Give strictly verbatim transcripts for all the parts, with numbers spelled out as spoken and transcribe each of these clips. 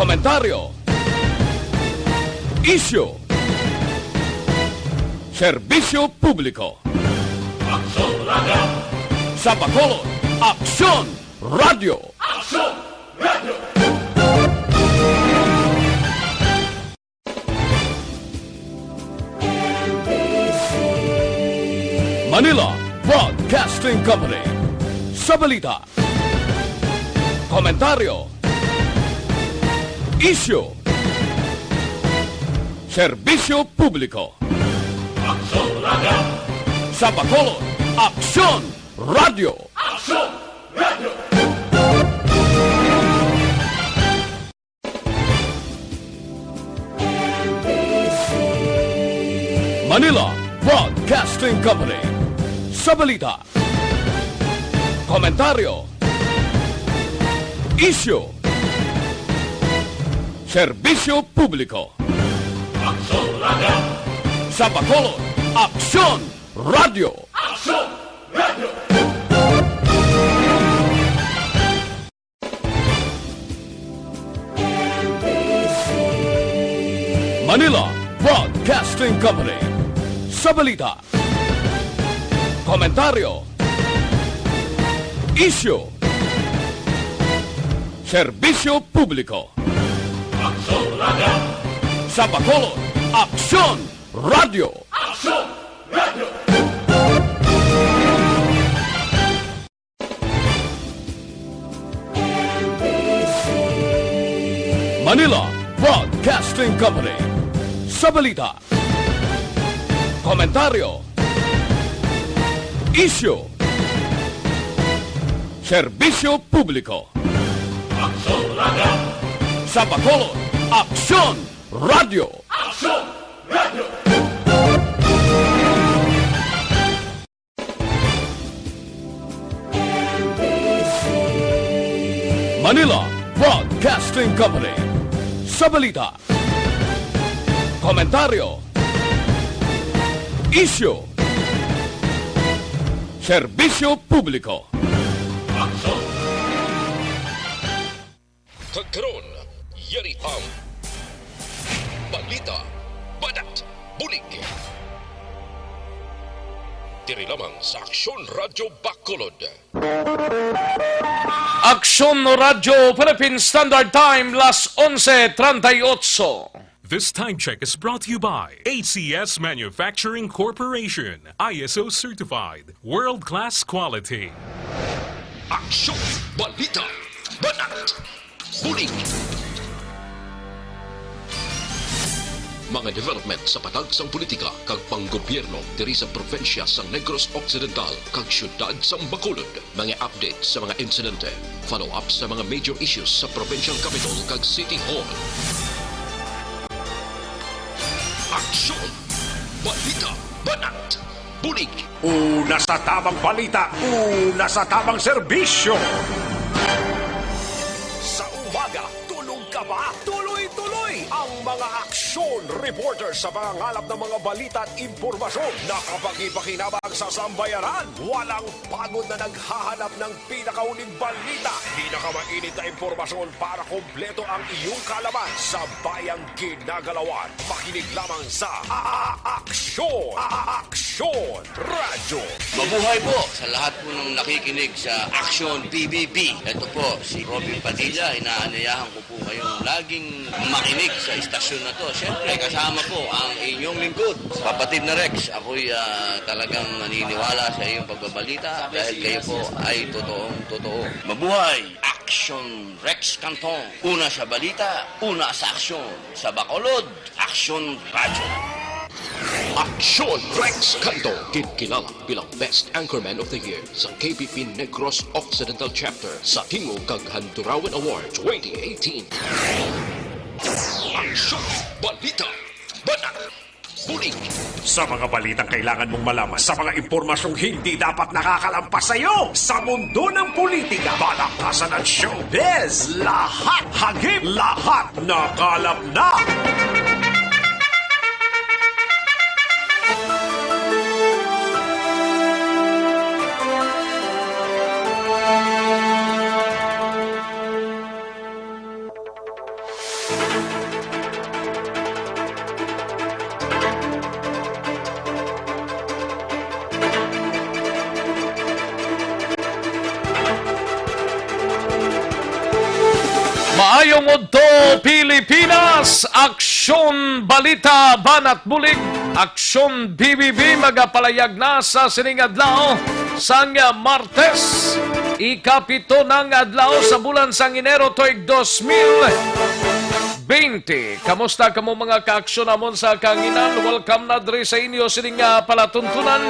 Komentaryo. Isyu. Serbisyo publiko. Aksyon Radio. Sa Bacolod, Aksyon Radio. Aksyon Radio. Manila Broadcasting Company. Sa balita, komentaryo, isyu, serbisyo publiko. Aksyon Radio. Sa Bacolod, Aksyon Radio. Aksyon Radio. Manila Broadcasting Company. Sa balita, komentaryo, isyu, serbisyo publiko. Aksyon Radio. Sa Bacolod, Aksyon Radio. Aksyon Radio. Manila Broadcasting Company. Sa balita, komentaryo, isyu, serbisyo publiko. Aksyon Radio. Sa Bacolod, Aksyon Radio. Aksyon Radio. Manila Broadcasting Company. Sa balita, komentaryo, isyu, serbisyo publiko. Aksyon Radio. Sa Bacolod, Aksyon Radio. Aksyon Radio. Manila Broadcasting Company. Sa balita, komentaryo, isyu, serbisyo publiko. Aksyon. Kag karon, yari ang balita, banat, bulig. Diri lamang sa Aksyon Radyo Bacolod. Aksyon Radyo Philippine Standard Time, las onse treinta y ocho. This time check is brought to you by A C S Manufacturing Corporation, I S O certified, world-class quality. Aksyon, balita, banat, bulig. Mga development sa patag sang politika kag panggobyerno diri sa probinsya sang Negros Occidental kag siyudad sang Bacolod. Mga update sa mga insidente, follow-up sa mga major issues sa provincial capital kag city hall. Aksyon! Balita! Banat! Bulig! Una sa tamang balita, una sa tamang serbisyo! Sa umaga, tulog ka ba? Tuloy-tuloy ang mga aksyon reporter sa pangangalap ng mga balita at impormasyon na kapagi-pakinabang sa sambayanan. Walang pagod na naghahanap ng pinakauling balita, pinakamainit na impormasyon para kompleto ang iyong kaalaman sa bayang ginagalawan. Makinig lamang sa A-, A-, Aksyon, A-, A-, Aksyon Radyo. Mabuhay po sa lahat po ng nakikinig sa Aksyon P B B. Ito po si Robin Padilla. Inaanyayahan ko po kayong laging makinig sa istasyon na to. Siyempre, kasama po ang inyong lingkod, kapatid na Rex. Ako'y, ah, talagang naniniwala sa iyong pagbabalita dahil kayo po ay totoong totoo. Mabuhay! Aksyon Rex Canton. Una sa balita, una sa aksyon. Sa Bacolod, Aksyon Radyo. Aksyon Rex Canto, ginkilala bilang Best Anchorman of the Year sa K P P Negros Occidental Chapter sa Tingog kag Handurawan Award twenty eighteen. Aksyon, balita, banat, bulig. Sa mga balitang kailangan mong malaman, sa mga impormasyong hindi dapat nakakalampas sa iyo, sa mundo ng politika, palakasan ng showbiz, lahat hagip, lahat nakalap na. Maayong udto, Pilipinas! Aksyon Balita, Banat Bulig, Aksyon B B B, magapalayag na sa sining adlaw sang Martes, ikapito nang adlaw sa bulan sang Enero tuig dos mil bente. Kamusta kamo, mga kaaksyon namon sa kahanginan? Welcome na diri sa inyo sining, ah, palatuntunan.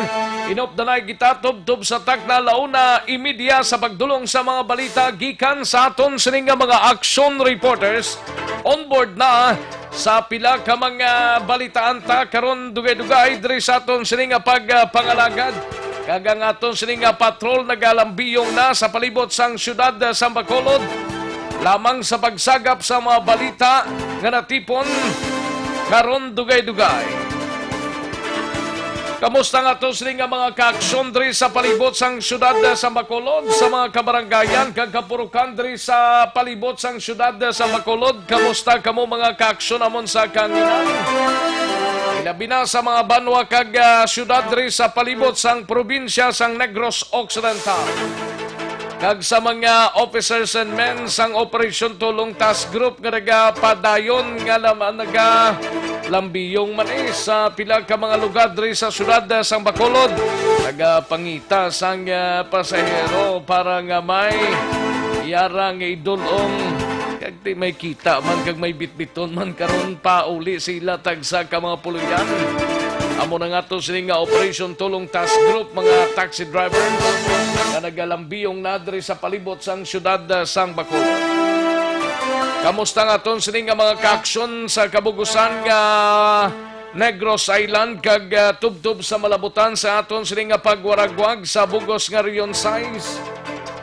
Inop na nay kita tubtob sa takna, la una y media sa pagdulong sa mga balita gikan sa aton sining nga mga action reporters. On board na sa pila ka mga balitaan ta karon, dugay-dugay diri sa aton sini nga pagpangalagad. Kag ang aton sini nga patrol nagalambiyong na sa palibot sang siyudad, ah, sang Bacolod, lamang sa pagsagap sa mga balita nga natipon karon, dugay-dugay. Kamusta nga to sini nga mga kaaksyon diri sa palibot sang siyudad, ah, sang Bacolod, sa mga kabarangayan kag kapurukan diri sa palibot sang siyudad, ah, sang Bacolod? Kamusta kamo, mga kaaksyon namon sa kahanginan? Ilabi na sa mga banwa kag, ah, siyudad diri sa palibot sang probinsya sang Negros Occidental, kag sa mga officers and men sang Operation Tulong Task Group nga nagapadayon nga lam-, nagalambiyong man, eh, sa pila ka mga lugar diri sa siyudad, ah, sang Bacolod. Nagapangita sang, ah, pasahero para nga may yara nga idul-ong, kag di may kita man kag may bitbiton man karon, pauli sila tagsa ka mga puloy-an. Amo na nga to sini nga Operation Tulong Task Group, mga taxi drivers nga nagalambiyong na diri sa palibot sang siyudad, ah, sang Bacolod. Kamusta nga aton sini nga mga kaaksyon sa kabugusan nga Negros Island kag, ah, tubtob sa malabutan sa aton sini nga pagwaragwag sa bugos nga Region sais?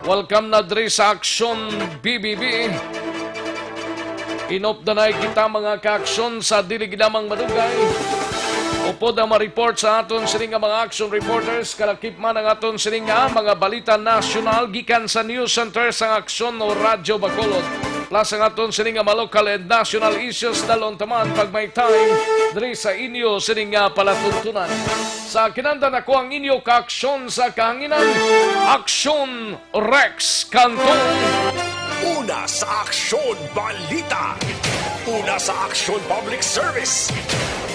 Welcome na diri sa Aksyon B B B. Inop na nay kita, mga kaaksyon, sa dili gid lamang madugay. Upod ang ma-report sa aton sini nga mga action reporters, kalakip man ang aton sini nga mga balita nasyonal gikan sa News Center sang Aksyon o Radyo Bacolod, plus ang aton sini nga mga local and national issues, dalon ta man pag may time diri sa inyo sini nga palatuntunan. Sa kinandan, ako ang inyo kaaksyon sa kahanginan, Aksyon Rex Cantong. Una sa aksyon, balita. Una sa aksyon, public service.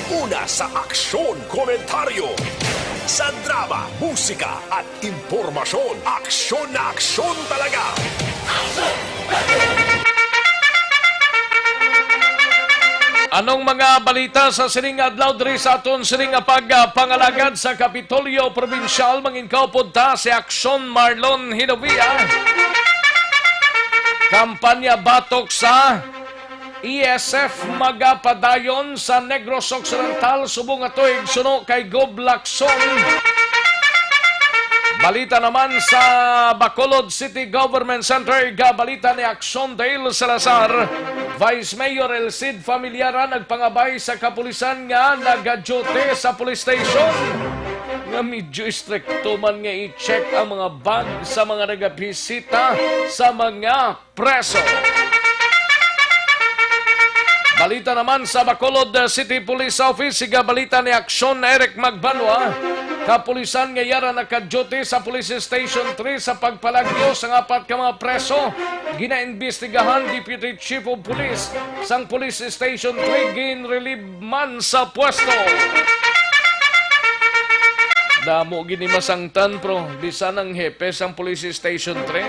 Una sa aksyon, komentaryo. Sa drama, musika, at impormasyon, aksyon na aksyon talaga. Anong mga balita sa sining adlaw diri sa aton sining nga pagpangalagad sa Kapitolyo Probinsyal? Mangin kaupod ta si Aksyon Marlon Hinovia. Kampanya batok sa E S F magapadayon sa Negros Occidental subong nga tuig suno kay Gob Lacson. Balita naman sa Bacolod City Government Center, igabalita ni Aksyon Dale Salazar. Vice Mayor El Cid Familiaran nagpangabay sa kapulisan nga nagaduty sa police station nga medyo istrikto man nga i-check ang mga bag sa mga nagabisita sa mga preso. Balita naman sa Bacolod City Police Office, igabalita ni Aksyon Eric Magbanwa. Kapulisan nga yara nakaduty sa Police Station three sa pagpalagyo sang apat ka mga preso, ginaimbestigahan Deputy Chief of Police sang Police Station three, gin-relieve man sa pwesto. Damo gini masangtan, pro. Bisan ang hepe sang Police Station three,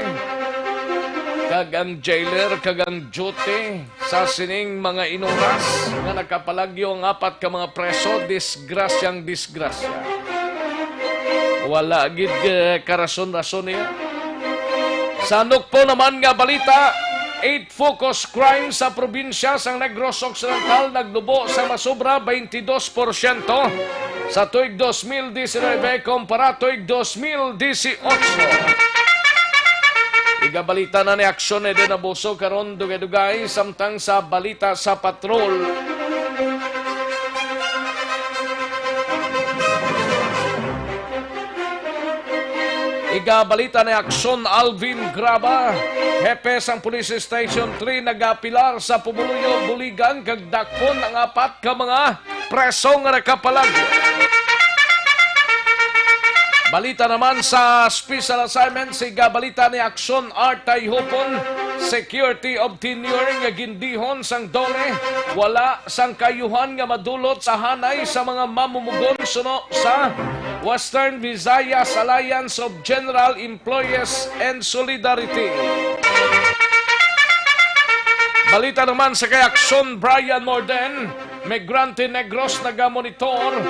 kag ang jailer, kag ang duty sa sining mga inuras nga nakapalagyo ang apat ka mga preso, disgrasyang disgrasya. Wala gid, eh, karason-rason niya. Sa nukpo naman nga balita, eight focus crime sa probinsya sang Negros Occidental nagnubo sa masobra twenty-two porsyento sa tuig dos mil diecinuebe kumpara tuig dos mil dieciocho. Igabalita na ni Aksyon Eden Abuso karon, dugay-dugay, samtang sa balita sa patrol. Igabalita ni Aksyon Alvin Graba, hepe sang Police Station three, nagapilar sa Pumuluyo, Buligan, kag dakpon ang apat ka mga preso nga nakapalagyo. Balita naman sa special assignment, igabalita ni Aksyon Art Tayhupon, security of tenure nga gindihon sang DOLE, wala sang kaayuhan nga madulot sa hanay sa mga mamumugon suno sa Western Visayas Alliance of General Employees and Solidarity. Balita naman sa kay Aksyon Brian Morden, migrante Negros nagamonitor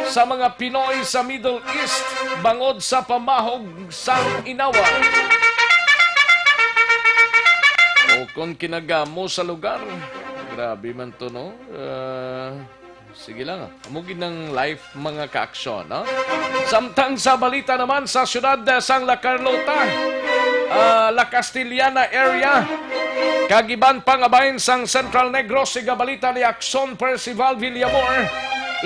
sa mga Pinoy sa Middle East bangod sa pamahog sang inawan. O kon kinagamo sa lugar, grabe man to, no? Ah, sige lang, ah. Amo gid ang life, mga kaaksyon, no? Samtang sa balita naman sa siyudad, eh, sang La Carlota, ah, La Castellana area, kag iban pang bahin sang Central Negros, igabalita ni Aksyon Percival Villamor,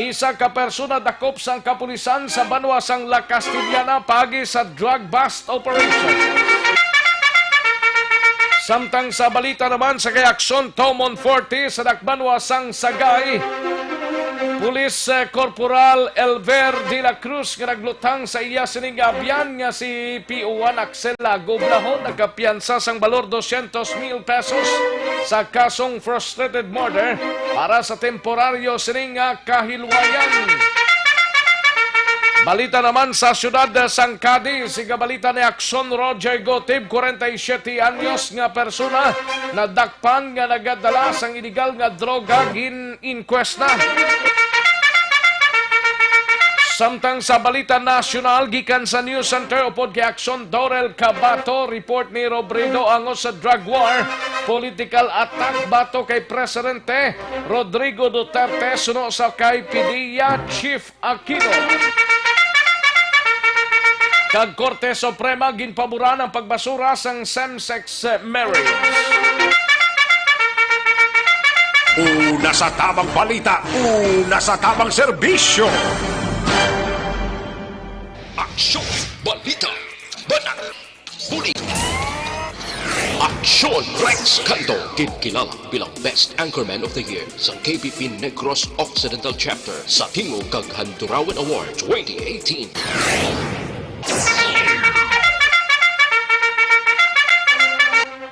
isa ka persona dakop sang kapulisan sa banwa sang La Castellana paagi sa drug bust operation. Samtang sa balita naman sa kay Aksyon Tomon Forte sa dakbanwa sang Sagay, Police, eh, Corporal Elver de la Cruz nga naglutang sa iya sini nga abyan nga si P O one Axel Lago Blahon nagkapiyansa sang balor dosyentos mil pesos sa kasong frustrated murder para sa temporaryo sini nga kahilwayan. Balita naman sa siyudad sang Cadiz, igabalita ni Aksyon Roger Gotib, kwarenta y siyete anyos nga persona, nadakpan nga nagadala sang iligal nga droga, gin-inquest na. Samtang sa balita nasyonal, gikan sa News Center upod kay Aksyon Dorel Cabato, report ni Robredo angot sa drug war, political attack batok kay Presidente Rodrigo Duterte suno sa kay PDEA Chief Aquino. Kag Korte Suprema ginpaboran ang pagbasura sang same-sex marriage. Una sa tabang balita, una sa tabang serbisyo. Aksyon, balita, banat, bulig. Aksyon Rex Cando, ginkilala bilang Best Anchorman of the Year sa K B P Negros Occidental Chapter sa Tingog kag Handurawan Award twenty eighteen.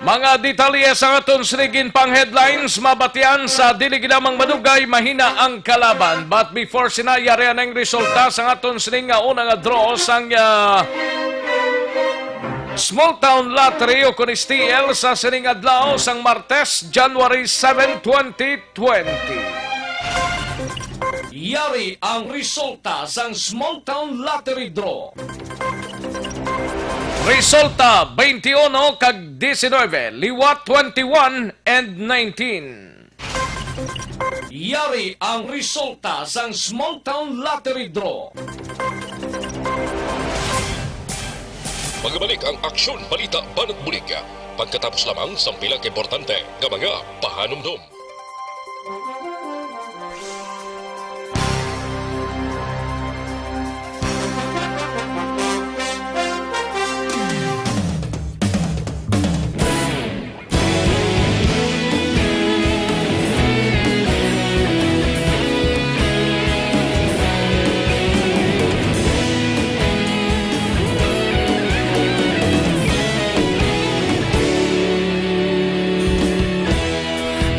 Mga detalye sa aton sining pang headlines mabatian sa dili gid lamang madugay, mahina ang kalaban. But before sina, yari ang resulta sa aton sining nga una nga draw sang, ah, Small Town Lottery o kon S T L sa sining adlaw sang Martes, January seven, twenty twenty. Yari ang resulta sang Small Town Lottery Draw. Resulta, twenty-one kag diecinuebe, liwat twenty-one and nineteen. Yari ang resulta sang Small Town Lottery Draw. Magabalik ang Aksyon Balita Banat Bulig pagkatapos lamang sang pila ka importante nga mga pahanumdom.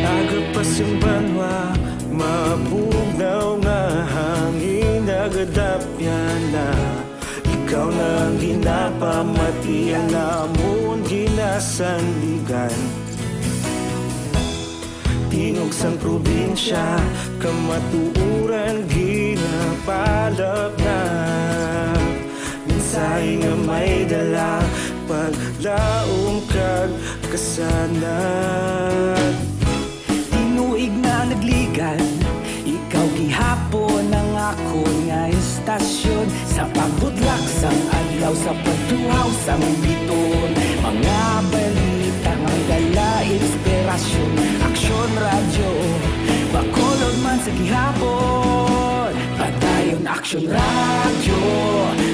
Agapas ang banwa, mabugnaw nga hangin, nagadapyan na. Ikaw na ang ginapamati, ang amon ginasandigan. Tingog sang probinsya, kamatuoran ginapalapnap. Mensahe nga may dala, paglaom kag kasanag. Tinuig na nagligan, ikaw gihapon ang akon nga istasyon. Sa pagbutlak sang adlaw, sa pagtuhaw sang biton, mga balita nga dala inspirasyon. Aksyon Radyo, Bacolod man sa gihapon. Padayon Aksyon Radyo,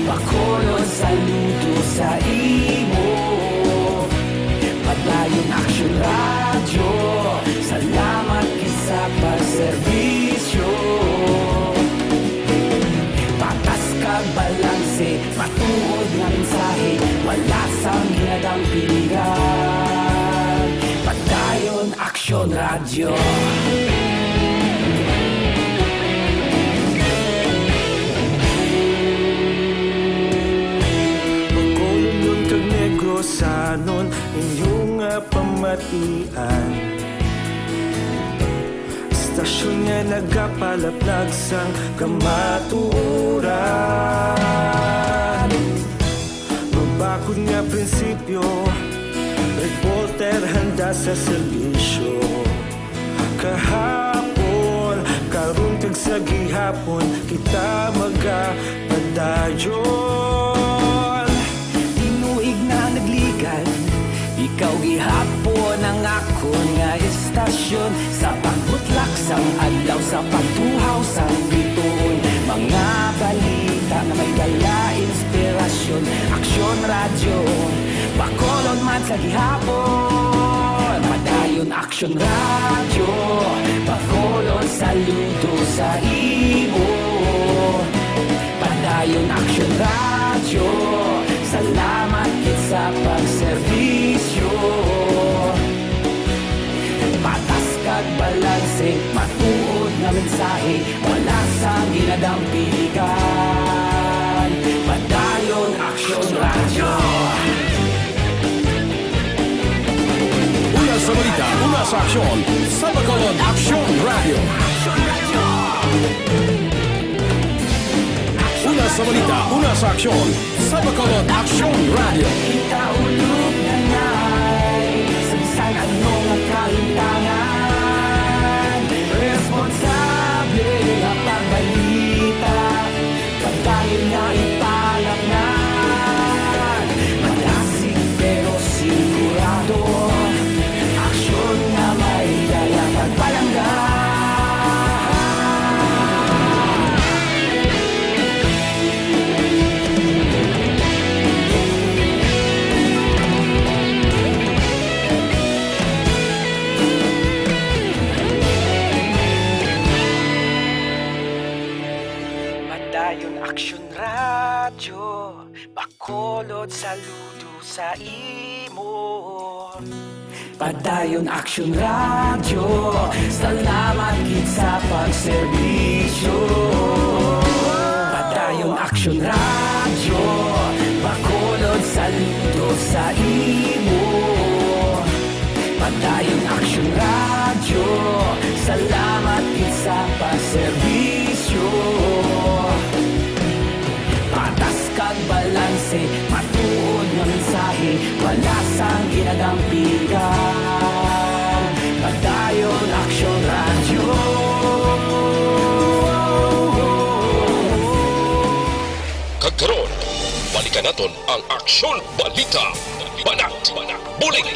Bacolod, saludo sa Salamat gid sa pagserbisyo. Patas kag balanse, matuod nga mensahe, wala sang ginadang pilihan. Padayon Aksyon Radyo. Bacolodnon kag Negrosanon, inyo nga pamatian. Estasyon nga nagapalaplag sang kamatuoran. Mabakod nga prinsipyo, reporter handa sa serbisyo. Kahapon, karon kag sa gihapon, kita magapadayon. Tinuig na nagligad, ikaw gihapon ang akon nga istasyon. Sa pagbutlak sang adlaw, sa pagtuhaw sang bituon, mga balita nga may dala inspirasyon. Aksyon Radyo, Bacolod man sa gihapon. Padayon Aksyon Radyo, Bacolod, saludo sa imo. Padayon Aksyon Radyo, salamat gid sa pagserbisyo. Patas kag balanse, matuod nga mensahe, wala sang ginadang piligan. Padayon Aksyon Radyo. Una sa balita, una sa aksyon, sa Bacolod Aksyon Radyo. Una sa balita, una sa aksyon, sa Bacolod Aksyon Radyo. Kita ulog na ngay, sa bisan ano nga kalintangan, responsable nga pagbalita, padayon nga ipalatnan. Malasig pero sigurado, aksyon nga may dala pagpalangga. Padayon Aksyon Radyo, Bacolod, saludo sa imo. Padayon Aksyon Radyo, salamat gid sa pagserbisyo. Padayon Aksyon Radyo, Bacolod, saludo sa imo. Padayon Aksyon Radyo, salamat gid sa pagserbisyo. Patas kag balanse, matuod nga mensahe, wala sang ginadampigan. Padayon Aksyon Radyo. Kag karon, balikan naton ang Aksyon Balita. Banat, bulig.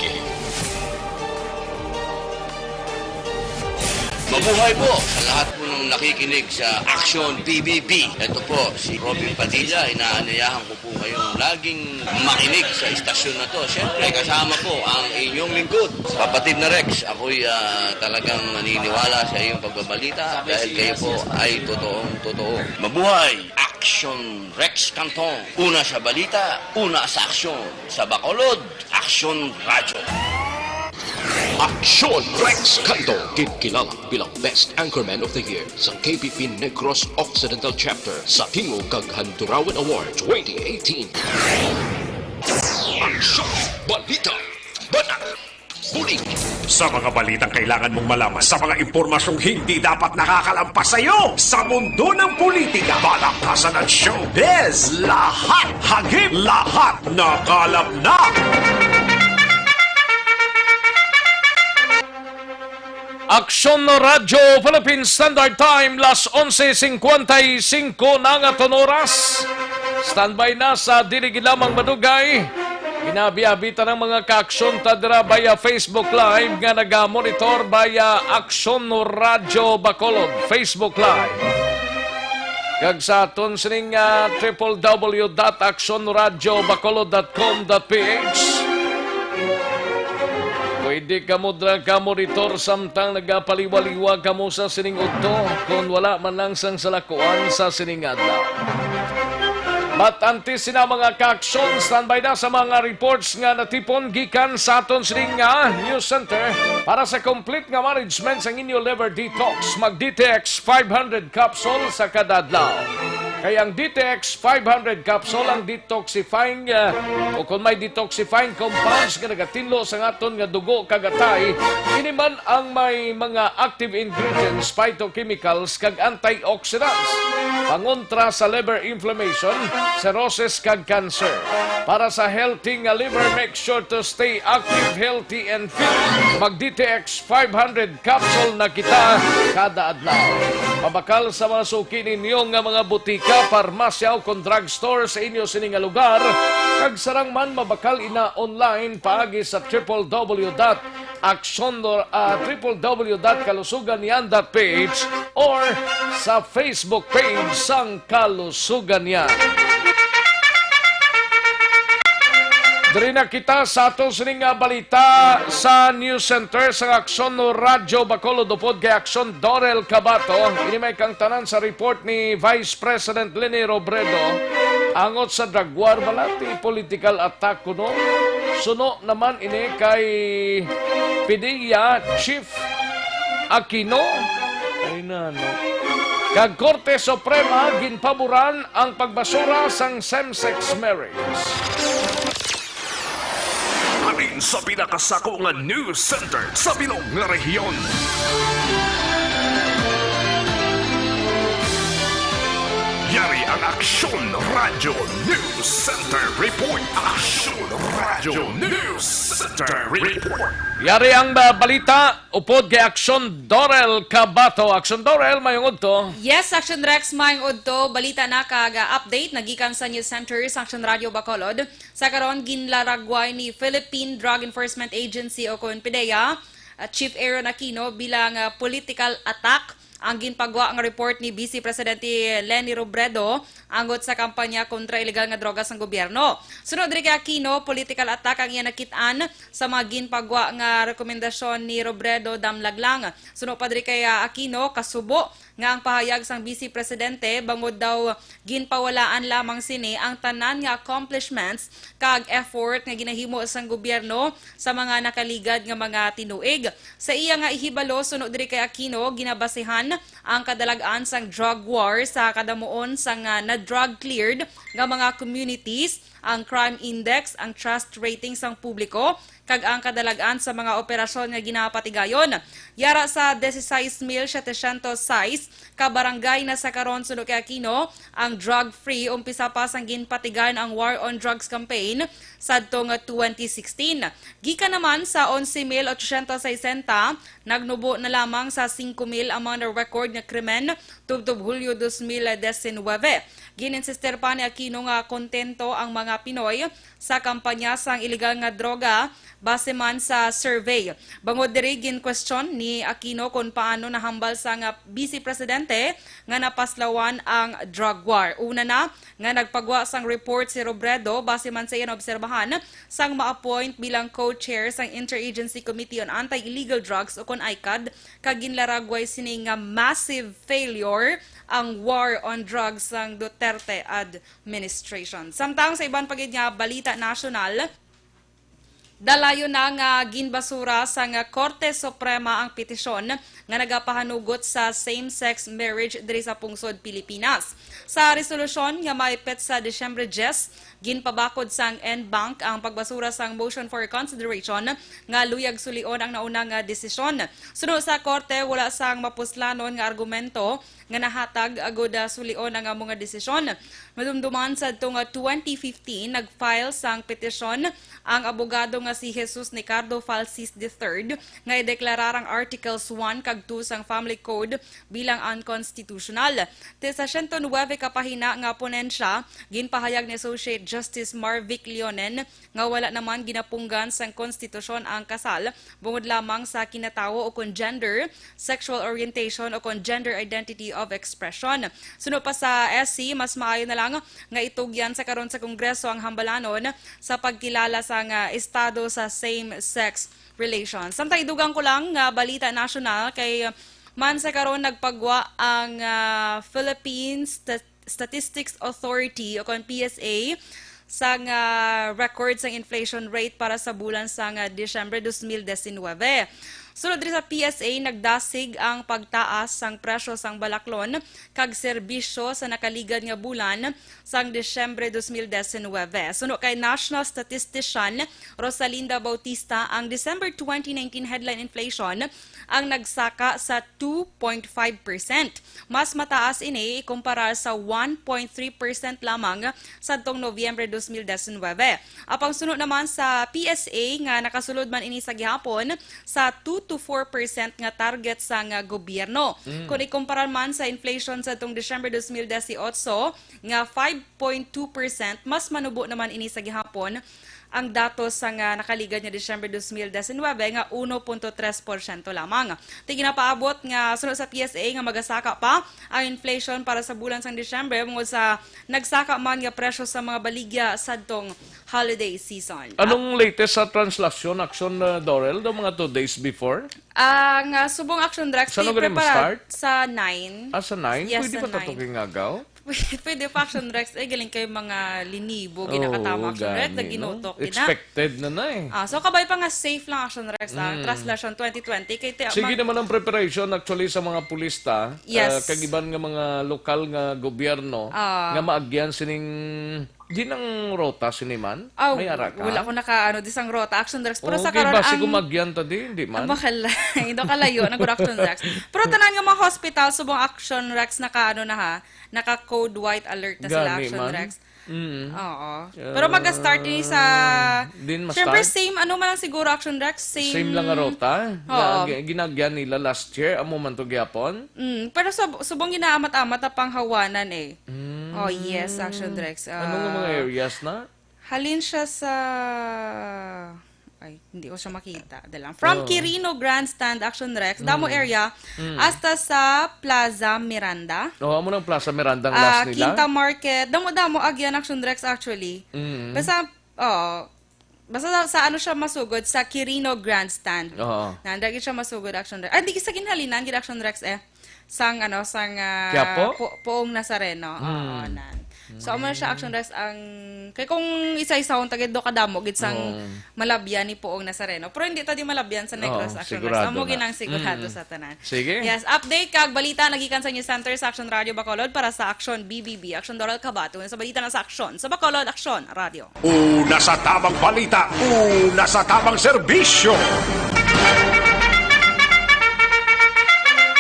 Mabuhay po sa lahat po ng nakikinig sa Aksyon P B B. Ito po si Robin Padilla. Inaanyayahan ko po kayong laging makinig sa istasyon na to. Siyempre, kasama po ang inyong lingkod, kapatid na Rex. Ako'y, ah, talagang naniniwala sa iyong pagbabalita dahil kayo po ay totoong totoo. Mabuhay! Aksyon Rex Canton. Una sa balita, una sa aksyon. Sa Bacolod, Aksyon Radyo. Aksyon Rex Canto, ginkilala bilang Best Anchorman of the Year sa K P P Negros Occidental Chapter sa Tingog kag Handurawan Award twenty eighteen. Aksyon Balita. Banat. Bulig. Sa mga balitang kailangan mong malaman, sa mga impormasyong hindi dapat nakakalampas sa iyo, sa mundo ng politika, balakasan at showbiz, lahat hagip, lahat nakalap na. Aksyon Radyo Philippine Standard Time, las onse cincuenta y cinco na nga aton oras. Standby na sa dili gid lamang madugay. Inabi-abi ta ang mga kaaksyon ta dira via Facebook Live nga naga-monitor via Aksyon Radyo Bacolod Facebook Live. Kag sa aton sining, ah, triple W dot aksyon radyo bacolod dot com dot P H. Pwede Di kamo dra ka monitor samtang nagapaliwaliwa kamo sa sining udto, kon wala man lang sang salakuan sa sining adlaw. But antes sina mga kaaksyon, standby na sa mga reports nga natipon gikan sa aton sining nga news center. Para sa complete nga management sang inyo liver detox, mag D T X five hundred capsule sa kada adlaw. Kay ang D T X five hundred capsule ang detoxifying, ah, o kung may detoxifying compounds nga nagatinlo sa aton nga dugo kag atay, ini man ang may mga active ingredients, phytochemicals kag antioxidants, pangontra sa liver inflammation, cirrhosis kag cancer. Para sa healthy nga liver, make sure to stay active, healthy and fit. Mag D T X five hundred capsule na kita kada adlaw. Mabakal sa mga suki ninyo nga mga butika, parmasya o kon drugstore sa inyo sini nga lugar, kag sarang man mabakal ina online paagi sa triple W dot aksyon, ah, triple W dot kalusugan yan dot P H or sa Facebook page sang Kalusugan Yan. Diri na kita sa aton sining nga balita sa News Center sang Aksyon Radyo Bacolod upod kay Aksyon Dorel Cabato. Ini may kangtanan sa report ni Vice President Leni Robredo angot sa drug war, balati political attack kuno. Suno naman ini kay PDEA Chief Aquino. Ay na, no? Kag Korte Suprema ginpaboran ang pagbasura sang same-sex marriage. Halin sa pinakasako nga news center sa bilog nga rehiyon. Yari ang Aksyon Radyo News Center Report. Aksyon Radyo News Center Report. Yari ang, ah, balita upod kay Aksyon Dorel Cabato. Aksyon Dorel, mayong udto. Yes, Aksyon Rex, mayong udto. Balita na kag, ah, update nagikan sa News Center sa Aksyon Radyo Bacolod. Sa karon, ginlaragway ni Philippine Drug Enforcement Agency o kon PDEA, ah, Chief Aaron Aquino bilang, ah, political attack ang ginpagwa nga report ni Vice Presidente Leni Robredo angot sa kampanya kontra iligal nga droga sang gobyerno. Suno diri kay Aquino, political attack ang iya nakit-an sa mga ginpagwa nga rekomendasyon ni Robredo, damlag lang. Suno pa diri kay, ah, Aquino, kasubo nga ang pahayag sang Vice Presidente bangod daw ginpawalaan lamang sini ang tanan nga accomplishments kag effort nga ginahimo sang gobyerno sa mga nakaligad nga mga tinuig. Sa iya nga ihibalo, suno diri kay Aquino, ginabasihan ang kadalag-an sang drug war sa kadamuon sang, ah, na-drug cleared nga mga communities, ang crime index, ang trust rating sang publiko, kag ang kadalag-an sa mga operasyon nga ginapatigayon. Yara sa dieciséis mil setecientos seis ka barangay na sa karon, suno kay Aquino, ang drug-free, umpisa pa sang ginpatigayon ang War on Drugs campaign sadto nga twenty sixteen. Gikan naman sa onse mil ochocientos sesenta, nagnubo na lamang sa singko mil ang mga na-record nga krimen tubtob Hulyo dos mil diecinuebe. Gin-insistir pa ni Aquino nga kontento ang mga Pinoy sa kampanya sang iligal nga droga base man sa survey. Bangod diri, gin-question ni Aquino kon paano nahambal sang Vice Presidente nga napaslawan ang drug war. Una na nga nagpagwa sang report si Robredo base man sa iyang obserbahan sang ma-appoint bilang co-chair sang Interagency Committee on Anti-Illegal Drugs o kon ICAD, kag ginlaragway sini nga massive failure ang war on drugs sang Duterte administration. Samtang sa iban pa gid nga balita nasyonal, dalayon na nga ginbasura sang Korte Suprema ang petisyon nga nagapahanugot sa same-sex marriage diri sa pungsod Pilipinas. Sa resolusyon nga may petsa Disyembre diyes, ginpabakod sang en banc ang pagbasura sang motion for reconsideration nga luyag sulion ang nauna nga desisyon. Suno sa korte, wala sang mapuslanon nga argumento nga nahatag agud, ah, sulion ang amo nga desisyon. Madumduman, sadto nga twenty fifteen, nag-file sang petisyon ang abogado nga si Jesus Nicardo Falsis the third nga ideklarar ang Articles one kag two sang Family Code bilang unconstitutional. Ti sa siyento nuwebe ka pahina nga ponensya, ginpahayag ni Associate Justice Marvic Leonen nga wala naman ginapunggan sang konstitusyon ang kasal bungod lamang sa kinatawo o kon gender, sexual orientation o kon gender identity of expression. Suno pa sa S C, mas maayo na lang nga itugyan sa karon sa Kongreso ang hambalanon sa pagkilala sang estado sa same-sex Relations. Samtang idugang ko lang nga balita nasyonal kay man sa karon nagpagwa ang, ah, Philippine Sta-, Statistics Authority o kon P S A sang, ah, record sang inflation rate para sa bulan sang, ah, Disyembre dos mil disinwebe. Sulod diri sa P S A, nagdasig ang pagtaas sang presyo sang balaklon kag serbisyo sa nakaligad nga bulan sang Disyembre dos mil disinwebe. Suno kay National Statistician Rosalinda Bautista, ang December twenty nineteen headline inflation ang nagsaka sa two point five percent. Mas mataas ini ikumpara sa one point three percent lamang sadtong Nobyembre dos mil disinwebe. Apang suno naman sa P S A nga nakasulod man ini sa gihapon sa two to four percent nga target sang gobyerno. Mm. Kung ikumpara man sa inflation sadtong December dos mil dieciocho nga five point two percent, mas manubo naman ini sa gihapon ang datos sang, ah, nakaligad nga Disyembre dos mil disinwebe nga uno punto tres porsyento lamang. Ti ginapaabot nga suno sa P S A nga magasaka pa ang inflation para sa bulan sang Disyembre bangod sa nagsaka man nga presyo sa mga baligya sadtong holiday season. Anong latest sa translation, Action, uh, Dorel, daw mga two days before? Ah, nga subong Action Drex, Sa ano gani mo prepara start? sa nine. Ah, sa nine? Yes, Pwede sa pa to nine. kingagaw? Pwede pa, Action Drex. Eh, galing kayo mga linibo, Oo, ginakatama, Action Drex, gani, no? naginutok, gina. Expected na na eh. Ah, so, kabay pa nga safe lang, Action Drex, ah, Mm. Translation twenty twenty. Kay ti-, Sige mag- naman ang preparation actually sa mga pulista, Yes. ah, kag iban nga mga lokal nga gobyerno Ah. nga maagyan sining Di nang rota sini man? Ah, May ara ka? wala ko naka, ano, di sang rota, Action Drex. Pero sa Okay, karon basi ang kung magyan ta di, hindi man. Ang bakal, hindi kalayo, nag-Action Drex. Pero tanan nga mga hospital, subong Action Drex, naka, ano na ha, naka code white alert na sila, Gani Action man. Drex. Mm. Oo. Ah, Pero mag-start ni sa, din ma-start? Siyempre, same, ano man lang siguro, Action Drex, same. Same lang nga rota. Oo. Nga gi-, ginagyan nila last year, amo man to gyapon. Mm, pero sub-, subong ginaamat-amat na panghawanan eh. Mm. Oh, yes, Action Drex. Ano nga mga Ah, areas na? Halin siya sa, ay, hindi ko siya makita. Dali lang. From Oo. Quirino Grandstand, Action Drex, damo Mm. area, Mm. hasta sa Plaza Miranda. Oh, amo nang Plaza Miranda ang Ah, last nila? Quinta Market. Damo-damo, agyan, Action Drex, actually. Mm. Basta, oo. Basta sa, sa ano siya masugod, sa Quirino Grandstand. Oo. Nandagi siya masugod, Action Drex. Ah, di sa ginhalinan, gid Action Drex, eh. Sang, ano, sang, ah, Quiapo? Pu-, Puong Nazareno. Oo, Hmm. nan. So, amo na siya, Action Drex, ang, kay kung isa-isahon, tagad do kadamo, gid sang Oo. malabyan ni Puong Nazareno. Pero hindi ta di malabyan sa Negros, Oo, Action Drex. sigurado Amo na. ginang sigurado Mm. sa tanan. Sige. Yes, update kag balita nagikan sa News Center sa Action Radio Bacolod para sa Action B B B. Action Doral Kabato. Sa balita na sa Action. Sa Bacolod, Action Radio. Una sa tamang balita, una sa tamang serbisyo.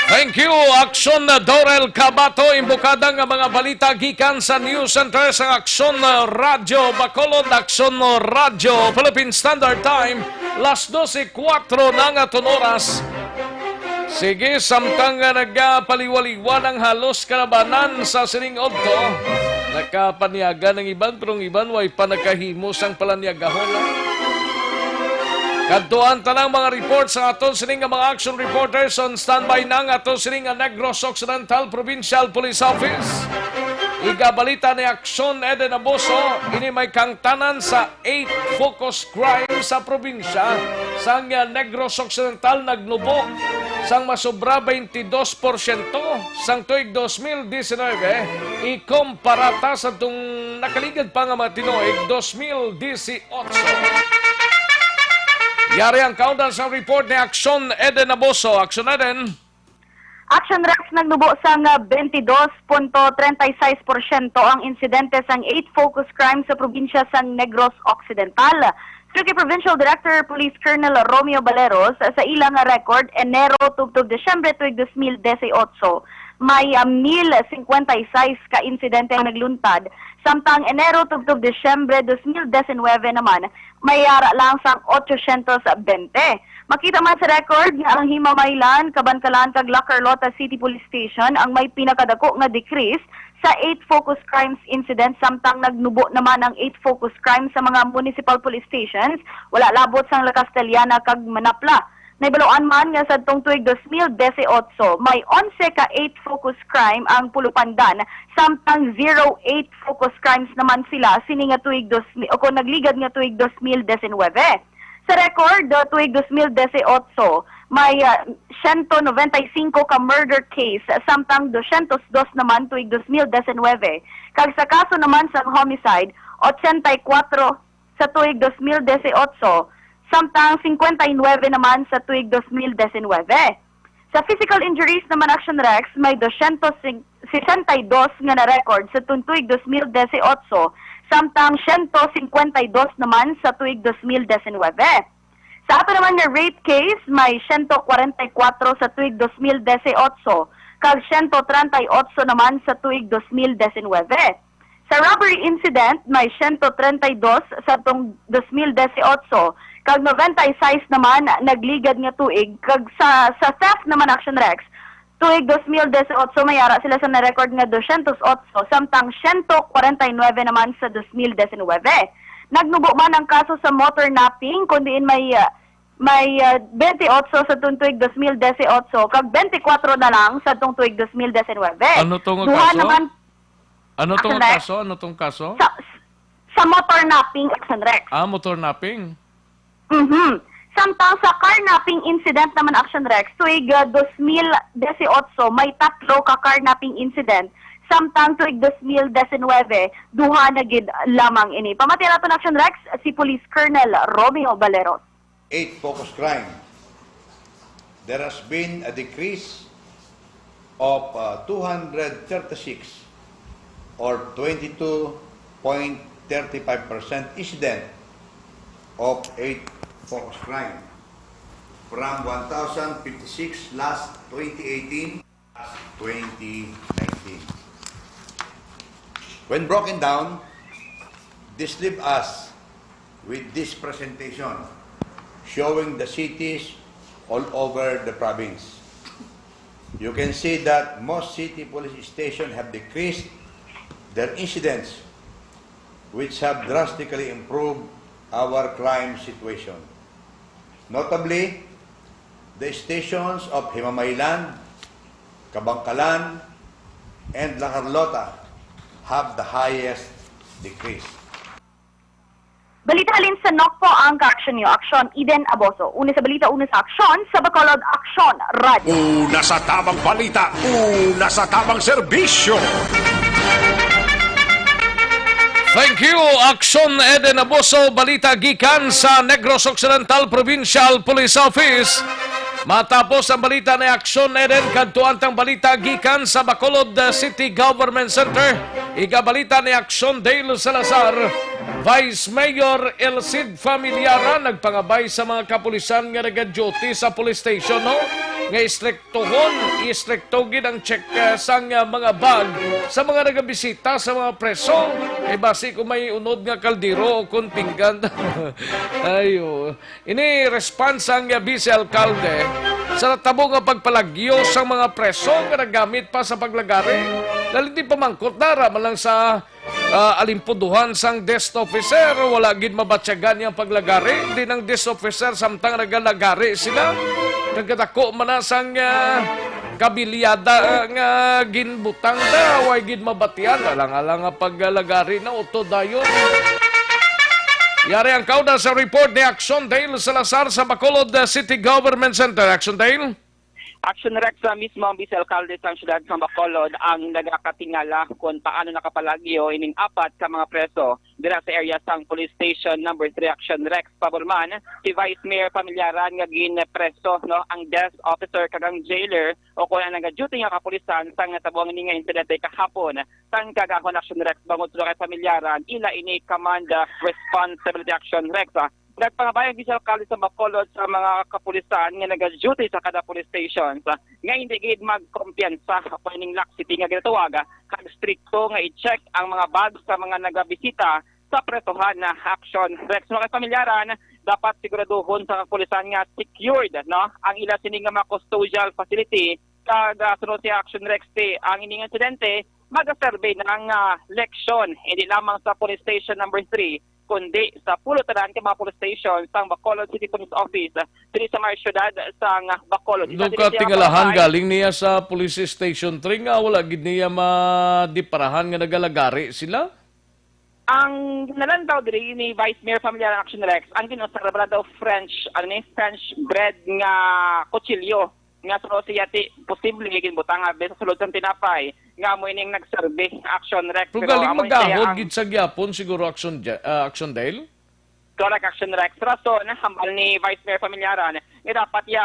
Thank you, Action Dorel Kabato. Imbukada nga mga balita gikan sa News Center sa Action Radio Bacolod, Action Radio Philippine Standard Time, las dose kuwatro na nga aton oras. Sige, samtang nga nagapaliwaliwan ang halos kalabanan sa sining udto, nakapanyaga ng iban, pero ang iban way pa nakahimo sang palanyagahon. Kadtuan tanang mga report sa aton sining nga mga action reporters on standby na nga aton sining nga Negros Occidental Provincial Police Office. Igabalita ni Action Eden Abuso, ini may kangtanan sa eight focus crime sa probinsya sang, ah, Negros Occidental nagnubo sang masobra twenty-dos porsyento sang tuig dos mil disinwebe, ikumpara ta sa tung nakaligad pa nga mga tinuig, dos mil disiotso. Yari ang kaundan sang report ni Action Eden Abuso. Action Eden. Action Rex, nagnubo sang, ah, twenty-dos punto treinta y seis porsyento ang insidente sang eight focus crime sa probinsya sang Negros Occidental. Suno kay Provincial Director Police Colonel Romeo Baleros, sa ilang record, Enero tubtob Disyembre tuig dos mil dieciocho, may, ah, mil cincuenta y seis ka insidente ang nagluntad, samtang Enero tubtob Disyembre dos mil diecinuebe naman, may ara lang sang ochocientos bente. Makita man sa record nga ang Himamaylan, Kabankalan kag La Carlota City Police Station ang may pinakadako nga decrease sa eight focus crimes incidents, samtang nagnubo naman ang eight focus crimes sa mga municipal police stations, wala labot sang La Castellana kag Manapla. Nahibaluan man nga sadtong tuig dos mil dieciocho, may onse ka eight focus crime ang Pulupandan, samtang zero eight focus crimes naman sila sini nga tuig dos mil, o kon nagligad nga tuig dos mil diecinuebe. Sa record, uh, tuig dos mil disiotso, may, uh, siyento nobenta y singko ka murder case, samtang dosyentos dos naman tuig dos mil disinwebe. Kag sa kaso naman sa homicide, ochenta y kuwatro sa tuig dos mil disiotso, samtang singkwenta y nuwebe naman sa tuig dos mil disinwebe. Sa physical injuries naman, Action Rex, may dosyentos sesenta y dos nga na-record sa tuig dos mil disiotso, samtang siyento singkwenta y dos naman sa tuig dos mil disinwebe. Sa ato naman nga rape case, may siyento kwarenta y kuwatro sa tuig dos mil disiotso, kag siyento treinta y ocho naman sa tuig dos mil disinwebe. Sa robbery incident, may siyento treinta y dos sa tong dos mil disiotso, kag noventa y seis naman nagligad nga tuig, kag sa, sa theft naman, Action Rex, tuig dos mil disiotso, may ara sila sa na-record nga dosyentos otso, samtang siyento kwarenta y nuwebe naman sa dos mil disinwebe. Nagnubo man ang kaso sa motor napping, kun diin may, ah, may, ah, bente otso sa tong tuig dos mil disiotso, kag bente kuwatro na lang sa tong tuig dos mil disinwebe. Ano to nga Duha kaso? naman Ano to nga Action Rex? kaso? Ano tong kaso? Sa, sa motor napping, Action Rex. Ah, motor napping. Mhm. Samtang sa carnapping incident naman, Action Rex, tuig, ah, dos mil disiotso, may tatlo ka carnapping incident. Samtang tuig dos mil disinwebe, duha na gid lamang ini. Pamatian naton, Action Rex, si Police Colonel Romeo Baleros. Eight focus crime. There has been a decrease of, uh, two hundred thirty-six or twenty-two point thirty-five percent incident of eight focus crime from one thousand fifty-six last twenty eighteen, last twenty nineteen. When broken down, this leave us with this presentation showing the cities all over the province. You can see that most city police stations have decreased their incidents, which have drastically improved our crime situation. Notably, the stations of Himamaylan, Kabankalan, and La Carlota have the highest decrease. Balita halin sa Nokpo ang ka-action niyo. Aksyon, Eden Aboso. Una sa balita, una sa aksyon, sa Bacolod, Aksyon Radio. Una sa tabang balita, una sa tabang serbisyo. Thank you, Aksyon Eden Aboso. Balita gikan sa Negros Occidental Provincial Police Office. Matapos ang balita ni Aksyon Eden, kadtuan tang balita gikan sa Bacolod, uh, City Government Center. Igabalita ni Aksyon Dale Salazar, Vice Mayor El Cid Familiaran nagpangabay sa mga kapulisan nga naga-duty sa police station, no, nga istriktohon, istrikto gid ang check, uh, sang, uh, mga bag sa mga nagabisita sa mga preso. Ay, basi kung may unod nga kaldero o kung pinggan. Ayo. Ini response sang, uh, Vice Alcalde sa natabo nga pagpalagyo sang mga preso nga nagamit pa sa paglagari. Dahil di pamangkot, dara man lang sa, uh, alimpuduhan sang desk officer, wala gid mabatyagan yang paglagari. Di nang desk officer samtang nagalagari sila. Nagkadako man na sang, uh, kabilyada, uh, nga ginbutang, da, way gid mabatian. Alang-alang nga paglagari na, uto dayon. Yari ang kauna sa report ni Action Dale Salazar sa Bacolod, uh, City Government Center. Action Dale? Action Rex, sa mismo ang Vice Alcalde sang siyudad sang Bacolod ang nagakatingala kung paano nakapalagyo ining apat ka mga preso dira sa area sang Police Station Number Three. Action Rex, pabor man si Vice Mayor Familiaran nga ginpreso, no, ang desk officer kag ang jailer o kung ang nagaduty nga kapulisan sang natabo ang ini nga insidente kahapon. Sang kagahon, Action Rex, bangod sa kay Familiaran, ila ini command, ah, responsibility, Action Rex, ah. Nagpangabay ang Vice Alcalde sa Bacolod sa mga kapulisan nga nagaduty sa kada police stations, ah, nga hindi gid magkumpiyansa o ining laxity nga ginatawag, ah, kag strikto nga i-check ang mga bag sa mga nagabisita sa presohan na. Action Rex, mga kay Familiaran, dapat siguraduhon sa kapulisan nga secured, no, ang ila sini nga mga custodial facility. Kag, ah, sunod si Action Rex, ti ang ining insidente magaserbe ng, ah, leksyon, hindi lamang sa Police Station Number Three, kundi sa pulo tanan ka mga police station sang Bacolod City Police Office, ah, diri sa mga syudad sang Bacolod. Isa Nung diri siya katingalahan, kapatay. Galing niya sa Police Station Three nga wala gid niya madiparahan nga nagalagari sila? Ang nalantaw diri ni Vice Mayor Familiar Action Rex, ang ginusar bala daw French, ano ni, French bread nga kutsilyo nga suno siya ti posible ginbutang abi sa sulod sang tinapay nga amo ining nagserbi. Action Rex, Pero pero galing amo ni siya magahod ang gid sa gyapon siguro, Action Ja-, ah, Action Dale? Correct, Action Rex. Rason, hambal ni Vice Mayor Familiaran, nga dapat ya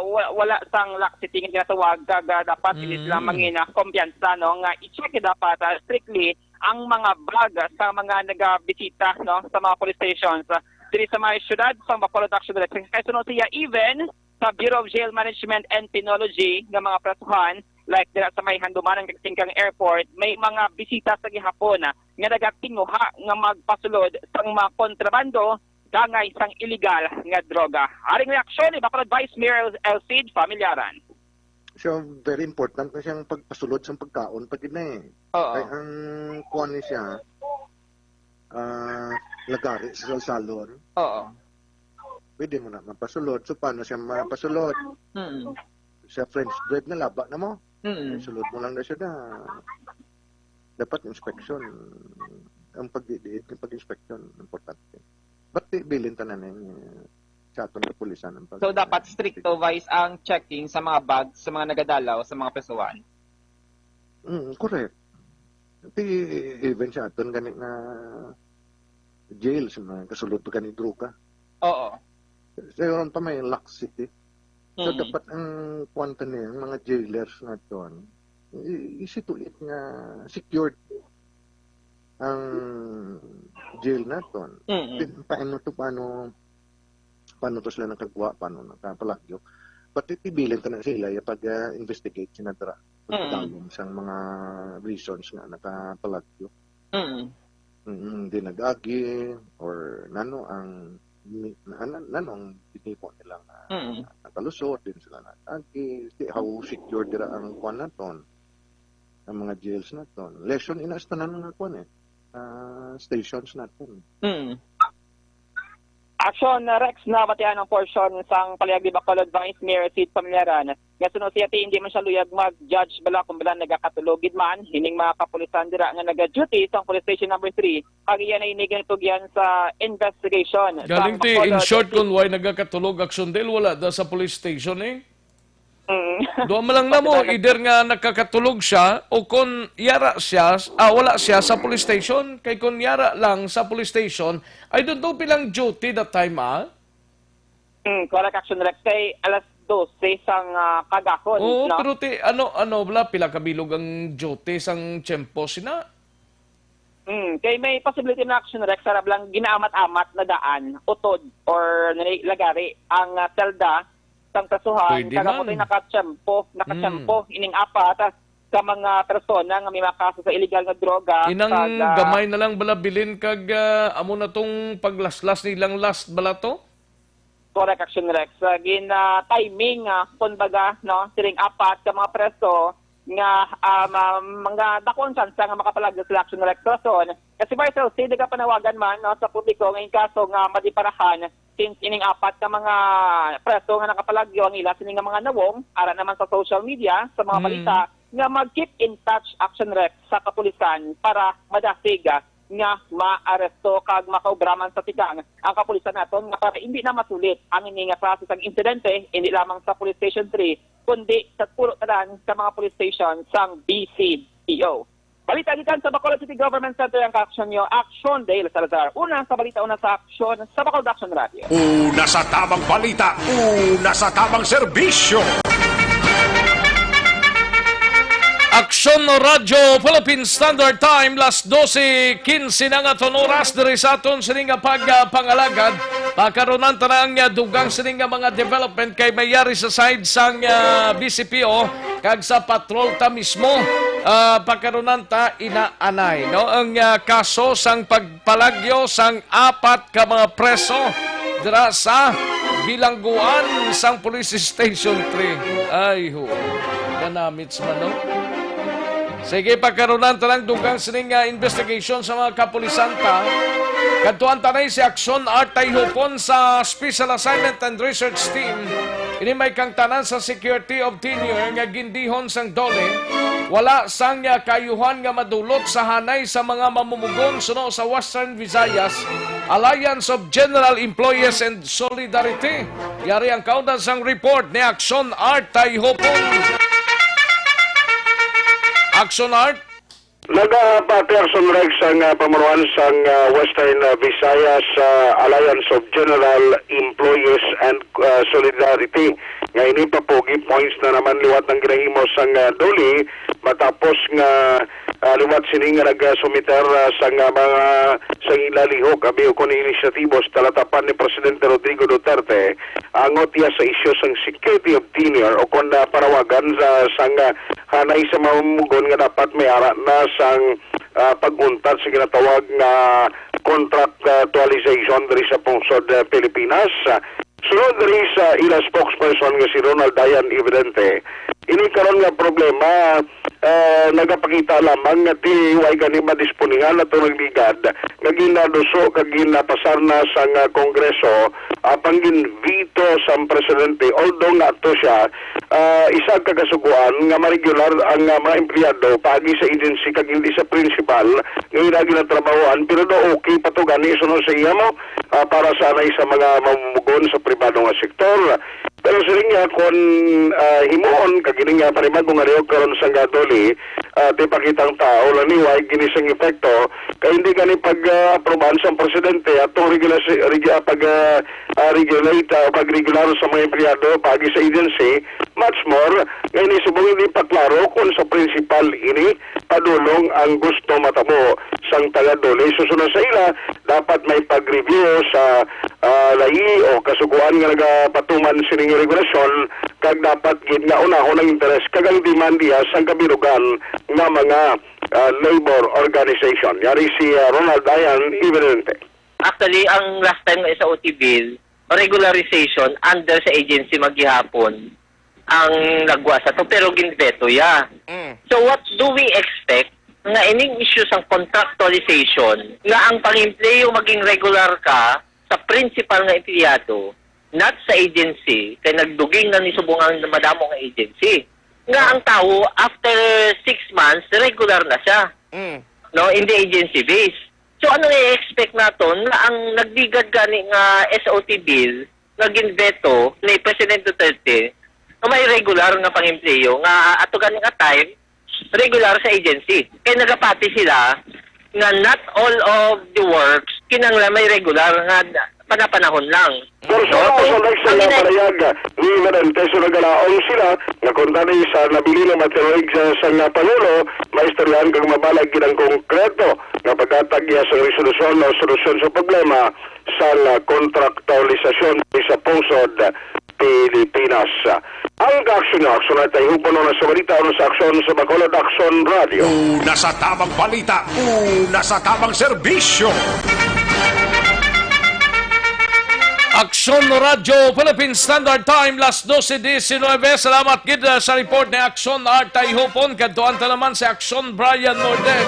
wa-, wala sang laxity nga ginatawag, kag, ah, dapat hindi sila Mm. mangina kumpiyansa, no, nga i-check dapat, ah, strictly ang mga bag sa mga nagabisita, no, sa mga police stations, ah, diri sa mga syudad sa Bacolod, Action Rex. Kay suno siya, even sa Bureau of Jail Management and Penology nga mga presohan, like dira sa may Handumanan kag Singkang Airport, may mga bisita sa gihapon, ah, nga nagatinguha nga magpasulod sang mga kontrabando, dangay sang iligal nga droga. Aring reaksyon ni Bacolod Vice Mayor El Cid Familiaran. So, very important na siyang pagpasulod sang pagkaon pa gid na eh. Oo. Kay ang kuwan ni siya, ah, lagari sa salsalon. Oo. Pwede mo na mapasulod. So, paano siya mapasulod? Mm. Sa French bread na laba na mo. Mm. Sulod mo lang na siya na. Dapat inspection. Ang pag-, ang pag-inspection, importante. But di-, bilin tanan eh, sa aton nga pulisan ang pag- So, dapat stricto, Vice, ang checking sa mga bag, sa mga nagadalaw, sa mga presohan? Mm, correct. Ti, even sa aton gani nga jail, sa mga kasulod pa gani droga. Oo. Sa pa may laxity. So, Mm. dapat ang kuwan ta ni, ang mga jailers naton, i-, i-see to it nga secured ang jail naton. Mm. Di, paano to, paano, paano to sila nakagwa, paano nakapalagyo? But ibilin ta na sila yung pag, ah, investigate sila dira. Mm. Pagdalom sang mga reasons nga nakapalagyo. Mm. Mm, di nag-agi or nano ang ni-, na-, na-, nano ang ginipo nila nga Mm. nakalusot, din sila nag-agi. Di, how secure dira ang kuwan naton, ang mga jails naton. Lesson ina sa tanan nga kuwan eh, ah, stations naton. Mm. Action, uh, Rex, nabatian ang portion sang palihag ni Bacolod Vice Mayor Sid Familiaran nga suno siya ti hindi man siya luyag mag-judge bala kung bala nagakatulog gid man hining mga kapulisan dira nga naga-duty sang Police Station Number Three, kag iya na ini ginatugyan sa investigation. Galing Sang ti, in Bacolod short, City. Kung why nagakatulog, Action Dale, wala da sa police station eh. Mm. Duha man lang na mo, Pagkatapos either nga nakakatulog siya o kung yara siya, ah, wala siya sa police station. Kay kung yara lang sa police station, I don't know pilang duty that time, ah. Mm, correct, Action Rex. Kay alas dose sang, ah, kagahon, Oo, no? Pero ti, ano, ano, bala, pila ka bilog ang duty sang tiyempo sina? Mm, kay may possibility na, Action Rex, sarap lang ginaamat-amat na daan, utod, or nani-, lagari ang, ah, selda sang presohan. Pwede kag man. Amo to'y nakatiyempo, nakatiyempo Mm. ining apat, ah, ka mga persona nga may mga kaso sa illegal nga droga. Inang kag, ah, gamay na lang bala bilin kag, ah, amo na tong paglaslas nilang last bala to? Correct, Action Rex. Ah, gin, ah, timing, ah, kumbaga, no, sining apat ka mga preso nga, ah, ma-, mga dako ang tsansa nga makapalagyo sila, Action Rex. Rason, kasi Vice L C, nagapanawagan man, no, sa publiko nga in kaso nga madiparahan, since ining apat ka mga preso nga nakapalagyo ang ila sini nga mga nawong, ara naman sa social media, sa mga Mm. balita, nga mag-keep in touch, Action Rex, sa kapulisan para madasig, ah, nga maaresto kag makaubraman sa tikang ang kapulisan naton nga para hindi na masulit ang ini nga klase sang insidente, hindi lamang sa Police Station Three, kundi sa pulo tanan ka mga police station sang B C P O. Balita gikan sa Bacolod City Government Center ang kaaksyon nyo, Action Dale Salazar. Una sa balita, una sa aksyon, sa Bacolod Action Radio. Una sa tamang balita, una sa tamang serbisyo. Aksyon Radyo Philippine Standard Time, las dose quince na nga aton oras diri sa aton sini nga pagpangalagad. Pakarunan ta na ang, ah, dugang sini nga mga development kay may yari sa side sang, ah, B C P O kag sa patrol ta mismo. Ah, pakarunan ta inaanay, no? Ang, ah, kaso sang pag palagyo sang apat ka mga preso dira sa bilangguan sang Police Station Three. Ay, ho. Ganamits man, no? Sige, pagkarunan ta lang dugang sining, ah, investigation sa mga kapulisan ta. Kadtuan ta na si Action Art Tayhupon sa Special Assignment and Research Team. Ini may kangtanan sa security of tenure nga gindihon sang DOLE, wala sang, ah, kaayuhan nga madulot sa hanay sa mga mamumugon suno sa Western Visayas Alliance of General Employees and Solidarity. Yari ang kaundan sang report ni Action Art Tayhopon. Action Art. Nagapati ang Sunrex sang, ah, pamunuan sang, ah, Western, ah, Visayas, ah, Alliance of General Employees and, ah, Solidarity nga ini papogi points na naman liwat ang ginahimo sang, ah, DOLE matapos nga, ah, liwat sini nga nagasumiter, ah, sang, ah, mga sang ila lihok abi ukon inisyatibo sa talatapan ni Presidente Rodrigo Duterte angot iya sa isyu sang security of tenure o kon, ah, panawagan sa sang, ah, hanay sa mamumugon nga dapat may ara na sang, ah, pag-untat sa ginatawag nga contractualization diri sa pungsod, ah, Pilipinas. Sunod diri sa ila spokesperson nga si Ronald Dayan Evidente, ini karon nga problema, ah, nagapakita lamang nga ti way gani madisponihan atong nagligad nga ginaduso kag ginapasar na sang, ah, Kongreso, apang ginveto sang presidente, although nga ato siya, ah, isa ka kasugoan nga maregular ang, ah, mga empleyado paagi sa agency kag hindi sa principal nga ila ginatrabahoan, pero daw okay pa to gani suno sa iya mo, ah, para sa anay sa mga mamumugon sa pribado nga sektor. Pero siling niya, kung, ah, himuon kag ini nga panibago nga lihok karon sa DOLE, ah, ti pakitang tao lang ni way gini sing epekto, kay hindi gani pag, ah, aprobahan sang presidente atong regulasi-, regu-, ah, pag, ah, ah, regulate, ah, pag-regular sa mga empleyado paagi sa agency, much more nga ini subong hindi pa klaro kung sa principal ini padulong ang gusto matabo sang taga DOLE. Susunod sa ila, dapat may pag-review sa, ah, lahi o kasugoan nga nagapatuman sining regulasyon, kag dapat gid nga unahon ang interes kag ang demand diha sang kabilugan nga mga, ah, labor organization. Yari si, ah, Ronald Dayan Evidente. Actually, ang last time nga S O T bill, regularization under sa agency man gihapon ang nagwa sa to, pero ginveto ya. Mm. So what do we expect nga ining issue sang contractualization nga ang pang-empleyo maging regular ka sa principal nga empleyado, not sa agency, kay nagduging na ni subong ang madamo nga agency. Nga ang tawo, after six months, regular na siya. Mm. No, hindi agency based. So ano i-expect naton nga ang nagligad gani nga S O T bill nga ginveto ni President Duterte nga may regular nga pang-empleyo nga ato gani nga time regular sa agency. Kay nagapati sila nga not all of the works kinahanglan may regular nga panapanahon lang. Pero sa No? Kay sa next ang na ina- parayag ni Valente, so nagalaom sila nga kung tani sa nabilin nga matinuig sa, sa nga Pangulo, maistoryahan kag mabalag gid ang konkreto nga paghatag iya sa resolusyon o solusyon sa problema sa nga kontraktualisasyon sa pungsod Pilipinas. Ang kaaksyon nga aksyon ay tayo puno na sa balita o sa aksyon sa Bacolod Aksyon Radio. Una sa tamang balita, una sa tamang serbisyo. Aksyon Radyo Philippine Standard Time, las doce diecinueve. Salamat gid, uh, sa report ni Aksyon Art Tayhopon. Kadtuan ta naman si Aksyon Brian Morden.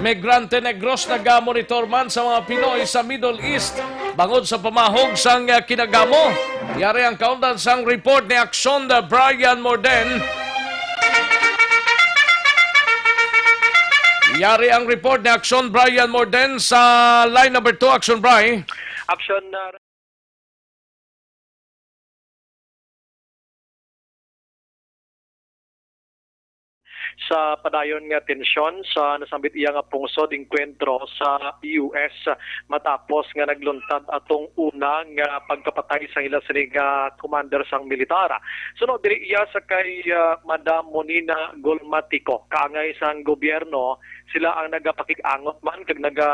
Migrante Negros nagamonitor man sa mga Pinoy sa Middle East bangod sa pamahog sang, uh, kinagamo. Yari ang kaundan sang report ni Aksyon, uh, Brian Morden. Yari ang report ni Aksyon Brian Morden sa line number two, Aksyon Bri. Action, uh, sa padayon nga tensyon sa nasambit iya nga pungsod, engkwentro sa U S matapos nga nagluntad atong una nga pagkapatay sa ila sini nga commander sang militar. Suno diri iya sa kay, ah, Madam Monina Golmatico, kaangay sang gobyerno, sila ang nagapakig-angot man kag naga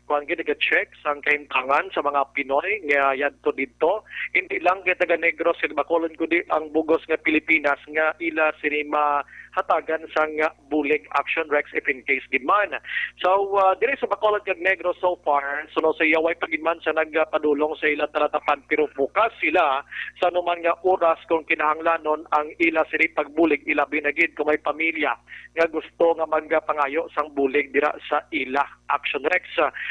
kuan gid, naga-check sang kahimtangan sa mga Pinoy nga yadto didto. Hindi lang kay taga Negros kag Bacolod, kundi ang bugos nga Pilipinas nga ila sini mahatagan sang bulig, Action Rex, if in case gid man. So, uh, diri sa Bacolod kag Negros so far, suno sa iya, way pa gid man sa nagpadulong sa ila talatapan, pero bukas sila sa anuman nga oras kung kinahanglanon ang ila sini pagbulig, ilabi na gid kung may pamilya nga gusto nga magpangayo sang bulig dira sa ila, Action Rex.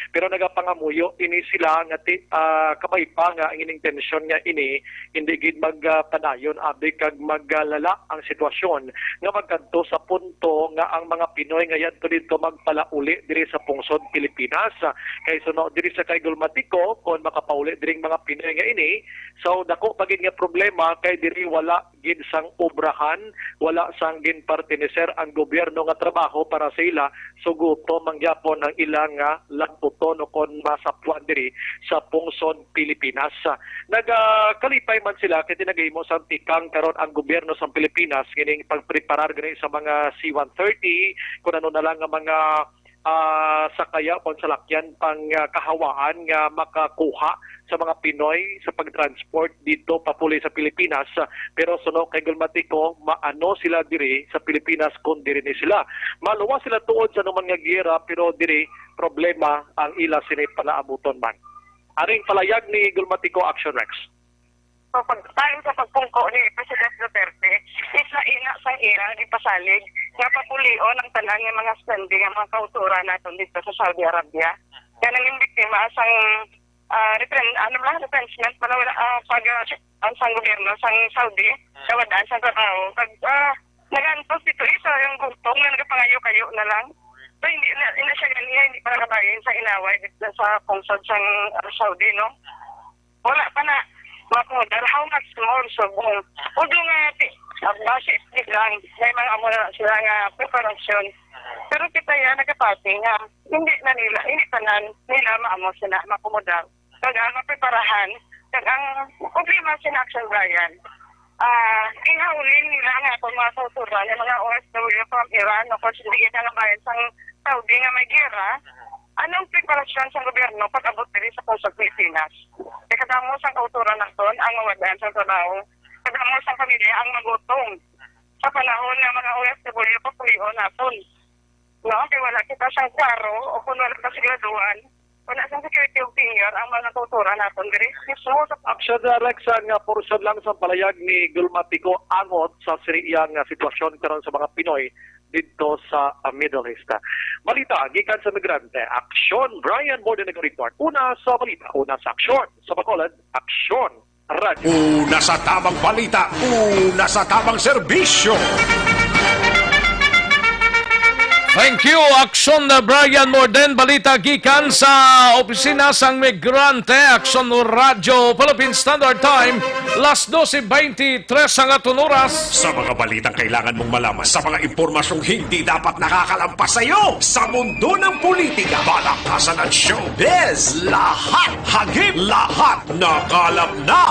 Pero nagapangamuyo ini sila nga ti, ah, kabay pa nga ang intensyon nga ini hindi gid magpadayon abi kag magalala ang sitwasyon nga magkadto sa punto nga ang mga Pinoy nga yadto didto magpalauli diri sa pungsod Pilipinas. Kay suno diri sa kay Gulmatico, kon makapauli diri ang mga Pinoy nga ini, so dako pa gid nga problema kay diri wala gid sang obrahan, wala sang ginpartineser ang gobyerno nga trabaho para sa ila, suguto man gyapon ang ila nga lagputon o kon masapwan diri sa pungsod Pilipinas. Nagakalipay man sila kay nagahimo sang tikang karon ang gobyerno sa Pilipinas gining pagpreparar gani sa mga C one thirty, kun ano na lang nga mga ah, sakaya kon salakyan pang, ah, kahawaan nga makakuha sa mga Pinoy sa pag-transport didto papuli sa Pilipinas. Pero suno kay Gulmatico, maano sila diri sa Pilipinas kon diri ni sila. Maluwas sila tuod sa anuman nga giyera, pero diri problema ang ila sini palaabuton man. Aring palayag ni Gulmatico, Action Rex. So, pagtayo sa pagpungko ni President Duterte, isa ina sang ira gipasalig nga papulion ang tanan nga mga spending nga mga kauturan naton dito sa Saudi Arabia nga nangin biktima sang, ah, retren-, ano lang, retrenchment, wala, wala, ah, pag, ah, ang sang gobyerno sang Saudi, kawad-an sang trabaho. Pag, ah, nagantos dito isa yung gutom nga nagapangayo-kayo na lang. So, hindi na, hindi siya ganiya, hindi pa nakabayan sa inaway dito sa pungsod sang, ah, Saudi, no? Wala pa na makumodal. How much more subong? Although nga, ti-, ah, base lang, may mga amo na sila nga preparasyon. Pero kita yan, nagapati nga, hindi na nila, hindi tanan nila maamo sila makumodal. Kag ang mapreparahan, kag ang problema sa Action Brian, ah, gihauling nila nga akong mga kauturan, yung mga O F W from Iran, o kung hindi kita nga bayan sang Saudi nga may gera, anong preparasyon sa gobyerno pag-abot diri sa Pilipinas? Kay kadamo sang kauturan naton ang mawad-an sang trabaho. Kadamo sang pamilya ang magutom sa panahon nga mga O F W papulion naton. No? Kay wala kita sang klaro o kung wala ka siguraduhan, wala sang security of tenure ang mga kauturan naton diri mismo sa Action Direction nga porsyon lang sa palayag ni Gulmatico angot sa siriyang nga sitwasyon karon sa mga Pinoy didto sa, ah, Middle East. Balita gikan sa migrante, Aksyon, Brian Morden nag-report. Una sa balita, una sa aksyon. Sa Bacolod, Aksyon, Radyo. Una sa tamang balita, una sa tamang serbisyo. Thank you, Aksyon na Brian Morden. Balita gikan sa opisina sang migrante, Aksyon Radyo, Philippine Standard Time, las dose beintitrés ang aton oras. Sa mga balitang kailangan mong malaman, sa mga impormasyong hindi dapat nakakalampas sa iyo, sa mundo ng politika, balakasan at showbiz, lahat hagip, lahat nakalap na.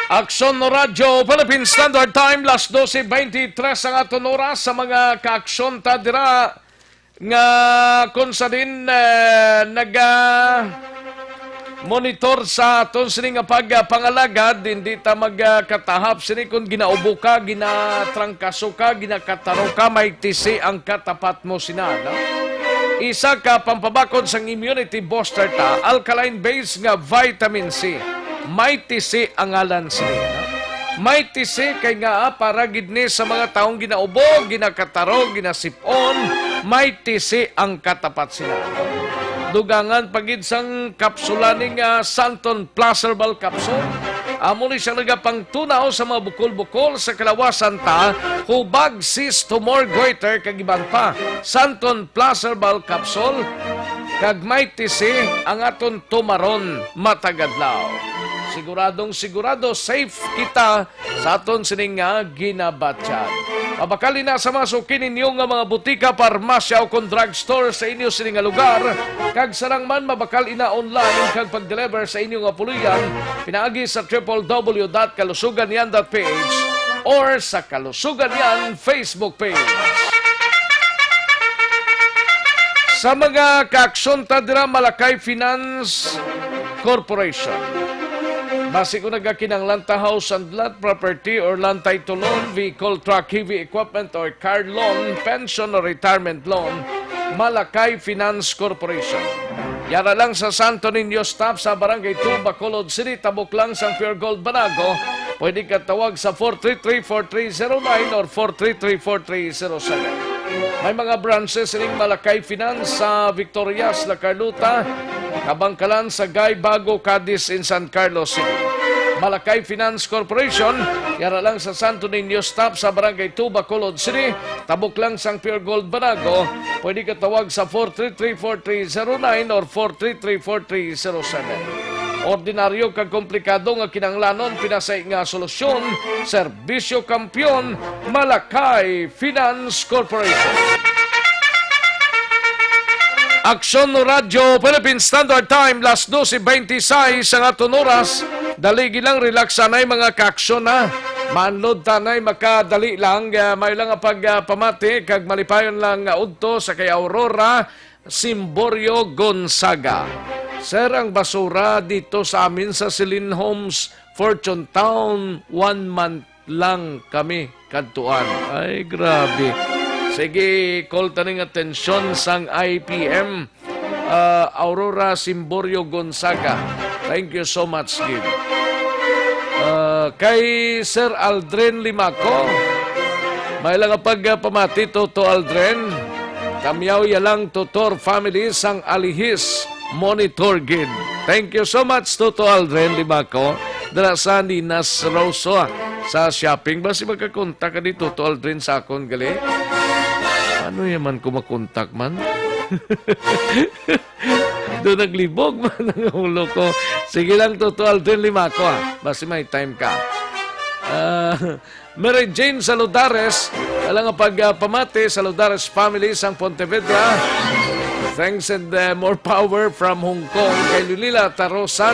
Aksyon Radyo, Philippine Standard Time, las dose beintitrés ang aton oras. Sa mga kaaksyon ta dira nga kung sa din, eh, naga monitor sa aton sini nga pagpangalagad, hindi ta magkatahap sini kung ginaubo ka, ginatrangkaso ka, ginakataro ka, may tisi ang katapat mo sina, no? Isa ka pampabakod sang immunity booster ta, alkaline base nga vitamin C. May tisi ang ngalan sini, no? May tisi kay nga, ah, para gid ni sa mga taong ginaubo, ginakataro, ginasip-on, may tisi ang katapat sina. Dugangan pa gid sang kapsula ni nga Santon Plus Herbal Capsule. Amo ni siyang nagapangtunaw sa mga bukol-bukol sa kalawasan ta, hubag, cyst, tumor, goiter, kag iban pa. Santon Plus Herbal Capsule, kag may tisi ang aton tumaron matag adlaw. Siguradong sigurado safe kita sa aton sining nga ginabatyag. Mabakal ina sa mga suki ninyo nga mga butika, parmasya, o kon drugstore sa inyo sini nga lugar, kag sarang man mabakal ina online kag pag-deliver sa inyo nga puloy-an pinaagi sa triple W dot kalusugan yan dot P H or sa Kalusugan Yan Facebook page. Sa mga kaaksyon ta dira, Malakay Finance Corporation. Basi kung nagakinahanglan ta house and lot, property or land title loan, vehicle, truck, heavy equipment or car loan, pension or retirement loan, Malakay Finance Corporation. Yara lang sa Santo Niño Stop sa Barangay two, Bacolod City, tabok lang sang Pure Gold Banago, Pwede ka tawag sa four three three, four three zero nine or four three three, four three zero seven. May mga branches ining Malakay Finance sa Victorias, La Carlota, Kabangkalan, Sagay, Bago, Cadiz, in San Carlos City. Malakay Finance Corporation, yara lang sa Santo Niño Stop sa Barangay two, Bacolod City, tabok lang sang Pure Gold Banago. Pwede ka tawag sa four three three, four three zero nine or four three three, four three zero seven. Ordinaryo kag komplikado nga kinahanglanon, pinasay nga solusyon, Serbisyo Kampiyon, Malakay Finance Corporation. Aksyon Radyo Philippine Standard Time, las doce veintiseis ang aton oras. Dali lang, relax anay, mga kaaksyon, ha. Maanlod tanay, makadali lang. Ah, may lang nga pag, ah, pamati, kag malipayon lang nga udto sa kay Aurora Simborio Gonzaga. "Sir, ang basura dito sa amin sa Celine Homes, Fortune Town, one month lang kami kadtuan." Ay, grabe. Sige, call taning atensyon sang I P M. Ah, Aurora Simborio Gonzaga. Thank you so much, gid. Ah, kay Sir Aldrin Limaco, may lang nga pagpamati, Toto Aldrin. Kamyaw ya lang, Tutor family sang Alihis. Monitor gid. Thank you so much, Toto Aldrin Limaco. Dira sa Ninas Rosso, ah, sa shopping. Basi magkakontak ka di, Toto Aldrin, sa akon gali. Ano yaman ko makontak man? Do naglibog man ang ulo ko. Sige lang, Toto Aldrin Limaco, ah. Basi may time ka. Ah, Mary Jane Saludares, alang nga pagpamati, Saludares family sang Pontevedra. Thanks and, uh, more power from Hong Kong. Kay Lunila Tarosan,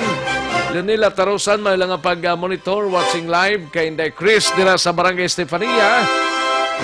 Lunila Tarosan, may lang nga pag-monitor, watching live. Kay Inday Chris dira sa Barangay Estefania,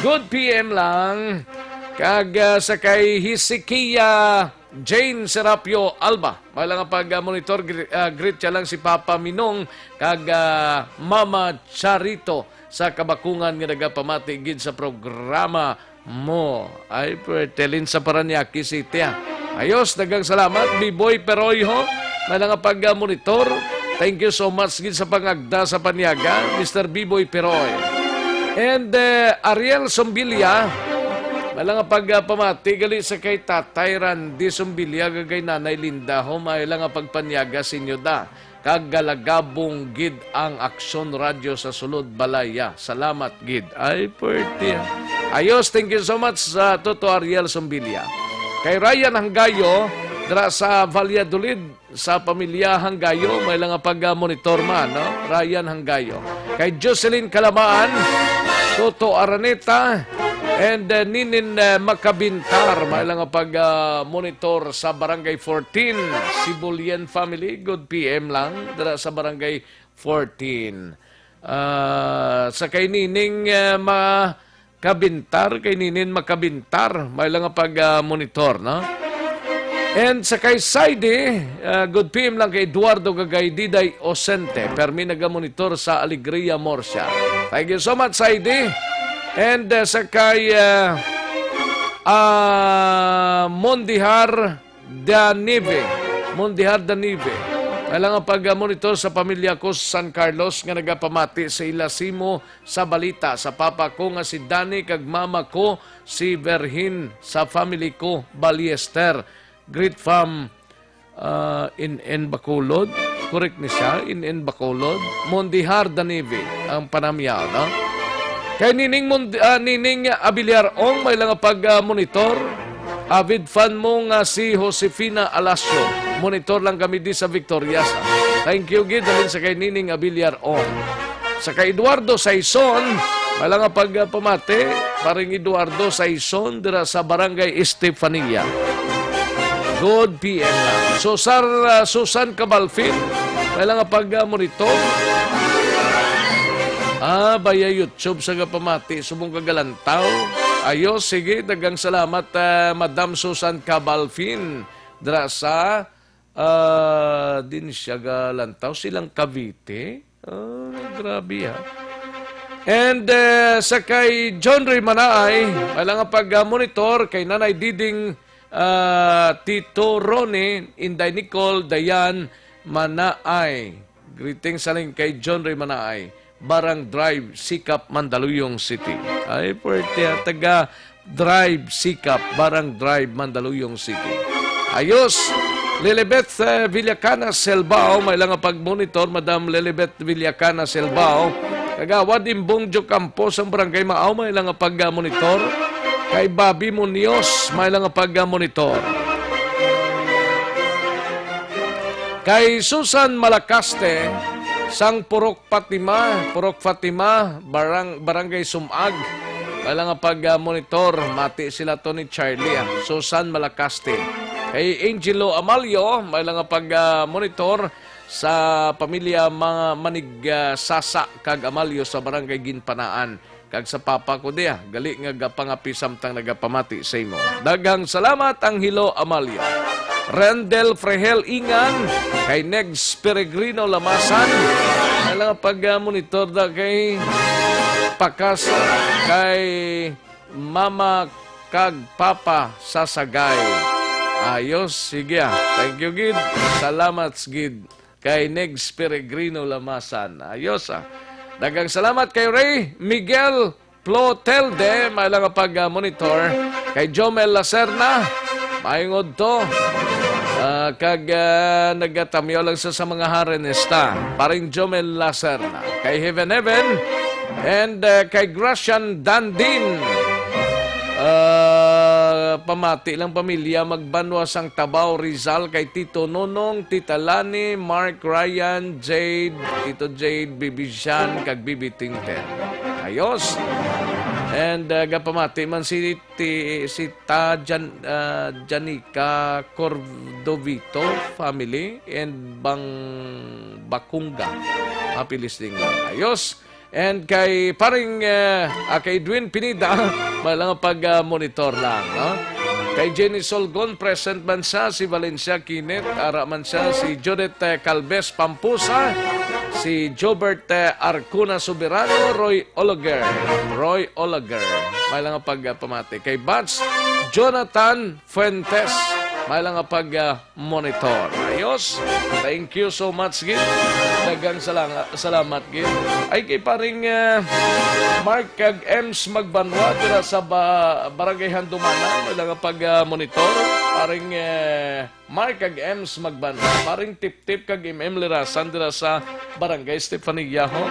good P M lang. Kag, uh, sa kay Hezekiah Jane Serapio Alba, may lang nga pag-monitor, gre-, ah, greet siya lang si Papa Minong kag, ah, Mama Charito sa Kabakungan nga nagapamati gid sa programa mo. Ay, pwerte, Lin, sa Parañaque City, ah. Ayos, daghang salamat, Biboy Peroy, ho. May lang nga pag-monitor. Thank you so much gid sa pangagda sa panyaga, Mister Biboy Peroy. And, eh, Ariel Sombilia, may lang nga pagpamati gali sa kay Tatay Randy Sombilia, kag kay Nanay Linda, ho, may lang nga pagpanyaga sa inyo da. Kag galagabong gid ang Aksyon Radyo sa sulod balaya. Salamat gid. Ay, pwerte, ah. Ayos, thank you so much sa Toto Ariel Sombilia. Kay Ryan Hanggayo, dira sa Valladolid, sa pamilya Hanggayo, may lang nga pag-monitor man, no? Ryan Hanggayo. Kay Jocelyn Calamaan, Toto Araneta, and, uh, Ninin, uh, Macabintar, may lang nga pag-monitor sa Barangay fourteen, Sibulian family, good P M lang, dira sa Barangay fourteen. Ah, sa kay Nining, uh, ma-, Kabintar, kay Ninin Makabintar, may lang nga pag, ah, monitor, no? And sa kay Saidi, ah, good P M lang kay Eduardo kag kay Diday Osente, permi nagamonitor sa Alegria, Murcia. Thank you so much, Saidi. And, ah, sa kay, ah, ah, Mondihar Danive, Mondihar Danive, may lang nga pag, ah, monitor sa pamilya ko sa San Carlos nga nagapamati sa ila simo sa balita sa papa ko nga si Danny kag mama ko si Verhin, sa family ko, Baliester. Greet from, ah, in, in Bacolod. Correct ni siya, in, in Bacolod. Mondihar Danivi ang panamyaw, no? Kay Nining Mond-, ah, Nining Abiliar Ong, may lang pag, ah, monitor. Avid fan mo nga si Josefina Alasio. Monitor lang kami di sa Victorias, ah. Thank you, gid, halin sa kay Nining Abiliar Ong. Sa kay Eduardo Saison, wala nga pag, ah, pamati, paring Eduardo Saison, dira sa Barangay Estefania. Good P M lang. Susar, ah, Susan Cabalfin, wala nga pag, ah, monitor. Ah, baya YouTube sa gapamati, subong kagalantaw. Ayo, sige, daghang salamat, ah, Madam Susan Cabalfin, dira sa Ah, din siya galantaw silang Cavite. Ah, grabe, ha. And, eh, sa kay John Ray Manaay, wala nga pag, ah, monitor kay Nanay Diding, ah, Tito Ronnie, Inday Nicole, Dayan Manaay. Greetings sa ling kay John Ray Manaay. Barang Drive, Sikap, Mandaluyong City. Ay, puwerte, ah, taga Drive, Sikap, Barang Drive, Mandaluyong City. Ayos. Lilibeth, eh, Villacana Selbao, may lang nga pag-monitor, Madam Lilibeth Villacana Selbao. Kagawad Imbong Jocampo sang Barangay Maaw, may lang nga pag-monitor. Kay Bobby Munoz, may lang nga pag-monitor. Kay Susan Malacaste, sang Purok Fatima, Purok Fatima, Barang-, Barangay Sumag. May lang nga pag-monitor, mati sila to ni Charlie, ah. Susan Malacaste. Kay Angelo Amalio, may lang nga pag-monitor sa pamilya mga Manig, ah, Sasa kag Amalio sa Barangay Ginpanaan. Kag sa papa ko diya, gali nga gapangapi samtang nagapamati sa imo. Daghang salamat, Angelo Amalio. Rendel Frehel Ingan, kay Negs Peregrino Lamasan, nga lang pag-monitor da kay Pakas, kay Mama kag Papa sa Sagay. Ayos, sige, ah. Thank you, gid. Salamat, gid. Kay Negs Peregrino Lamasan. Ayos, ah. Daghang salamat kay Ray Miguel Plotelde, may lang nga pag-monitor. Kay Jomel Lacerna, maayong udto. Ah, kag, ah, nagatamyaw lang sa, sa mga harenista. Paring Jomel Lacerna. Kay Heaven Heaven, and, ah, kay Gracian Dandin. Ah, pamati lang pamilya, Magbanwa sang Tabao, Rizal, kay Tito Nonong, Tita Lani, Mark, Ryan, Jade, Tito Jade, Bibi Jean, kag Bibi Tinten. Ayos. And, ah, gapamati man si ti-, si Ta Jan-, ah, Janica Cordovito family and Bang Bakunga. Happy listening. Ayos. And kay paring, eh, ah, kay Edwin Pineda, may lang pag, ah, monitor lang, no? Kay Jenny Solgon, present man siya, si Valencia Kenneth, ara man siya, si Judith, eh, Calves Pampusa, si Jobert, eh, Arcuna Soberano, Roy Olager, Roy Olager, may lang pag, ah, pamati. Kay Bats Jonathan Fuentes, may lang pag, ah, monitor. Ayos. Thank you so much, gid. Daghang salanga-, salamat, gid. Ay, kay paring, eh, Mark kag Ems Magbanwa, dira sa ba-, Barangay Handumanan, may lang pag, ah, monitor. Paring, eh, Mark kag Ems Magbanwa. Paring Tiptip kag M M Lirasan, dira sa Barangay Stefania, ho.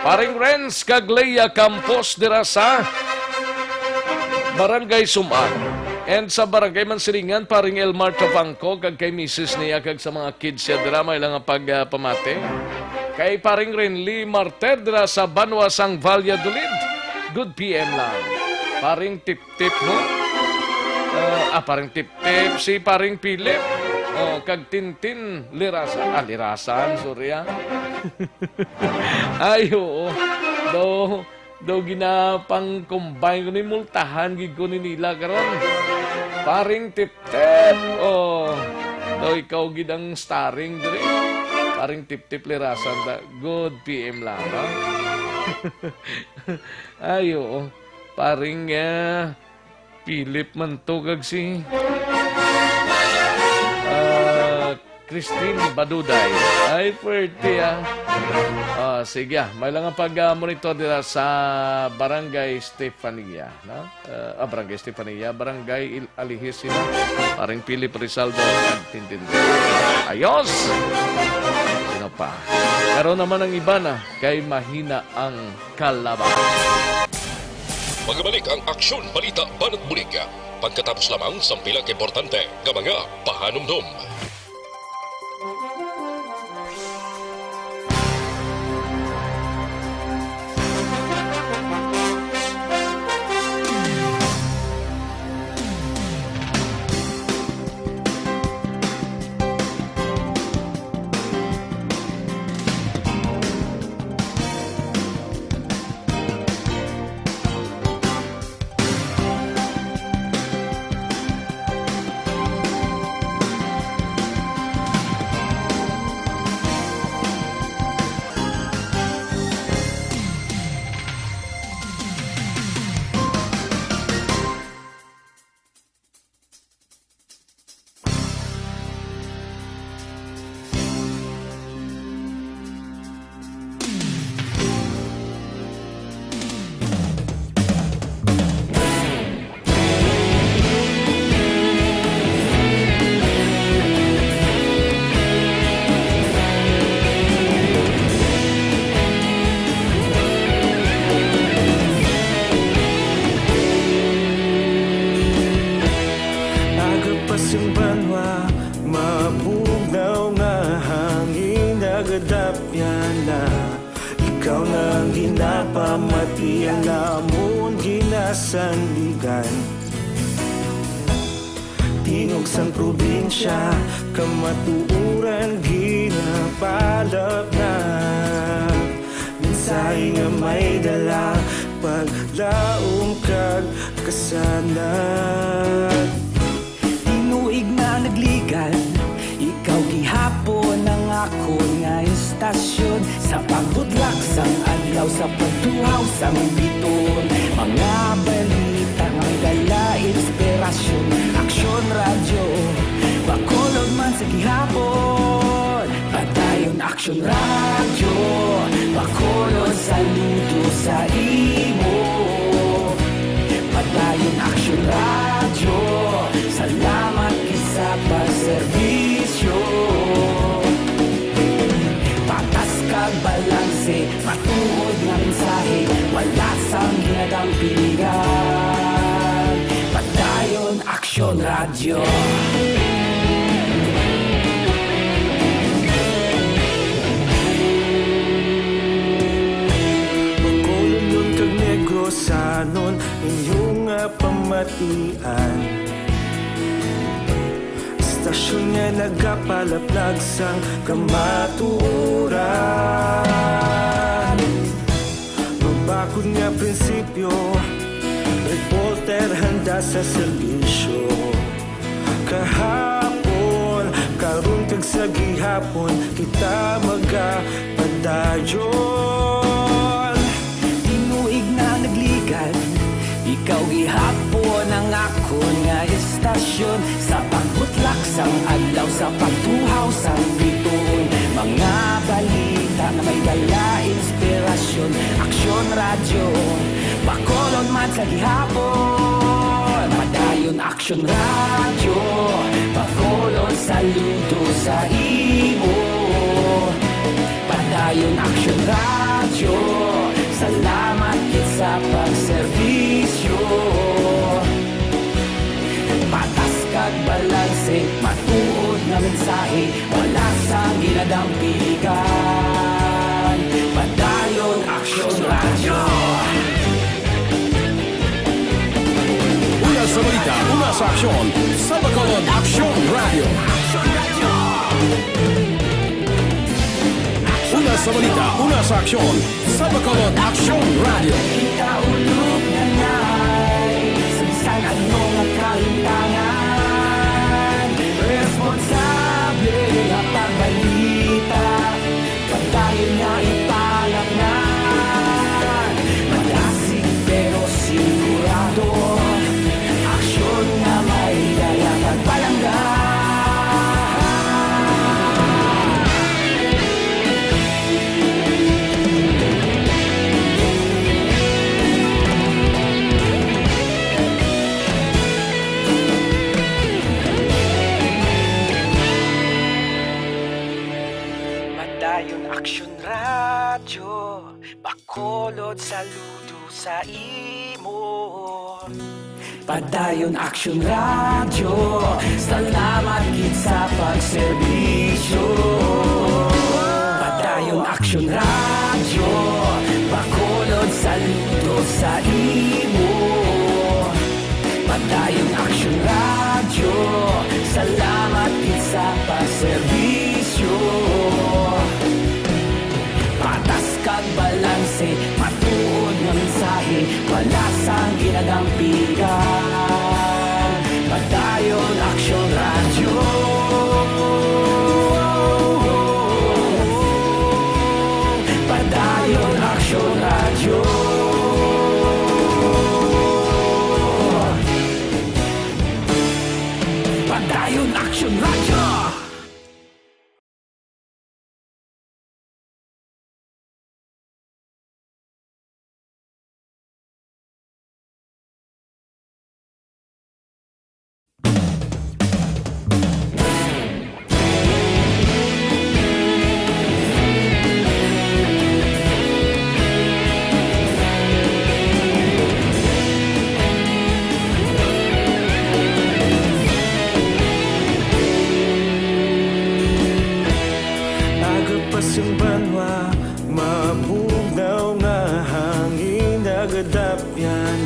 Paring Renz kag Leia Campos, dira sa Barangay Sumag. And sa Barangay Mansilingan, paring Elmar Tavangco kag kay misis niya kag sa mga kids siya dira, may lang nga pag, ah, pamati. Kay paring Renly Marter dira sa Banwa sang Valladolid. Good P M lang. Paring Tip-Tip mo. Ah, ah, paring Tip-Tip, si paring Philip. Oh, kag Tintin Lirasan. Ah, Lirasan, sorry, ah. Ay, oo. Do, Daw ginapang-combine ko ni, multahan gid ko ni nila karon. Paring Tip-Tip, oh, daw ikaw gid ang starring diri. Paring Tip-Tip Lirasan ta. Good P M lang, no? Ay, oo. Paring, ah, Philip man to kag si, ah, Christine Baduday. Ay, pwerte, ah. Ah, sige, ah. May lang ang pag-monitor dira sa Barangay Stefania, no? Ah, ah, Barangay Stefania, Barangay Il-, Alihis sila. Paring Philip Rizaldo, nagtintindi. Ayos! Sino pa? Pero naman ang iba na kay mahina ang kalaban. Magabalik ang Aksyon Balita Banat Bulig pagkatapos lamang sang pila ka importante nga mga pahanumdom. sandigan. Tingog sang probinsya, kamatuoran ginapalapnag. Mensahe nga may dala, paglaom kag kasanag. Tinuig na nagligad, ikaw gihapon ang akon nga istasyon. Sa pagbutlak sang adlaw, sa pagtuhaw sang bituon, mga balita nga may dala inspirasyon. Aksyon Radyo, Bacolod man sa gihapon. Padayon Aksyon Radyo, Bacolod, saludo sa imo. Padayon Aksyon Radyo, salamat gid sa pagserbisyo. Patas kag balanse, matuod nga mensahe, wala sang ginadampigan. Padayon Aksyon Radyo. Bacolodnon kag Negrosanon, inyo nga pamatian. Istasyon nga nagapalaplag sang kamatuoran. Mabakod nga prinsipyo, reporter handa sa serbisyo. Kahapon, karon kag sa gihapon, kita magapadayon. Tinuig na nagligad, ikaw gihapon ang akon nga istasyon. Sa pagbutlak sang adlaw, sa pagtuhaw sang bituon, mga balita nga may dala inspirasyon. Aksyon Radyo, Bacolod man sa gihapon. Padayon Aksyon Radyo, Bacolod, saludo sa imo. Padayon Aksyon Radyo, salamat gid sa pagserbisyo. Patas kag balanse, matuod nga mensahe, wala sang ginadampigan. Padayon Aksyon Radyo. Una sa balita, una sa aksyon, sa Bacolod Aksyon Radyo. Una sa balita, una sa aksyon, sa Bacolod Aksyon Radyo. Kita ulog na nay, sa bisan ano nga kalimtangan, responsable nga pagbalita. Padayon nga ipalapngan, malasig pero sigurado, aksyon nga may dala kag palangga. Padayon Aksyon Radyo, Bacolod, saludo sa imo. Padayon Aksyon Radyo, salamat gid sa pagserbisyo. Padayon Aksyon Radyo, Bacolod, saludo sa imo. Padayon Aksyon Radyo, salamat gid sa pagserbisyo. Patas kag balanse, matuod nga mensahe, wala sang ginadampigan. Padayon Aksyon Radyo. Padayon Aksyon Radyo. Padayon Aksyon Radyo.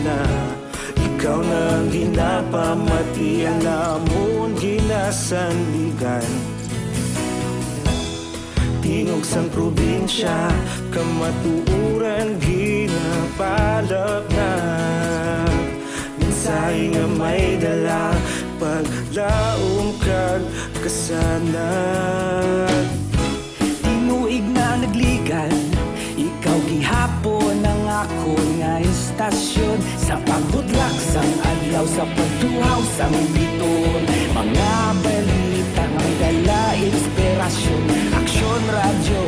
na, ikaw na ang ginapamatian, amon ginasandigan. Tingog sang probinsya, kamatuoran ginapalapnag. Mensahe nga may dala, paglaom kag kasanag. Tinuig na nagligan, ikaw gihapon ang akon nga istasyon. Sa pagbudlak sang adlaw, sa pagtuhaw sang bituon, mga balita nga may dala inspirasyon. Aksyon Radyo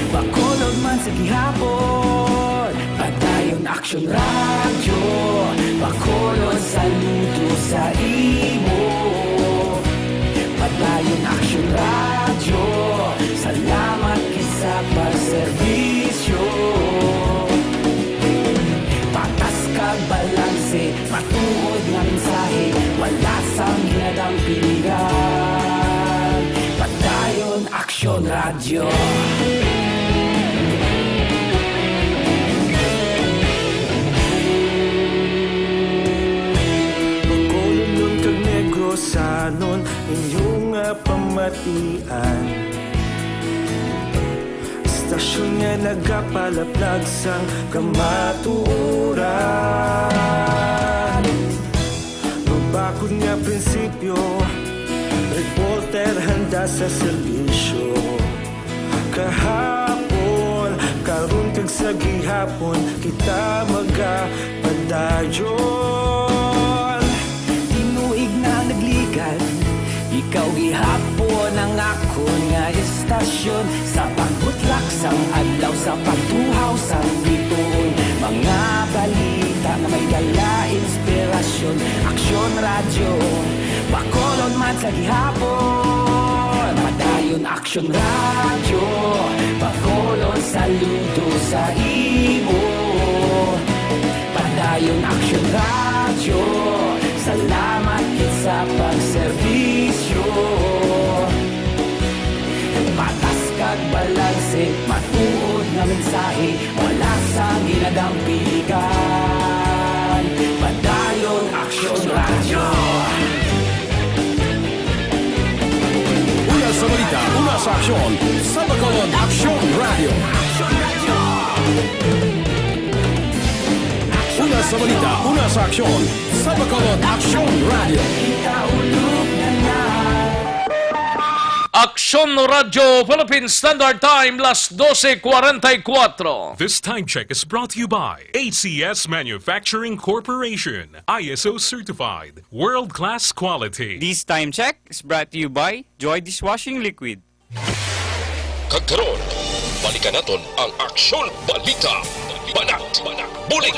Bacolod man sa gihapon. Padayon Aksyon Radyo Bacolod, saludo sa imo. Padayon Aksyon Radyo, salamat gid sa pagserbisyo. Patas kag balanse, matuod nga mensahe, wala sang ginadang piligan. Padayon Aksyon Radyo. Bacolodnon kag Negrosanon, inyo nga pamatian. Istasyon nga nagapalaplag sang kamatuoran. Mabakod nga prinsipyo, reporter handa sa serbisyo. Kahapon, karon kag sa gihapon, kita magapadayon. Tinuig na nagligan, ikaw gihapon ang akon nga istasyon. Sa pagbutlak sang adlaw, sa pagtuhaw sang bituon, mga balita nga may dala inspirasyon. Aksyon Radyo Bacolod man sa gihapon. Padayon Aksyon Radyo Bacolod, saludo sa imo. Padayon Aksyon Radyo, salamat gid sa pagserbisyo. Patas kag balanse, matuod nga mensahe, wala sang ginadang piligan. Padayon Aksyon Radyo. Una sa balita, una sa aksyon, sa Bacolod Aksyon Radyo. Una sa balita, una sa aksyon, sa Bacolod Aksyon Radyo. Aksyon Radyo Philippine Standard Time, las doce cuarenta y cuatro. This time check is brought to you by A C S Manufacturing Corporation, I S O certified, world-class quality. This time check is brought to you by Joy Dishwashing Liquid. Kag karon, balikan naton ang Aksyon Balita, Banat, Bulig.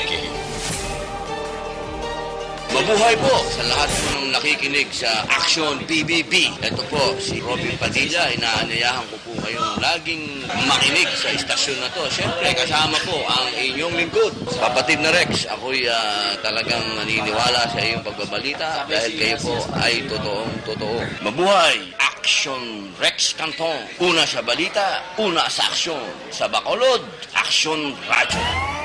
Mabuhay po sa lahat po ng nakikinig sa Aksyon P B B. Ito po si Robin Padilla, inaanyayahan ko po kayong laging makinig sa istasyon na to. Siyempre, kasama po ang inyong lingkod, Kapatid na Rex. Ako'y, ah, talagang naniniwala sa iyong pagbabalita dahil kayo po ay totoong totoo. Mabuhay! Aksyon Rex Canton. Una sa balita, una sa aksyon. Sa Bacolod, Aksyon Radyo.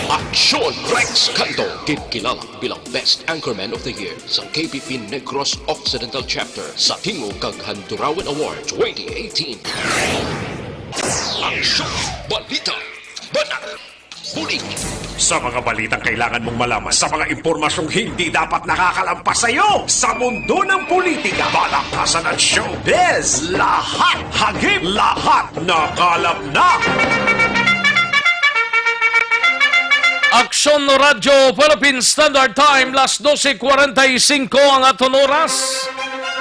Aksyon Rex Canton, ginkilala bilang Best Anchorman of the Year sa K B P Negros Occidental Chapter sa Tingog kag Handurawan Award twenty eighteen. Aksyon, balita, banat, bulig. Sa mga balitang kailangan mong malaman, sa mga impormasyong hindi dapat nakakalampas sa iyo, sa mundo ng politika, balaktasan at showbiz, lahat hagip, lahat nakalap na. Aksyon Radyo Philippine Standard Time, las doce cuarenta y cinco ang aton oras.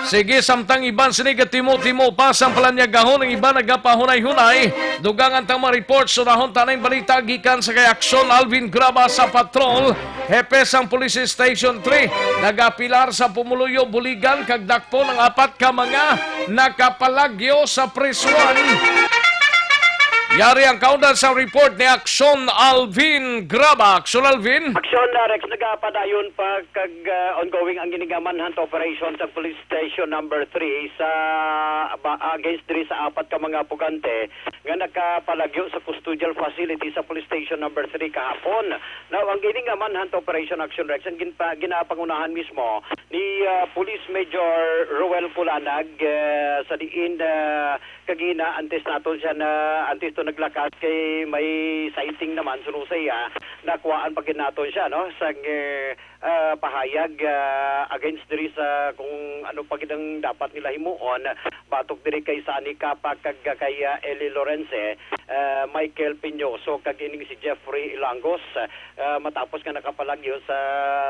Sige, samtang iban sini gatimo-timo pa sang palanyagahon, ang iban nagapahunay-hunay. Dugang ang tang mga reports, unahon ta na ang balita gikan sa kay Aksyon Alvin Graba sa Patrol, hepe sang Police Station three, nagapilar sa pumuluyo buligan kag dakpon ang apat ka mga nakapalagyo sa prisuan. Yari ang kaundan sa report ni Aksyon Alvin Graba. Aksyon Alvin. Aksyon, uh, Rex, nagapadayon pa kag, uh, ongoing ang gini nga manhunt operation sa Police Station Number Three sa, ba, against diri sa apat ka mga pugante nga nakapalagyo sa custodial facility sa Police Station Number Three kahapon. Now, ang gini nga manhunt operation, Aksyon Rex, ang ginpa-, ginapangunahan mismo ni, uh, Police Major Roel Culanag, uh, sa diin, uh, kagina, antes naton siya na, antes to naglakat kay may sighting naman, suno sa iya, nakuhaan pa gid naton siya, no? Sa, eh, ah, pahayag, ah, against diri sa kung ano pa gid ang dapat nila himuon, batok diri kay Sunny Capa kag kay, ah, Eli Lorense, ah, Michael Piñoso kag ining si Jeffrey Ilangos, ah, matapos nga nakapalagyo sa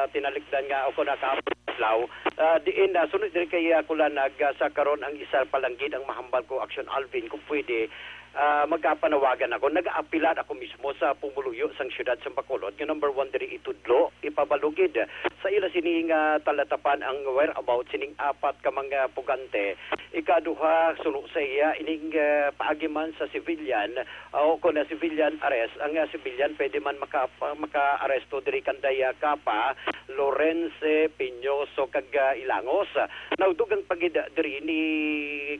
tinalikdan nga o kung nakahapon adlaw, ah, diin, ah, sunod diri kay, ah, Kulanag, ah, sa karon ang isa pa lang gid ang mahambal ko, Aksyon Alvin, kung pwede, ah, magkapanawagan ako. Nagaapilan ako mismo sa pumuluyo sang siyudad sang Bacolod nga number one diri itudlo, ipabalugid sa ila sini nga talatapan ang whereabouts sining apat ka mga pugante. Ikaduha, suno sa iya, ining, ah, paagi man sa civilian, o kon na civilian arrest, ang, ah, civilian pwede man maka-, maka-aresto diri kanday, ah, Capa, Lorense, Piñoso, kag, ah, Ilangos. Naudog ang pagid diri ni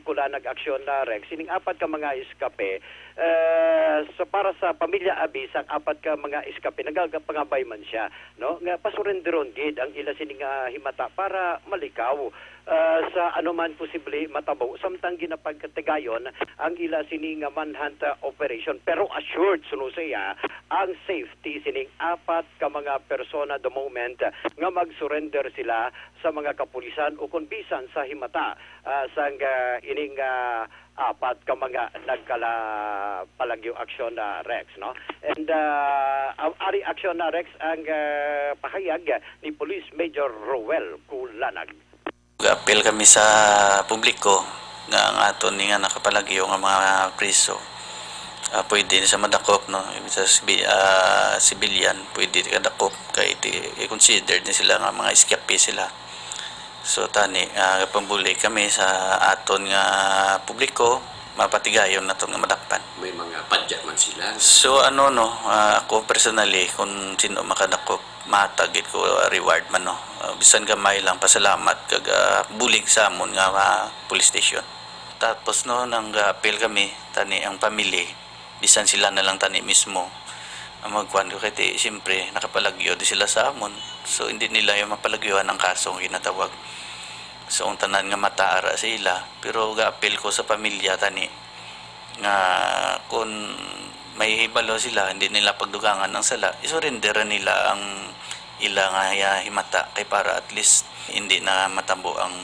Kulanag Aksyon na Rex. Sining apat ka mga eskape, ah, sa, para sa pamilya Abis, ang apat ka mga eskape, nagapangabay man siya, no? Nga pasurenderon gid ang ila sini nga himata para malikaw, ah, sa anuman posible matabo, samtang ginapagtigayon ang ila sini nga manhunt, ah, operation. Pero assured, suno sa iya, ang safety sining apat ka mga persona the moment nga mag-surrender sila sa mga kapulisan o kung bisan sa himata, ah, sang, ah, ining, ah, apat ka mga nagkala-, palagyo aksyon na Rex, no? And, ah, ang ari aksyon na Rex ang, ah, pahayag ni Police Major Roel Culanag. Apil kami sa publiko nga ang aton ni nga nakapalagyo nga mga priso, ah, pwede sa madakop, no? Sa sibi-, ah, civilian, pwede kadakop kay ti-, i-consider ni sila nga mga escape sila. So, tani, ah, pambuli kami sa aton nga publiko, mapatigayon naton nga madakpan. May mga padya man sila. So, ano, no, ah, ako personally, kung sino makadakop, matag gid ko, ah, reward man, no. Ah, bisan gamay lang, pasalamat kag, ah, bulig sa amon nga, ah, police station. Tapos, no, nang apil kami, tani ang family, bisan sila na lang tani mismo ang magkuan ko, kay ti, siyempre, nakapalagyo di sila sa amon. So, hindi nila yung mapalagyuhan ang kaso nga ginatawag. So, ang tanan nga mata ara sa ila, pero gaapil ko sa pamilya tani nga kung may hibalo sila, hindi nila pagdugangan ang sala, isurrender nila ang ila nga haya-, himata kay para at least hindi na matabo ang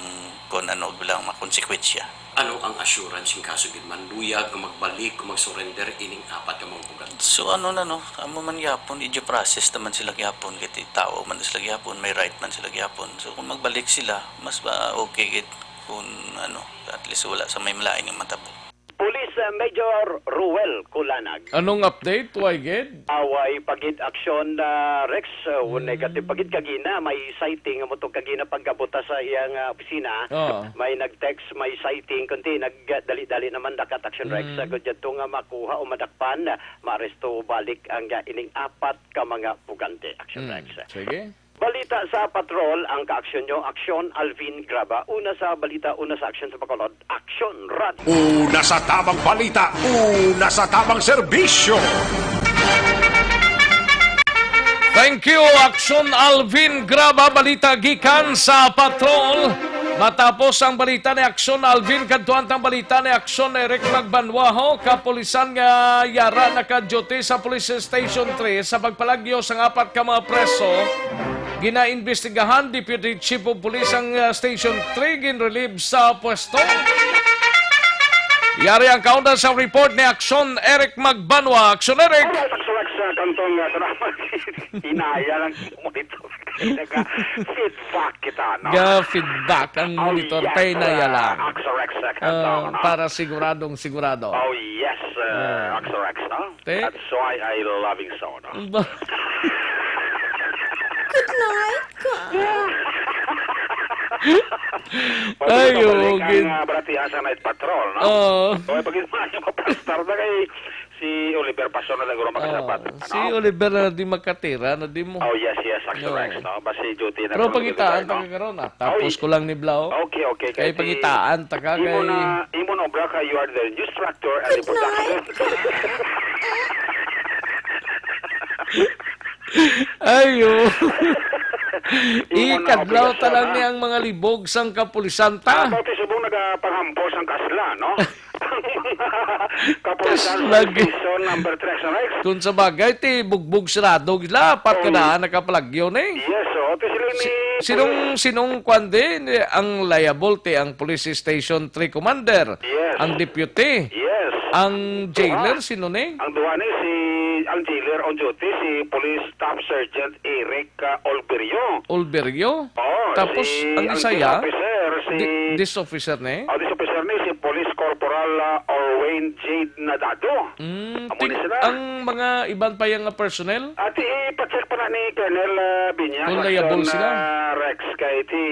kung ano bilang mga konsekwensya. Ano ang assurance sing kaso gid man luyag nga magbalik o mag-surrender ining apat ka mga pugante? So, ano na, no, amo man gyapon, i-due process naman sila gyapon, kay ti-, tao man sila gyapon, may right man sila gyapon. So, kung magbalik sila, mas ba okay gid kung ano, at least wala sa may malain nga matabo. Police, uh, Major Ruel Culanag. Anong update, way gid? Away pagid aksyon, uh, Rex, uh, Mm. negative pagid kagina, may sighting mo to kagina pagkabuta sa iyang, uh, opisina. Oo. May nag-text, may sighting, kundi nagdali-dali naman dakat aksyon, Rex. Mm. Sa gudya to nga makuha o madakpan, maaresto balik ang, uh, ining apat ka mga pugante aksyon, Mm. Rex. Sige. Balita sa Patrol, ang kaaksyon nyo, Aksyon Alvin Graba. Una sa balita, una sa aksyon sa Bacolod, Aksyon Radyo. Una sa tabang balita, una sa tabang serbisyo. Thank you, Aksyon Alvin Graba. Balita gikan sa Patrol. Matapos ang balita ni Aksyon Alvin, kadtuan tang balita ni Aksyon Eric Magbanwaho, kapulisan nga yara naka-duty sa Police Station three sa pagpalagyo sang apat ka mga preso. Ginaimbestigahan, Deputy Chief of Police ang, uh, Station three, ginrelieve sa pwesto. Yari ang kaundan sa report ni Aksyon Eric Magbanwa. Aksyon Eric! Alright, Aksyon Eric, sa kantong, uh, salamat. Inaya lang monitor. Naka-feedback kita, no? Ga-feedback ang Oh, monitor. Yes, Painaya uh, lang. Aksyon Eric, sa kantong, Ah, no? Para siguradong sigurado. Oh, yes, uh, Ah. Aksyon Eric, no? Te? That's why I love you so, no? Ba- Good night, ka. Pwede Ay, ka balik okay. Ang, ah, baratian sa Night Patrol, no? Oo. O, pag-, mapastar na kay Si Oliver Paso na lang guro makasabat, Oh, si ano? Oliver na di makatira na di mo. Oh, yes, yes, Action No. Rex, no? Basi duty na Pero karon, pangitaan Oliver, ta no? ka karon, ah. Tapos Oy. ko lang ni Blau. Okay, okay, Kay kay pangitaan ta ka imo kay na, imo na obra ka, you are the news director and the Good production. night. Ayo. Imo na Ikadlaw obligasyon, tanan ha? ni ang mga libog sang kapulisan ta. Ah, mao ti subong nagapanghampo sang kasla, no? Ang mga kapulisan sa Kaslag. Station number three, Action Rex. Kung sa bagay, ti bugbog sirado gila, apat ka Oy. daan nakapalagyo ni. Yes, oh. Ti sila ni Si-, sinong, Pul- sinong kwan di? Ni-, ang liable ti ang Police Station three Commander, Yes. ang deputy, Yes. ang Duha. jailer, sino ni? Ang duha ni si, ang jailer on duty, si Police Staff Sergeant Eric, ah, Olberio. Olberio? Oh, Tapos, si, ang ang isa ya? desk officer, si Di-, desk officer ni? Oh, desk officer ni si Police Corporal, ah, Orwayne Jade Nadado. Mm, Amo ni ting-, sila. ang mga iban pa yang nga personnel? Ati, ipa-check pa na ni Colonel, ah, Binyas, Kung liable Action, sila? ah, Rex, kay ti,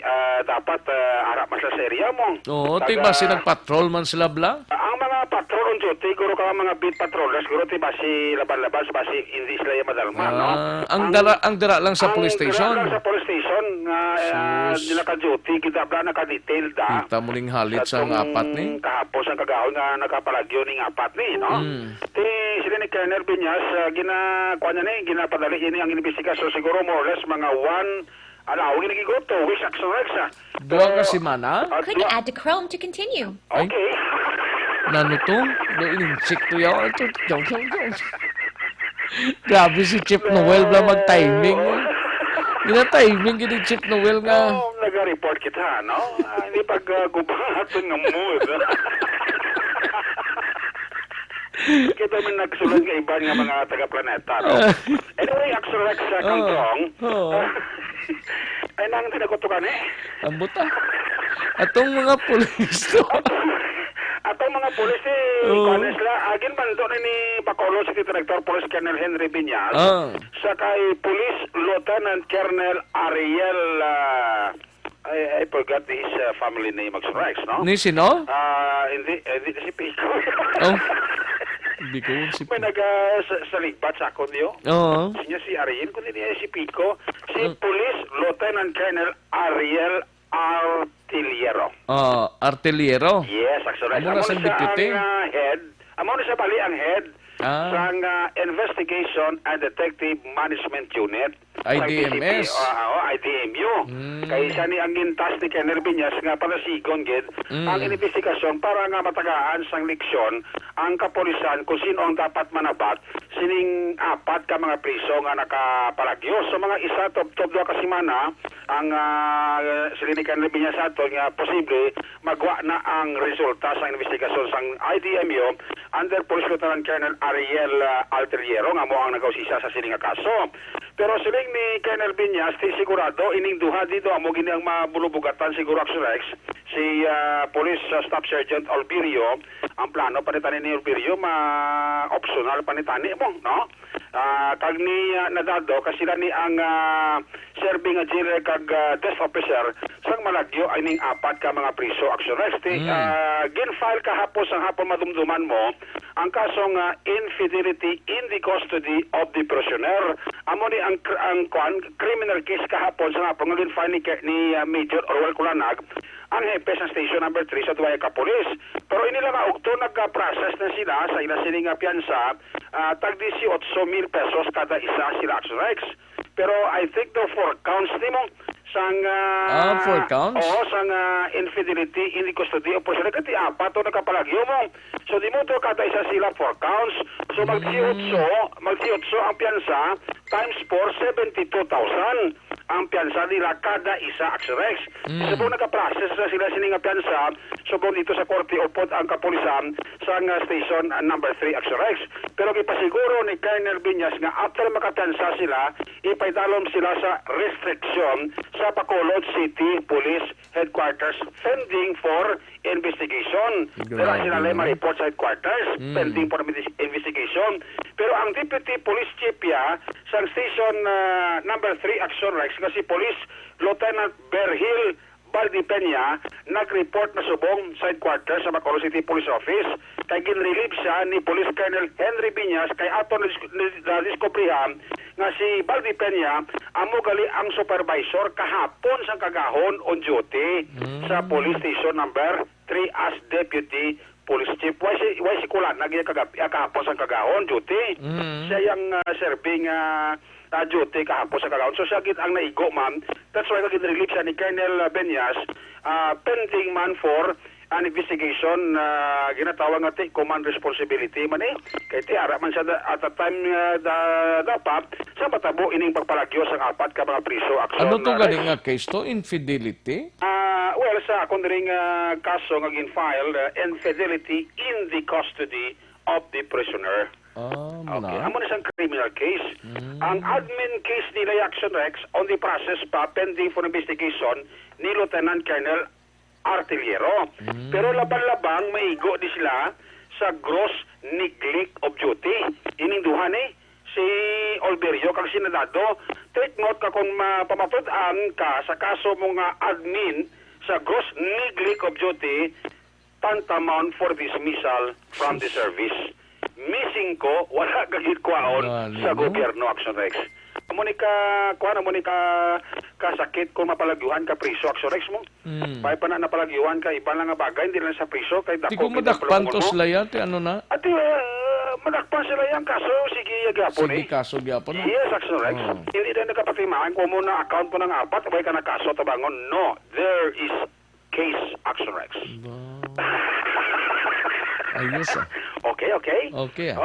ah, dapat, ah, ara man sila sa area mo. Oo, ti Taga basi nagpatrol man sila, bla? Ang mga patrol on duty, guro ka mga beat patrollers, guro ti basi laban-laban, sa basi hindi sila yung madalma, no? Ah, ang Ang dara-, ang dira lang sa ang police dira station? lang sa police station, nga, ah, Sus. di naka-duty, kita bla naka-detail da. Kita mo ning halit Sa sang tong apat ni? kahapon, sa kagahon nga nakapalagyo ning apat ni, no? Mm. Ti, sila ni Colonel Binyas, ah, gina-, kuwan niya ni, ginapadali ini ang imbestigasyon. Siguro more or less mga one, ala, huwag nagiguto, wish Action Rex, ah. Duha ka Pero, semana? ah, Click dua- add to Chrome to continue. Ay. Okay. Nano to? Do ining chick to yaw. Ito, yaw, yaw, yaw. Grabe si Chief Noel bla mag-timing. Gina-timing gini Chief Noel nga. Oh, nag-report kita, no? Ah, hindi pag, ah, gubaton nga mood. Kita man nagsulod nga iban nga mga taga-planeta, no? Anyway, Action Rex sa Oo. Kangkong. Oo. Ay, nang tinagutukan eh. Ang buta. Atong mga pulis to. Atong mga pulis, eh, Oo. kuwan sila, agin man doon ni Bacolod City Director Police Colonel Henry Binyas, Ah. sa kay Police Lieutenant Colonel Ariel, ah, I, I forgot his, uh, family name, Max Rex, no? Ni sino? Ah, hindi, eh, hindi si Pico. Oh. Hindi ko si May naga sa, sa ligbat sa akon niyo. Oo. Sinya si Ariel, kundi niya si Pico. Si Mm. Police Lieutenant Colonel Ariel Artillero. Ah, Artillero. Yes, actually. Amo na Amo sang siya deputy? ang, ah, head. Amo na siya bali ang head Ah. sang, ah, Investigation and Detective Management Unit. I D M S. Sa P C P, ah, oh, I D M U. Mm. Kay siya ni ang gintas ni Colonel Binyas nga palasigon gid Mm. ang investigasyon para nga matagaan sang leksyon ang kapulisan kung sino ang dapat manabat sining apat ka mga priso nga nakapalagyo. So, mga isa tubtob duha ka semana ang, ah, sila ni Colonel Binyas ato nga posible magwa na ang resulta sa investigasyon sang I D M U under Police Lieutenant Colonel Ariel, ah, Alteliero nga mo ang nagausisa sa sini nga kaso. Pero siling ni Colonel Binyas, ti sigurado ining duha dito amo gini ang mabulubugatan siguro, Action Rex, si, ah, Police, ah, Staff Sergeant Olbirio. Ang plano pa ni tani ni Olbirio, ma-optional pa ni tani mo, no? Ah, kag ni, ah, Nadado, kay sila ni ang, ah, serving nga jailer kag, ah, desk officer sang malagyo ay ning apat ka mga priso, Action Rex. Ti, Mm. ah, gin-file kahapon sang hapon madumduman mo ang kaso nga infidelity in the custody of the prisoner. Amo ni ang kr-, ang kwan, criminal case kahapon sang hapon nga gin-file ni, ni, ah, Major Orwell Culanag, ang hepe sa Station Number Three sa Duwaya ka Police. Pero ini lang nga ugto nagka-process na sila sa ila sini nga piyansa, ah, tag dieciocho mil pesos kada isa sila, Action Rex. Pero I think the four counts nimo sang, ah, Ah, four counts? Oo, sang, ah, infidelity in the custody of person. Kati apat to nakapalagyo mo. So, di mo to kada isa sila four counts. So, mag Mm. dieciocho, mag dieciocho ang piyansa times four, seventy-two thousand ang piyansa nila kada isa, Action Rex. Mm. Subong nagka-process na sila sini nga piyansa, subong dito sa korte upod ang kapulisan sa nga station, ah, number three, Action Rex. Pero gipasiguro ni Colonel Binyas nga after makapiyansa sila, ipaidalom sila sa restriction sa Bacolod City Police Headquarters pending for investigation. Grabe, Dala sila no? ma-report sa headquarters, Mm. pending for investi-, investigation. Pero ang Deputy Police Chief ya, sang Station, ah, number three, Action Rex, nga si Police Lieutenant Berhil Valdepeña nag-report na subong sa headquarters sa Bacolod City Police Office, kay ginrelieve siya ni Police Colonel Henry Viñas, kay aton nadis-, nadiskubrihan nga si Valdepeña amo gali ang supervisor kahapon sang kagahon on duty Mm. sa Police Station Number Three as Deputy Police Chief. Why si, why si Kulanag iya kagab-, ah, kahapon sang kagahon duty? Mm. Siya yang, ah, serving, ah, ah, duty kahapon sa kagahon. So, siya gid ang naigo, ma'am. That's why ginrelieve siya ni Colonel, ah, Benyas, ah, pending man for an investigation, ah, ginatawag nga take command responsibility man, eh. Kay ti ara man siya da-, at the time, ah, da-, dapat sa matabo ining pagpalagyo sang apat ka mga priso, action Ano to na gani arrest. nga case to? Infidelity? Ah, well, sa akon diri nga kaso nga gin-file, ah, infidelity in the custody of the prisoner. Ah, Okay, muna. amo na siyang criminal case. Mm. Ang admin case nila, Action Rex, on the process pa, pending for investigation ni Lieutenant Colonel Artillero. Mm. Pero labang-labang maigo di sila sa gross neglect of duty. Ining duha ni si Olverio kag si Nadado. Take note ka kung mapamatud-an ka sa kaso mo nga admin sa gross neglect of duty, tantamount for dismissal from the service. Missing ko, wala ka gid kwaon Wala, sa no? gobyerno, Action Rex. Amo ni ka, kuwan, amo ni ka, kasakit kung mapalagyuhan ka priso, Action Rex mo. Mm. May pa na napalagyuhan ka, iba lang nga bagay, hindi lang sa priso, kay Di dako ko gid ang madakpan to pulong mo. sila yan, ti ano na? Ati, ah, madakpan sila yan, kaso sige, gyapon Sige, eh. kaso gyapon, no? Yes, Action Rex. Oo. Hindi na nakapatimaan kung mo na account mo ng apat, sabay ka na kaso, tabangon. No, there is case, Action Rex. Ba. Ayos, ah. Okay, okay? Okay, ah.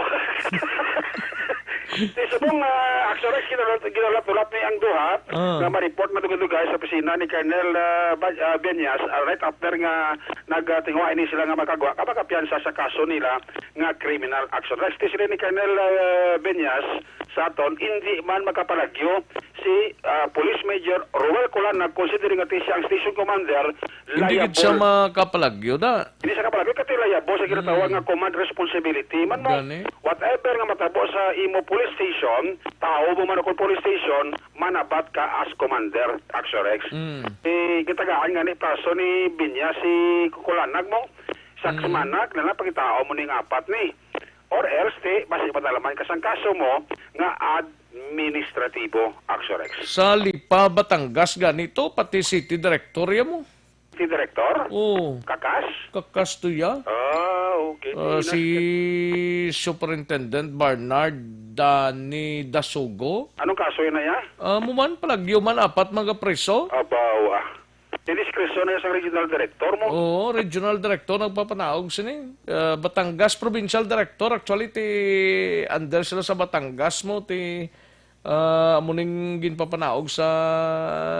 Di subong, ah, Action Rex, ginalat-, ginalat-ulat ni ang duha Ah. nga ma-report madugay-dugay sa opisina ni Colonel, ah, Ba-, ah, Benyas, ah, right after nga nagtinguha ini sila nga makagwa ka makapiyansa sa kaso nila nga criminal, Action Rex. Ti sila ni Colonel, ah, Benyas sa aton, hindi man makapalagyo si, ah, Police Major Roel Colan, nag-consider nga ti siya ang station commander, Hindi gid siya liable. makapalagyo, da. Hindi siya kapalagyo, kay ti liable sa ginatawag Mm. nga command responsibility. Man mo, Gani. whatever nga matabo sa imo police station, tawo mo man akong police station, manabat ka as commander, Action Rex. Mm. Eh, gitagaan nga ni paso ni Binya si Kukulanag mo. Sa Mm. Kukulanag, na lang pagkitao mo ning apat ni. Or else, ti, basi madalaman ka sang kaso mo nga administratibo, Action Rex. Sa Lipa, Batangas, ganito, pati city director ya mo. City director? Oo. Kakas? Kakas to ya. Ah, okay. Ah, Inas- si Superintendent Bernard Dani Dasugo. Anong kaso yun na ya? Ah, muman, palagyo man, apat mga preso. Abaw, ah. Diniskretsyon na sa regional director mo. Oo, regional director nagpapanaog sini. Ah, Batangas provincial director, actually, ti under sila sa Batangas mo, ti, ah, amo ning ginpapanaog sa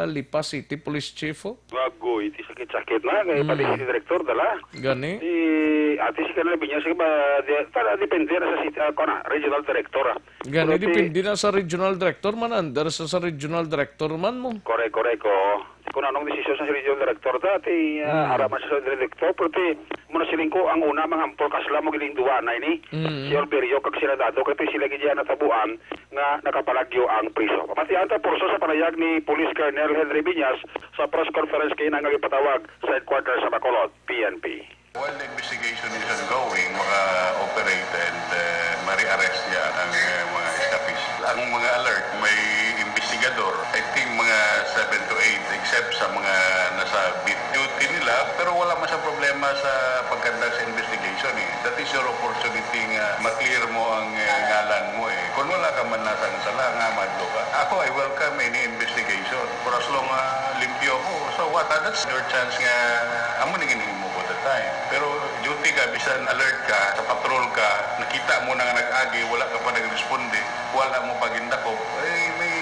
Lipa City Police Chief, oh. Bago, iti sakit-sakit na, kay Mm. pati city director dala. Gani? Di, ati si kanila Binya, sige ba, di, para depende na sa city, ah, kuwan na, regional director, ah. Gani, Pero ti depende na sa regional director man, under sa, sa regional director man mo. Correct, correct, oo. Kung anong desisyon sa regional director dati, ah, Mm. ara man sa regional director, pero ti, muna siling ko, ang una, mga ampol kasla mo giling duwa na ini. Mm. Si Olverio kag si Radado, kay ti sila gid yan natabuan nga nakapalagyo ang priso. Pamatian ta, porso sa panayag ni Police Colonel Henry Viñas sa press conference kay nga gipatawag sa headquarters sa Bacolod, P N P. While the investigation is ongoing, maka-operate and, uh, mari-arrest niya ang, uh, mga escapist. Ang mga alert, may investigador, I think mga seven to eight, except sa mga nasa beat duty nila, pero wala man sa problema sa pagkanda sa investigation eh. That is your opportunity nga ma-clear mo ang, uh, ngalan mo eh. Kung wala ka man nasang sala, nga madlo ka. Ako, I welcome any investigation. For as long, uh, limpyo ko, so what? Uh, that's your chance nga amo ni ginhimo ko that time. Pero duty ka, bisan alert ka, sa patrol ka, nakita mo na nga nag-agi, wala ka pa nagresponde, wala mo pa gindakop, eh, may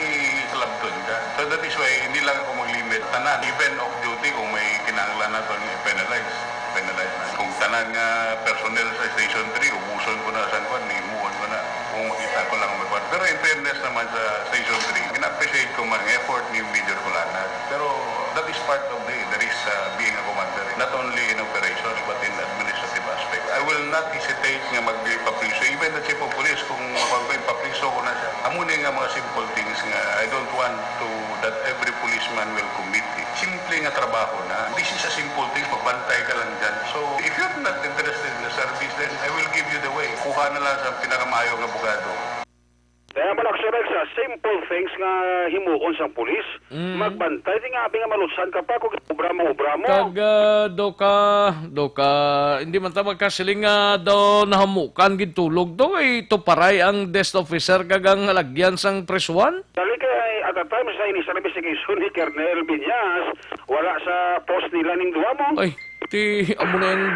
kalabton ka. So that is why hindi lang ako mag-limit. Tanan, even off duty, kung may kinahanglan naton, i-penalize, penalize na. Kung tanan nga personnel sa Station three, ubuson ko na sa kwan, himuon ko na. Kung makita ko lang may kwan. Pero in fairness naman sa Station three, gina-appreciate ko man ang effort ni Major Colana. Pero that is part of the, the risk sa being a commander. Not only in operations, but in administrative aspect. I will not hesitate nga magpapriso. Even the chief of police, kung magpapriso ko na siya. Amo ni nga mga simple things nga I don't want to, that every police Congressman will commit. Simple nga trabaho na. This is a simple thing. Pagbantay ka lang dyan. So, if you're not interested in the service, then I will give you the way. Kuha na lang sa pinakamaayo nga abogado. Kaya man, Action Rex, sa simple things nga himuon sang pulis, Mm. magbantay, di nga abi nga malutsan ka pa kung obra mo, obra mo. Kag, ah, do ka, do ka, hindi man ta magkasiling nga daw nahamukan gid tulog to, eh, tuparay ang desk officer kag ang halagyan sang presuhan? Dali kay, at that time, sa initial investigation ni Colonel Viñas, wala sa post nila ning duwa mo. Ay, ti, amo na yung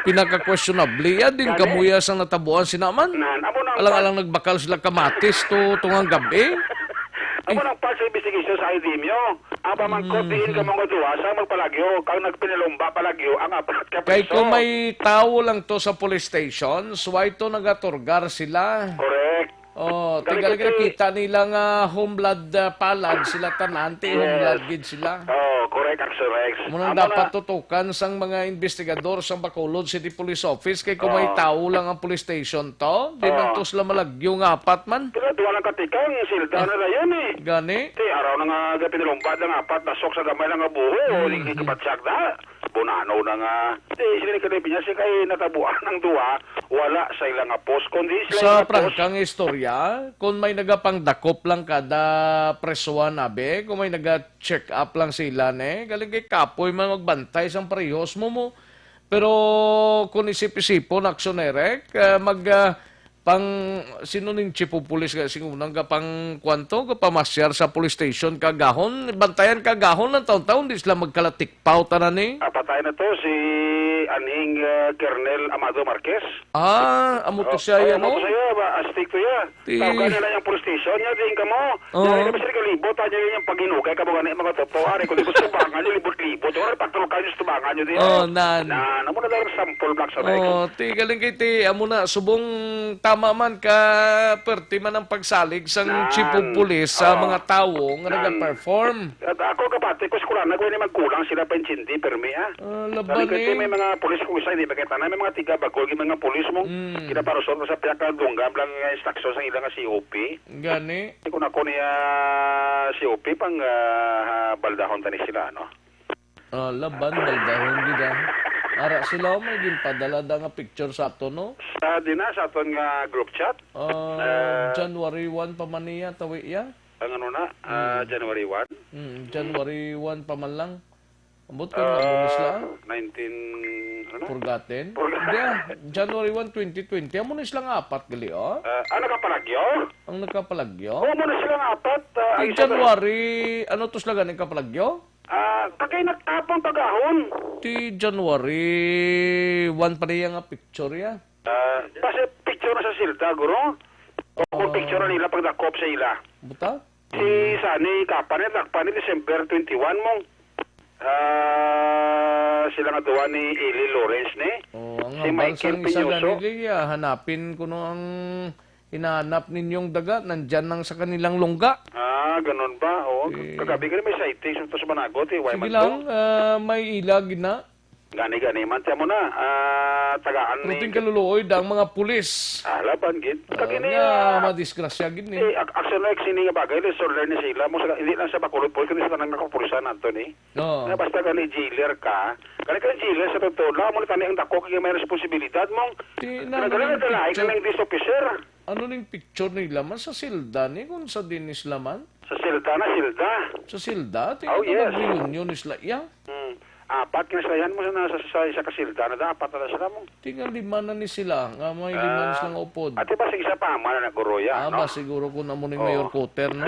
pinaka-questionable. Ya, din Gani? kamuya sang natabuan sina man. Nan, amo nang Alang-alang nagbakal sila kamatis to tungang gabi. Amo nang pulse investigation sa I D M U. Ang pamangkot Mm. diin ka mga duwa sa magpalagyo, kang nagpinalumba palagyo ang apat ka Kay preso. kung may tawo lang to sa police station, why to nagaturgar sila? Correct. Oh, Galing tigal kasi kita nila nga home blood, ah, palad sila tanan, ti home Yes. blood gid sila. Oh, correct, Action Rex. Muna Amo dapat na. tutukan sang mga investigador sang Bacolod City Police Office kay kung may Oh. tawo lang ang police station to, di man Oh. to sila malagyo nga apat man. Pero duwa lang katikang, silda Ah. na dayon eh. Gani? Ti, araw na nga gapinalumba na nga apat, nasok sa gamay na nga buho, Mm. di kapatsag na. Bunano na nga. Ti, sila ni Kalipinya, si kay natabuan ang duwa, wala sa ilang nga post, kundi sila Sa nga post. prangkang istorya, kung may nagapangdakop lang kada presuhan, abi, kung may naga-check up lang sila, ne, galing kay kapoy man magbantay sang parehos mo mo. Pero kung isip-isipon, Action Eric, ah, mag, ah, pang, sino ning chief of police nga sing unang ka pang, kwanto, ka pamasyar sa police station kagahon, bantayan kagahon lang taon-taon, di sila magkalatikpaw tanan ni. Ah, patay na to, si Anhing, ah, Colonel Amado Marquez. Ah, amo to Oh, siya ay, yan, amo to no? siya, ba, astig to ya. Ti- Tawgan nila yung police station niya, diin ka mo. Oo. Diyan ka ba sila kalibot, ah, diyan yung pag-inugay ka mo gani, mga totoo. Ari, kung libot sa bangan nyo, libot-libot. Ora, patrol kayo sa bangan nyo, diyan. Oh, nan. Na, namo na lang sample, Black Solex. Oh, ti galing kay ti, amo na, subong tama man ka, perti man ang pagsalig sang Nan. chief of police sa Oh. mga tawo nga Nan. nag-perform. At ako, kapatid ko, sa Kulana, ko ini magkulang sila pa intindi, permi, ah. Ah, laban Galing kasi eh. may mga pulis kung isa, hindi makita na, may mga tiga Bacol, yung mga pulis mo, Mm. kinaparusot mo sa pihak ka dunggan lang nga instruction sa ilang nga C O P. Gani. Kung ako niya C O P, pang, ah, baldahon tani sila, no? Ah, laban, baldahon gid, ah. Ara sila, oh, may ginpadala da nga picture sa ato, no? Sa di na, sa aton nga group chat. Ah, Ah. January one pa man niya, tawi ya? Ang ano na, ah, Mm. January one? Mm, January one pa man lang. Ambot ko, Ah, ano ni sila? nineteen, ano na? Forgotten? Forgotten. Hindi, ah. January one, twenty twenty. Amo ni sila nga apat gali, oh. Ah, ah, nakapalagyo? Ang nakapalagyo? Oo, mo na sila nga apat, ah, Ti ang isa na January, ano to sila gani kapalagyo? Ah, kagay nagtapang pagahon. Ti January one pa niya nga picture ya. Ah, base picture na sa silda, guro. O kung Ah. picture na nila pagdakop sa ila. Buta? Si Sunny Kapan, eh, dakpan ni December twenty-one mo. Ah, sila nga duwa ni Eli Lawrence ni. Oh, ang Si hambal Michael sang isa Piñoso. gani, ah, hanapin kuno ang hinahanap ninyong daga, nandyan lang sa kanilang lungga. Ah, ganun ba? Oo, Eh. kagabi gani may sightings sa Banagot, eh, why Sige man lang, to? ah, may ilag na. Gani-gani man, tiyan mo na, ah, tagaan Pero ni ting kaluluoy da ang mga pulis. Ah, laban gid. Ah, Kag ini, nga, ah, madisgrasya gid ni. Eh, ak-, action na sini nga bagay, lesson learned ni sila. Mo sa, hindi lang sa Bacolod Police, kundi sa tanang kapulisan, Anthony. Oo. Nga basta gani jailer ka, gani ka jailer sa totoo lang, mo na tani ang dako kay may responsibilidad mo. Ti, na, Nagdala na na dala, picture. ikaw ng dis officer. Ano ning picture nila man sa silda ni kung sa dinis laman? Sa silda na, silda. Sa silda? Ti, Oh, yes. nag-reunion ni sila iya? Hmm. Apat ka na sila yan mo sa, sa, sa isa ka silda na da, apat na sila mo. Ti nga lima na ni sila, nga may lima na Ah, sila nga upod. Ati ba sa isa pa, man na guro ya, Ah, no? ba siguro kung amo ni Oh. Mayor Cutter, no?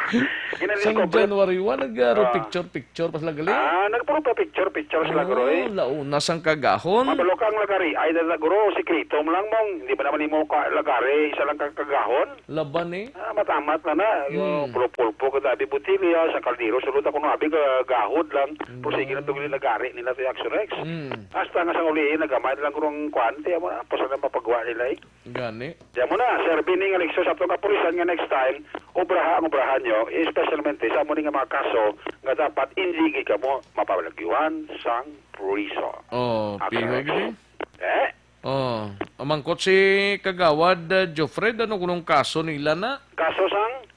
Sa Ginadiscover. January one, nag-, ah, Ah. picture-picture pa sila gali? Ah, nagpuro pa picture-picture sila, Oh, guro, eh. launa sang kagahon. Mabalo ka ang lagari, ay, dala, guro, sikreto mo lang, mong, hindi ba naman mo ka-, lagari, isa lang ka-, kagahon? Laban, eh. Ah, matamat na na. Yung Hmm. pulpo-pulpo ka, dabi botilya, sa kaldero, sulod ako, no, abi, ga-, gahod lang. Hmm. Pero sige na to, nagari nila to yung Action Rex. Hmm. Hasta nga sa ulihin, nagamay lang kung kwan, ti, amo na, tapos na mapagawa nila, eh. Gani. Diyan mo na, Sir Bining Alexo, sa atong kapulisan nga next time, obraha ang obrahan nyo, especialmente sa amo ni nga mga kaso nga dapat hindi gid kamo mapalagyuhan sang prison. Oh, Action piho Rex. gini? Eh? Oh, amangkot si Kagawad, uh, Jofred, ano kunong kaso nila na? Kaso sang?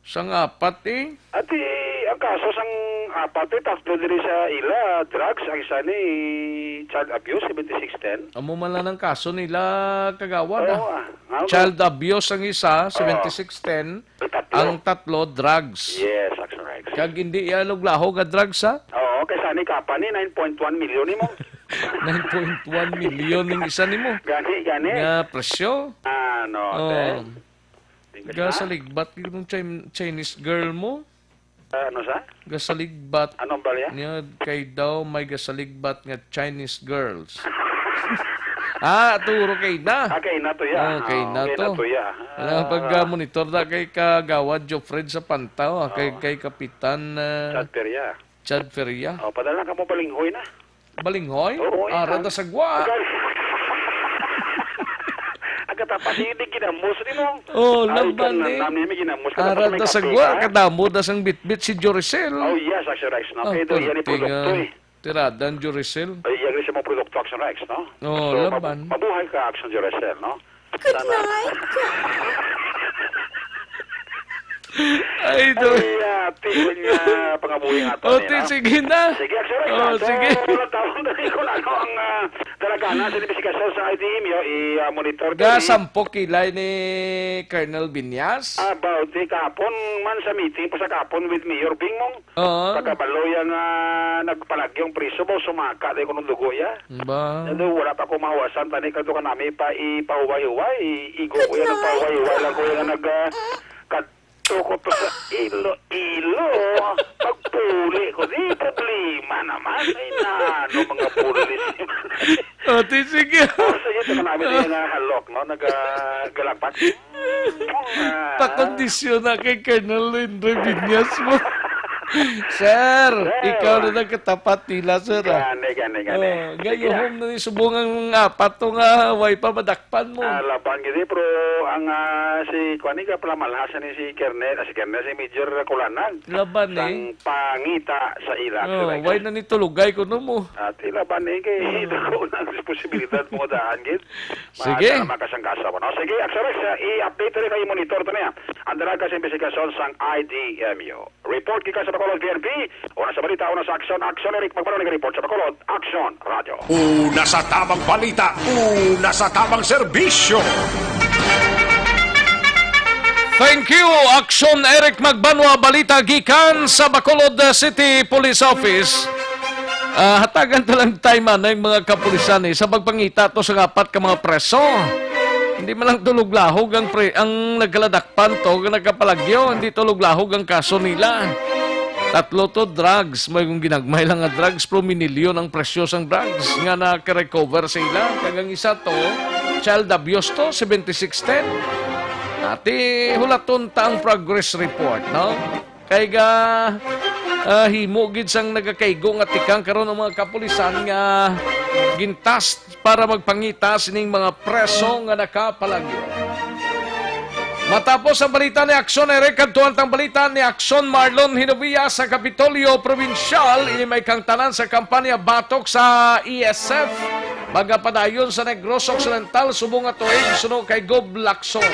Sang apat, eh. Ati, ang kaso sang apat, eh, tatlo diri sa ila, drugs, ang isa ni child abuse, seventy-six ten. Amo man lang ang kaso nila, kagawad, Oo, ah. ah. Nga, Child abuse ang isa, Oo. seventy-six ten. Ang tatlo. Ang tatlo, drugs. Yes, Action Rex. Kag hindi iya luglahog nga drugs, ha? Oo, kay sani kapa ni nine point one million nimo. Nine point one million ning isa nimo. Gani, gani. Nga presyo. Ano, Oh. te? Tingnan ka. Gasaligbat gyud ng Chin-, Chinese girl mo. Ah, ano sa? Gasaligbat. Anong balya? Niya kay daw may gasaligbat nga Chinese girls. Ah, turo kay na. Ah, kay na to ya. Oh, kay Ah, na kay to. na to ya. Wala, Ah. pag, ah, monitor na kay Kagawad Jofred sa Pantaw, ah, kay, Oh. kay Kapitan, ah, Chad Peria. Chad Feria. Oh, padala ka mo balinghoy na. Balinghoy? Oo, Ara ikaw. da sagwa. Agad. Agad, tapos yun yung ginamos ni mo. Oh, Ay, laban ka na, eh. nami, may ginamos ka, Ara tapos may da kape sagwa, ka. kadamo da sang bitbit si Joricel. Oh, yes, Action Rex, no? Ah, Kaya doon, yan yung pwerte produkto nga eh. tirada ang Joricel. Ay, yan yung sa mga produkto, Action Rex, no? Oh, So, laban. mab-, mabuhay ka, Action Joricel, no? Good Sana. night. Ay, do- Ay, ah, tingnan niya, pangabuhi nga to, Oh, eh, ti-, no? sige na. Sige, Action Rex, Oh, ah, so, sige. wala tawag na rin kung ano ang, ah, talaga na sa investigasyon sa I D M, yo, i-, ah, monitor to, Ga eh. sampok kilay ni Colonel Binyas. About the kahapon man sa meeting po sa kahapon with Mayor Bing Mong. Oo. Pagkabalo ya nga nagpalagyo ang preso ba, sumaka tayo kuno dugo ya. Ba? Ano, wala pa ko mahawasan, tani kadto ka nami pa ipahuway-huway, igo ko yan ang pahuway-huway lang ko yan nag, ah, kadto ko to sa Iloilo. Pagpuli ko, di problema naman. Ay, nano, mga pulis. O, ti, sige. O, sige, ito ka nami na yung, ah, halok, no? Nag, ah, galapat. Ah. Pakondisyon na kay Colonel Henry Binyas mo. Sir, Sir. ikaw na nagkatapat nila, sir, ah. Gani, gani, gani. Oh, Sige. gayuhom na ni subong ang apat to nga way pa madakpan mo. Ah, laban gini, pero ang, ah, si, kuwan ni, kapalamalhasan ni si Colonel, ah, si Colonel, si Major Kulanag. Laban, eh. Sang pangita sa ila, Oh, Sir Rex. Why na ni tulugay kuno mo? At ilaban ni kay Hmm. dako na ang responsibilidad mo daan, gid. Sige. Mga kasangkasa mo, no? Sige, Action Rex, ah, i-update rin kayo, monitor to niya. Ang dalaga sa investigasyon sang I D M U. Report gikan sa Bacolod P N P, una sa balita, una sa aksyon, aksyon, Eric Magbanwa nag-report sa Bacolod, Aksyon Radio. Una sa tamang balita, una sa tamang serbisyo. Thank you, Aksyon Eric Magbanwa. Balita gikan sa Bacolod City Police Office. Ah, hatagan ta lang time, ano, yung mga kapulisan, eh, sa pagpangita to sa apat ka mga preso. Hindi man lang tulog lahog ang pre-, ang nagkaladakpan to, ang nagkapalagyo, hindi tulog lahog ang kaso nila. Tatlo to drugs, may kung ginagmay lang nga drugs, pero minilyon ang presyo sang drugs nga nakarecover sa ila. Kag ang isa to, child abuse to, seventy-six ten. Ati, hulaton ta ang progress report, no? Kay ga, ah, himo gid sang nagakaigo nga tikang karon ang mga kapulisan nga gintas para magpangita sining mga preso nga nakapalagyo. Matapos ang balita ni Aksyon Eric, kadtuan tang balita ni Aksyon Marlon Hinovia sa Kapitolyo Probinsyal. Ini may kangtanan sa kampanya batok sa E S F. Magapadayon sa Negros Occidental subong nga tuig suno kay Gob Lacson.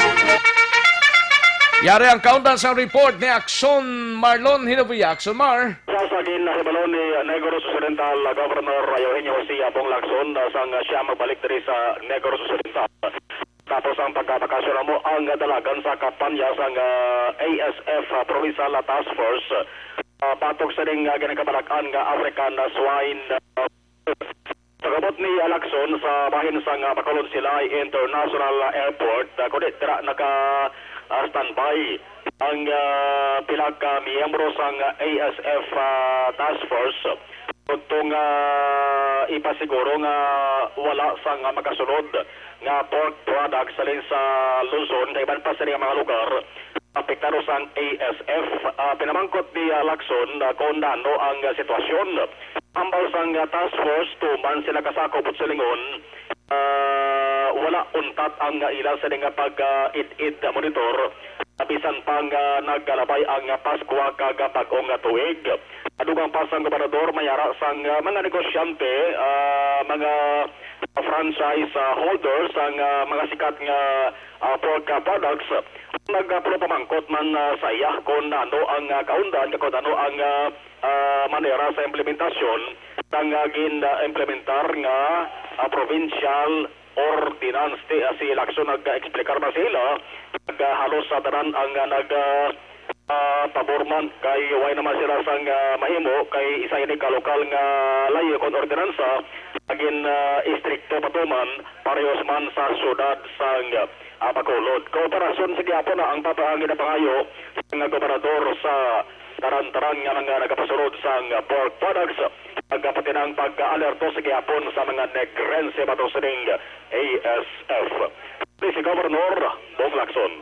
Yari ang kaundan sa report ni Aksyon Marlon Hinovia. Aksyon Mar. Sa sagin na hibalo ni Negros Occidental, ah, Governor Eugenio Jose Abong Lacson, ah, sang, ah, siya magbalik diri sa Negros Occidental. Tapos ang pagkabakasyon mo ang dalagan sa kampanya sang, ah, A S F, ah, Provincial, ah, Task Force, ah, batok sa ning, ah, ginakabalakan nga African, ah, Swine, ah, Pagabot ni Lacson sa bahin sang, ah, Bacolod Silay International Airport, ah, kundi dira naka, ah, standby ang, ah, pila ka miyembro sang, ah, A S F, ah, Task Force. Kudtong, ah, ipasiguro nga wala sang, ah, makasulod nga pork products halin sa Luzon kag iban pa sini nga mga lugar apektado sang A S F. Ah, pinamangkot ni, ah, Lacson, ah, kung nano ang, ah, sitwasyon. Ambal sang, ah, task force, tuman sila kasakop silingon, ah, wala untat ang, ah, ila sa nga pag, ah, id-id monitor. Bisan pa nga nagkalabay ang Paskwa kag bag-ong tuig, dugang pa sang gobernador may ara sang, ah, mga negosyante, ah, mga franchise, ah, holders, ang, ah, mga sikat nga, ah, pork, ah, products, nagpamangkot man, ah, sa iya kung ano ang, ah, kaundan kag kung ano ang, ah, ah, manera sa implementasyon sang, ah, gin-implementar nga, ah, provincial ordinance. Ti, ah, si Lacson nag-explicar na sila, nag, ah, halos sa tanan ang, ah, nag, ah, ah, pabor man kay way naman sila sang, ah, mahimo kay isa ini ka lokal nga layo kon ordinansa, naging, ah, istrikto pa tuman parehos man sa syudad sang, ah, Bacolod. Kooperasyon sa gihapon na ang papa-, ang ginapangayo sang gobernador sa taran-taran nga mga nagapasulod sang pork products, nagapati ng pag-alerto sa gihapon sa mga Negrense batok sining A S F. Ni si Governor Bong Lacson.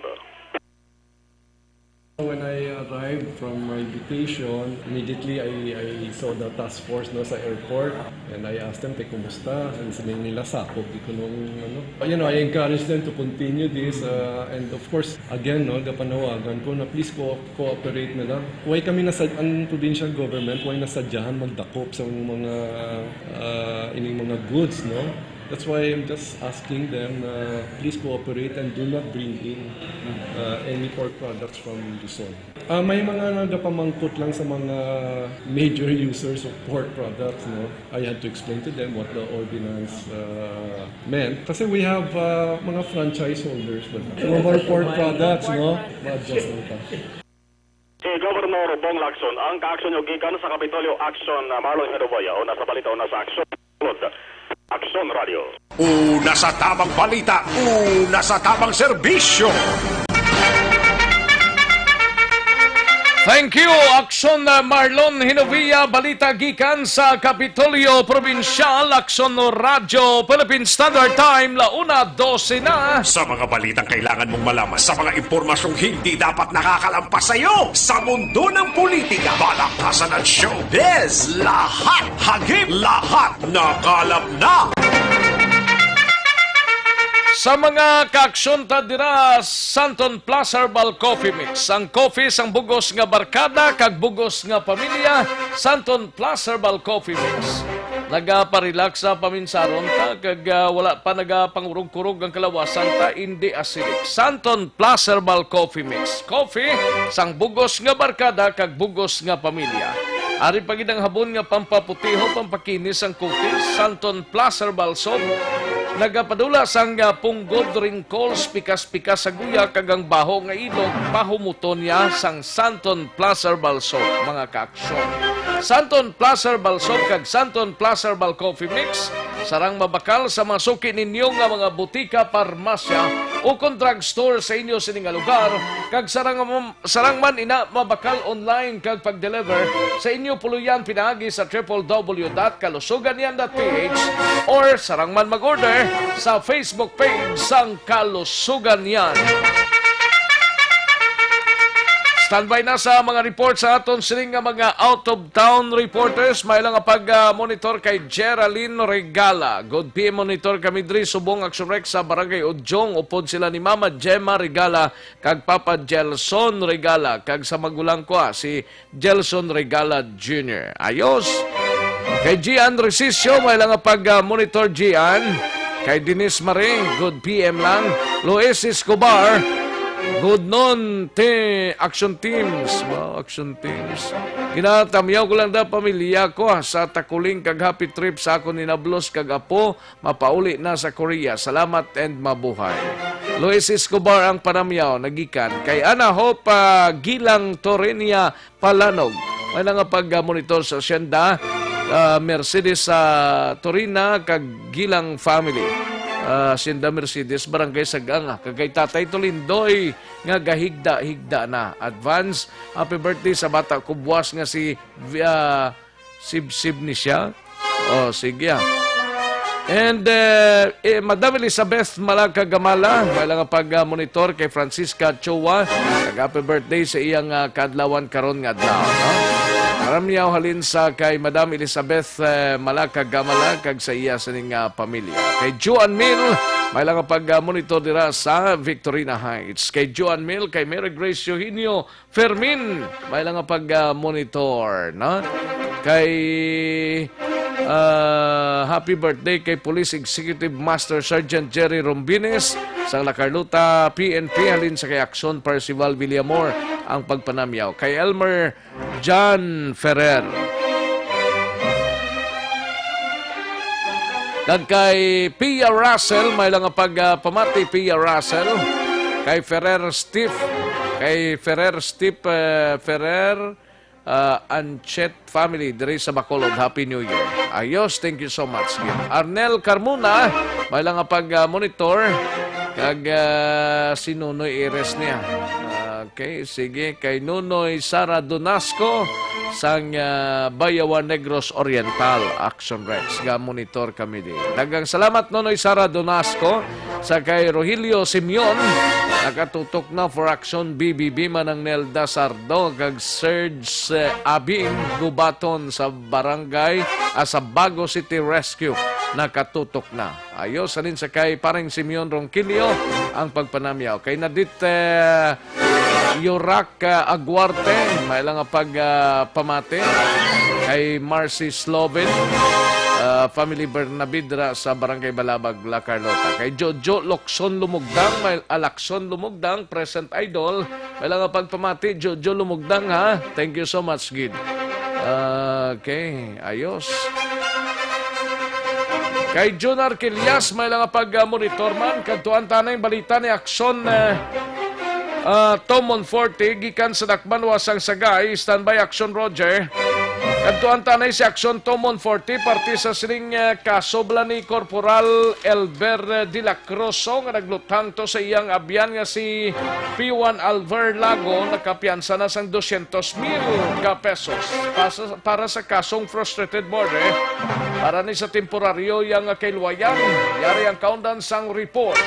When I arrived from my vacation, immediately I, I saw the task force, no, sa airport, and I asked them, "Te, kumusta?" And sabi nila, "Sakop." Di ko nung, ano. You know, I encourage them to continue this. Uh, and of course, again, no, gapanawagan ko na please co- cooperate na lang. Why kami nasa, ang provincial government, why nasadyahan magdakop sa mga, uh, ining mga goods, no? That's why I'm just asking them na please cooperate and do not bring in, uh, any pork products from Luzon. Ah, may mga nagapamangkot lang sa mga major users of pork products, no? I had to explain to them what the ordinance, uh, meant. Kasi we have, uh, mga franchise holders, but some of our pork products, no? Ma-adjust lang ta. Si Governor Bong Lacson. Ang kaaksyon nyo gikan sa Kapitolyo, Aksyon, ah, Marlon Hinuboya, una sa balita, una sa aksyon. Aksyon Radio. Una sa tamang balita, una sa tamang serbisyo. Thank you, Aksyon, ah, Marlon Hinovia. Balita gikan sa Kapitolyo Probinsyal, Aksyon Radyo, Philippine Standard Time, la una dose na. Sa mga balitang kailangan mong malaman, sa mga impormasyong hindi dapat nakakalampas sa iyo, sa mundo ng politika, balaktasan at showbiz, lahat, hagip, lahat, nakalap na. Sa mga kaaksyon ta dira, Santon Plus Herbal Coffee Mix. Ang coffee sang bugos nga barkada kag bugos nga pamilya, Santon Plus Herbal Coffee Mix. Nagaparelax sa paminsaron ta kag, ah, wala pa nagapangurog-kurog ang kalawasan ta, indi acidic. Santon Plus Herbal Coffee Mix. Coffee sang bugos nga barkada kag bugos nga pamilya. Ari pa gid ang habon nga pampaputiho, pampakinis sang kutis, Santon Plus Herbal Soap. Nagapadula sang, ah, punggod, wrinkles, pikas-pikas sa guya, kag ang baho nga ilog, pahumuton niya sang Santon Plus Herbal Soap, mga kaaksyon. Santon Plus Herbal Soap kag Santon Plus Herbal Coffee Mix, sarang mabakal sa mga suki ninyo nga mga butika, parmasya, o kon drugstore sa inyo sini nga lugar, kag sarang, sarang man ina mabakal online kag pag-deliver sa inyo puloy-an pinaagi sa triple W dot kalusugan yan dot P H or sarang man mag-order sa Facebook page sang Kalusugan Yan. Standby na sa mga report sa aton sining nga mga out-of-town reporters. May lang nga pag-monitor kay Geraldine Regala. Good P M monitor kami diri subong Action Rec sa Barangay Ujong. Upod sila ni Mama Gemma Regala kag Papa Gelson Regala, kag sa magulang ko, ah, si Gelson Regala Junior. Ayos. Kay Gian Resicio, may lang nga pag-monitor, Gian. Kay Denise Marie, good P M lang. Luis Escobar, good noon, te, action teams. Wow, action teams. Ginatamyaw ko lang da pamilya ko, ah, sa Takuling kag happy trip sa akon ni Nablos kag apo, mapauli na sa Korea. Salamat and mabuhay. Luis Escobar ang panamyaw, nagikan kay Ana Hope, ah, Gilang Torenia Palanog. May na nga pag-monitor sa Hacienda, ah, Mercedes sa Torina kag Gilang family. Ah, Hacienda Mercedes, Barangay Saganga, kag kay Tatay Tolindoy nga gahigda-higda na. Advance happy birthday sa bata ko buwas nga si, ah, Sibsib ni siya. Oh, sige, ah. And, eh, eh, Madam Elizabeth Malacagamala, may lang pag-monitor kay Francisca Chua. Kag happy birthday sa iyang, ah, kaadlawan karon nga adlaw, no? Paramyaw halin sa kay Madam Elizabeth, eh, Malaka Gamala kag sa iya sining, ah, pamilya. Kay Joan Mill, may lang pag, ah, monitor dira sa Victorina Heights. Kay Joan Mill, kay Mary Grace Eugenio Fermin, may lang pag, ah, monitor, no? Kay, ah, happy birthday kay Police Executive Master Sergeant Jerry Rombines sang La Carlota P N P, halin sa kay Action Percival Villamor ang pagpanamyaw. Kay Elmer John Ferrer. Kag kay Pia Russell, may lang nga pag, ah, pamati, Pia Russell. Kay Ferrer Steve, kay Ferrer Steve, eh, Ferrer, ah, Anchet family diri sa Bacolod. Happy New Year. Ayos, thank you so much. Arnel Carmona, may lang nga pag, ah, monitor. Kag, ah, si Nunoy Ires niya. Okay, sige. Kay Nunoy Sara Donasco, sang, ah, Bayawan Negros Oriental, Action Rex. Ga-monitor kami di. Daghang salamat, Nunoy Sara Donasco. Sa kay Rogelio Simeon, nakatutok na for Action B B B, Manang Nelda Sardo, kag Serge, eh, Abing Gubaton sa barangay, ah, sa Bago City Rescue, nakatutok na. Ayos, halin sa kay Pareng Simeon Ronquillo ang pagpanamyaw. Kay Nadit, eh, Yorak, ah, Aguarte, may lang nga pag, ah, pamati. Kay Marcy Slovin, ah, family Bernabidra sa Barangay Balabag, La Carlota. Kay Jojo Locson Lumugdang, may Alakson Lumugdang, present idol. May lang nga pagpamati, Jojo Lumugdang, ha? Thank you so much, gid. Okay, ayos. Kay Jun Arquillas, may lang nga pag, ah, monitor man. Kadtuan tanay balita ni Action, eh, ah, Tom Monforte, gikan sa Dakbanwa sang Sagay. Standby, Action Roger. Kadtuan tanay si Action Tom Monforte, parte sa sining, eh, kaso bala ni Corporal Elber, eh, de la Cruz, nga nagluthang to sa iyang abyan nga si Piwan Alver Lago, nakapiyansa na sang dosyentos mil ka pesos. Pas-, para sa kasong frustrated murder, para ni sa temporaryo iya nga kahilwayan. Yari ang kaundan sang report.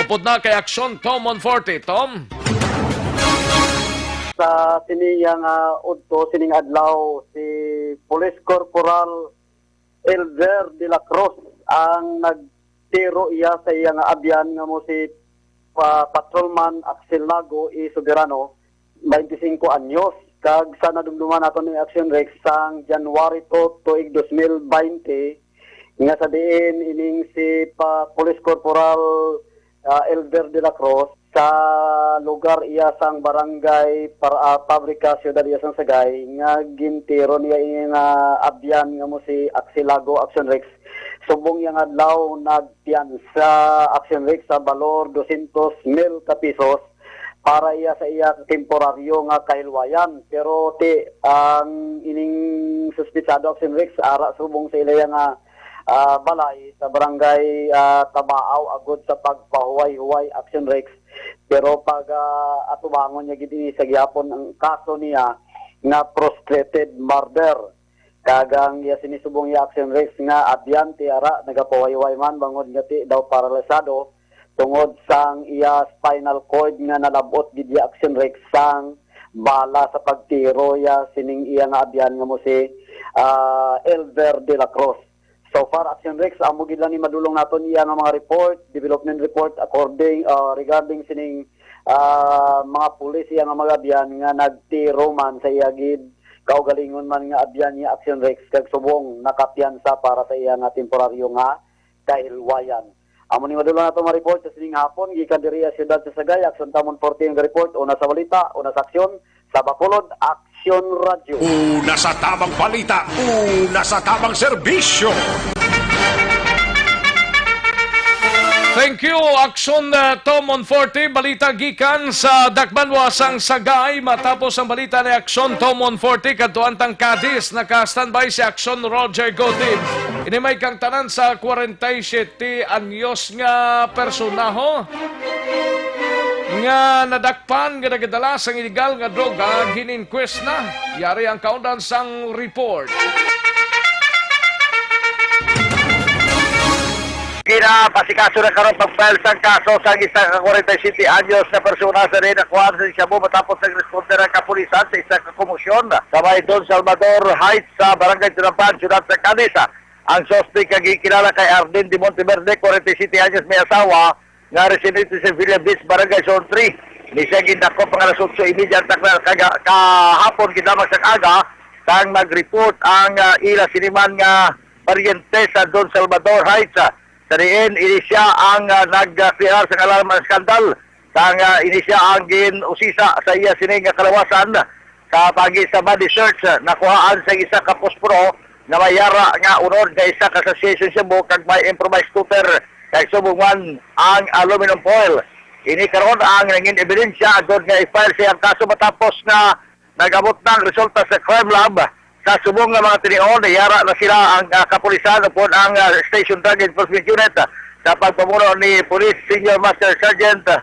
Upod na kay Action Tom Monforte. Tom? Sa sini iya nga udto, sining adlaw, si Police Corporal Elder de la Cruz ang nagtiro iya sa iya nga abyan nga mo si pa-, Patrolman Axel Lago E. Soberano, twenty-five anyos. Kag sa nadumduman nato ni Action Rex, sang January two, tuig dos mil baynte, nga sa diin ining si pa-, Police Corporal, ah, Elder de la Cruz, sa lugar iya sang barangay Par-, ah, Fabrica, siyudad iya sang Sagay, nga gintiro niya iyang, ah, abyan nga mo si Axilago Action Rex. Subong iya nga adlaw nagpiyansa Action Rex sa balor dosyentos mil ka pesos para iya sa iya temporaryo nga kahilwayan. Pero ti, ang ining suspitsado Action Rex, ara subong sa ilaya nga, ah, balay sa barangay, ah, Tabaaw agod sa pagpahuway-huway Action Rex. Pero pag, ah, atubangon niya gid ini sa gihapon ang kaso niya nga frustrated murder. Kag ang iya sini subong iya Action Rex nga abyan ti ara nagapahuway-huway man bangod nga ti daw paralisado tungod sang iya spinal cord nga nalab-ot gid iya Action Rex sang bala sa pagtiro iya sining iya nga abyan nga mo si, ah, Elder de la Cruz. So far, Action Rex, amo gid lang ni madulong naton iya nga mga report, development report according, ah, regarding sining, ah, mga pulis iya nga mga abyan nga nagtiro man sa iya gid kaugalingon man nga abyan ni Action Rex kag subong nakapiyansa para sa iya nga temporaryo nga kahilwayan. Amo ni madulong nato nga report sa sining hapon gikan diri sa siyudad sa Sagay. Action Tom Monforte ang report. Una sa balita, una sa aksyon, sa Bacolod, Action Radio. Una sa tamang balita, una sa tamang serbisyo. Thank you, Action, uh, Tom Monforte. Balita gikan sa Dakbanwa sang Sagay. Matapos ang balita ni Action Tom Monforte, kadtuan tang Cadiz, naka-standby si Action Roger Gotib. Ini may kang tanan sa kwarenta y siyete anyos nga personaho nga nadakpan nga nagadala sang iligal nga droga, gin-inquest na. Yari ang kaundan sang report. Pinapasikaso na karon pag-file sang kaso sang isa ka forty-seven anyos na persona sa diin nakuhaan sa shabu matapos nag-responder ang kapulisan sa isa ka komosyon sa may Don Salvador Heights sa Barangay Tunapan, Siyudad sa Cadiz. Ang suspect nga ginkilala kay Arden de Monteverde, forty-seven anyos, may asawa, nga residente sa Villa Beach, Barangay Zone three. Ni siya gindakop mga alas otso y media ang takna kaga-, kahapon, gidamag sa aga, sang nag-report ang, ah, ila siniman nga paryente sa Don Salvador Heights, ah, sa diin ini siya ang, ah, nag-, ah, create sang alarm ang skandal. Sang, ah, ini siya ang gin-usisa sa iya sini nga kalawasan sa pagi sa body search, ah, nakuhaan sa isa ka posporo nga may yara nga unod nga isa ka sachet sang shabu kag may improvised scooter kag subong man ang aluminum foil. Ini karon ang nangin ebidensya agod nga i-file siya ang kaso matapos nga nag-abot na ang resulta sa crime lab. Sa subong nga mga tinion, niyara na sila ang, ah, kapulisan upod ang, ah, Station Drug Enforcement Unit, ah, sa pagpamuno ni Police Senior Master Sergeant, ah,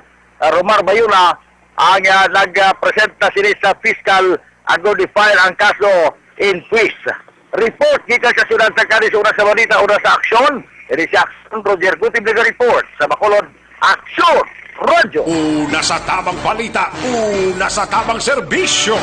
Romar Bayuna ang, ah, nagpresenta sini sa piskal agod i-file ang kaso in quis. Report gikan sa siyudad sa Cadiz, una sa balita, una sa aksyon. Ini si Aksyon Roger Gutib nag-report sa Bacolod Aksyon Radyo. Una sa tamang balita, una sa tamang serbisyo.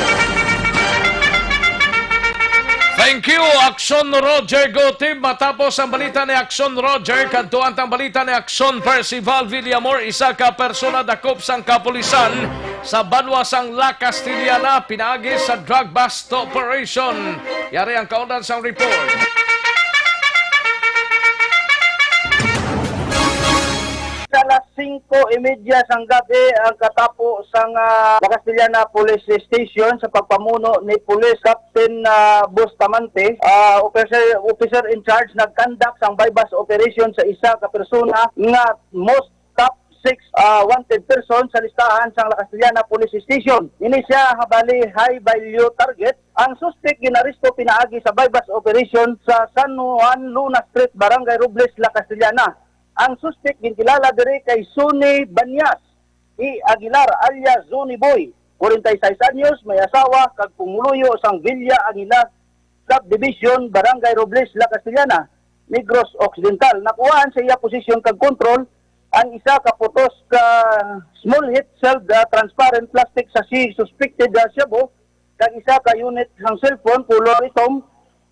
Thank you, Aksyon Roger Gutib. Matapos ang balita ni Aksyon Roger, kadtuan tang balita ni Aksyon Percival Villamor, isa ka persona dakop sang kapulisan sa banwa sang La Castellana, pinaagi sa drug bust operation. Yari ang kaundan sang report. Sa alas singko y media sang gabi ang katapo sang, ah, La Castellana Police Station sa pagpamuno ni Police Captain, ah, Bustamante, ah, officer, officer in charge, nag-conduct sang buy-bust operation sa isa ka persona nga most top six, ah, wanted person sa listahan sang La Castellana Police Station. Ini siya nga bali high value target. Ang suspek ginaresto pinaagi sa buy-bust operation sa San Juan Luna Street, Barangay Robles, La Castellana. Ang suspek ginkilala diri kay Sonny Banyas E. Aguilar alias Sonny Boy, forty-six anyos, may asawa kag pumuluyo sang Villa Aguilar Subdivision, Barangay Robles, La Castellana, Negros Occidental. Nakuhaan sa iya posisyon kag kontrol ang isa ka putos ka small heat sealed, ah, transparent plastic sachet suspected, ah, shabu, kag isa ka unit sang cellphone color itom,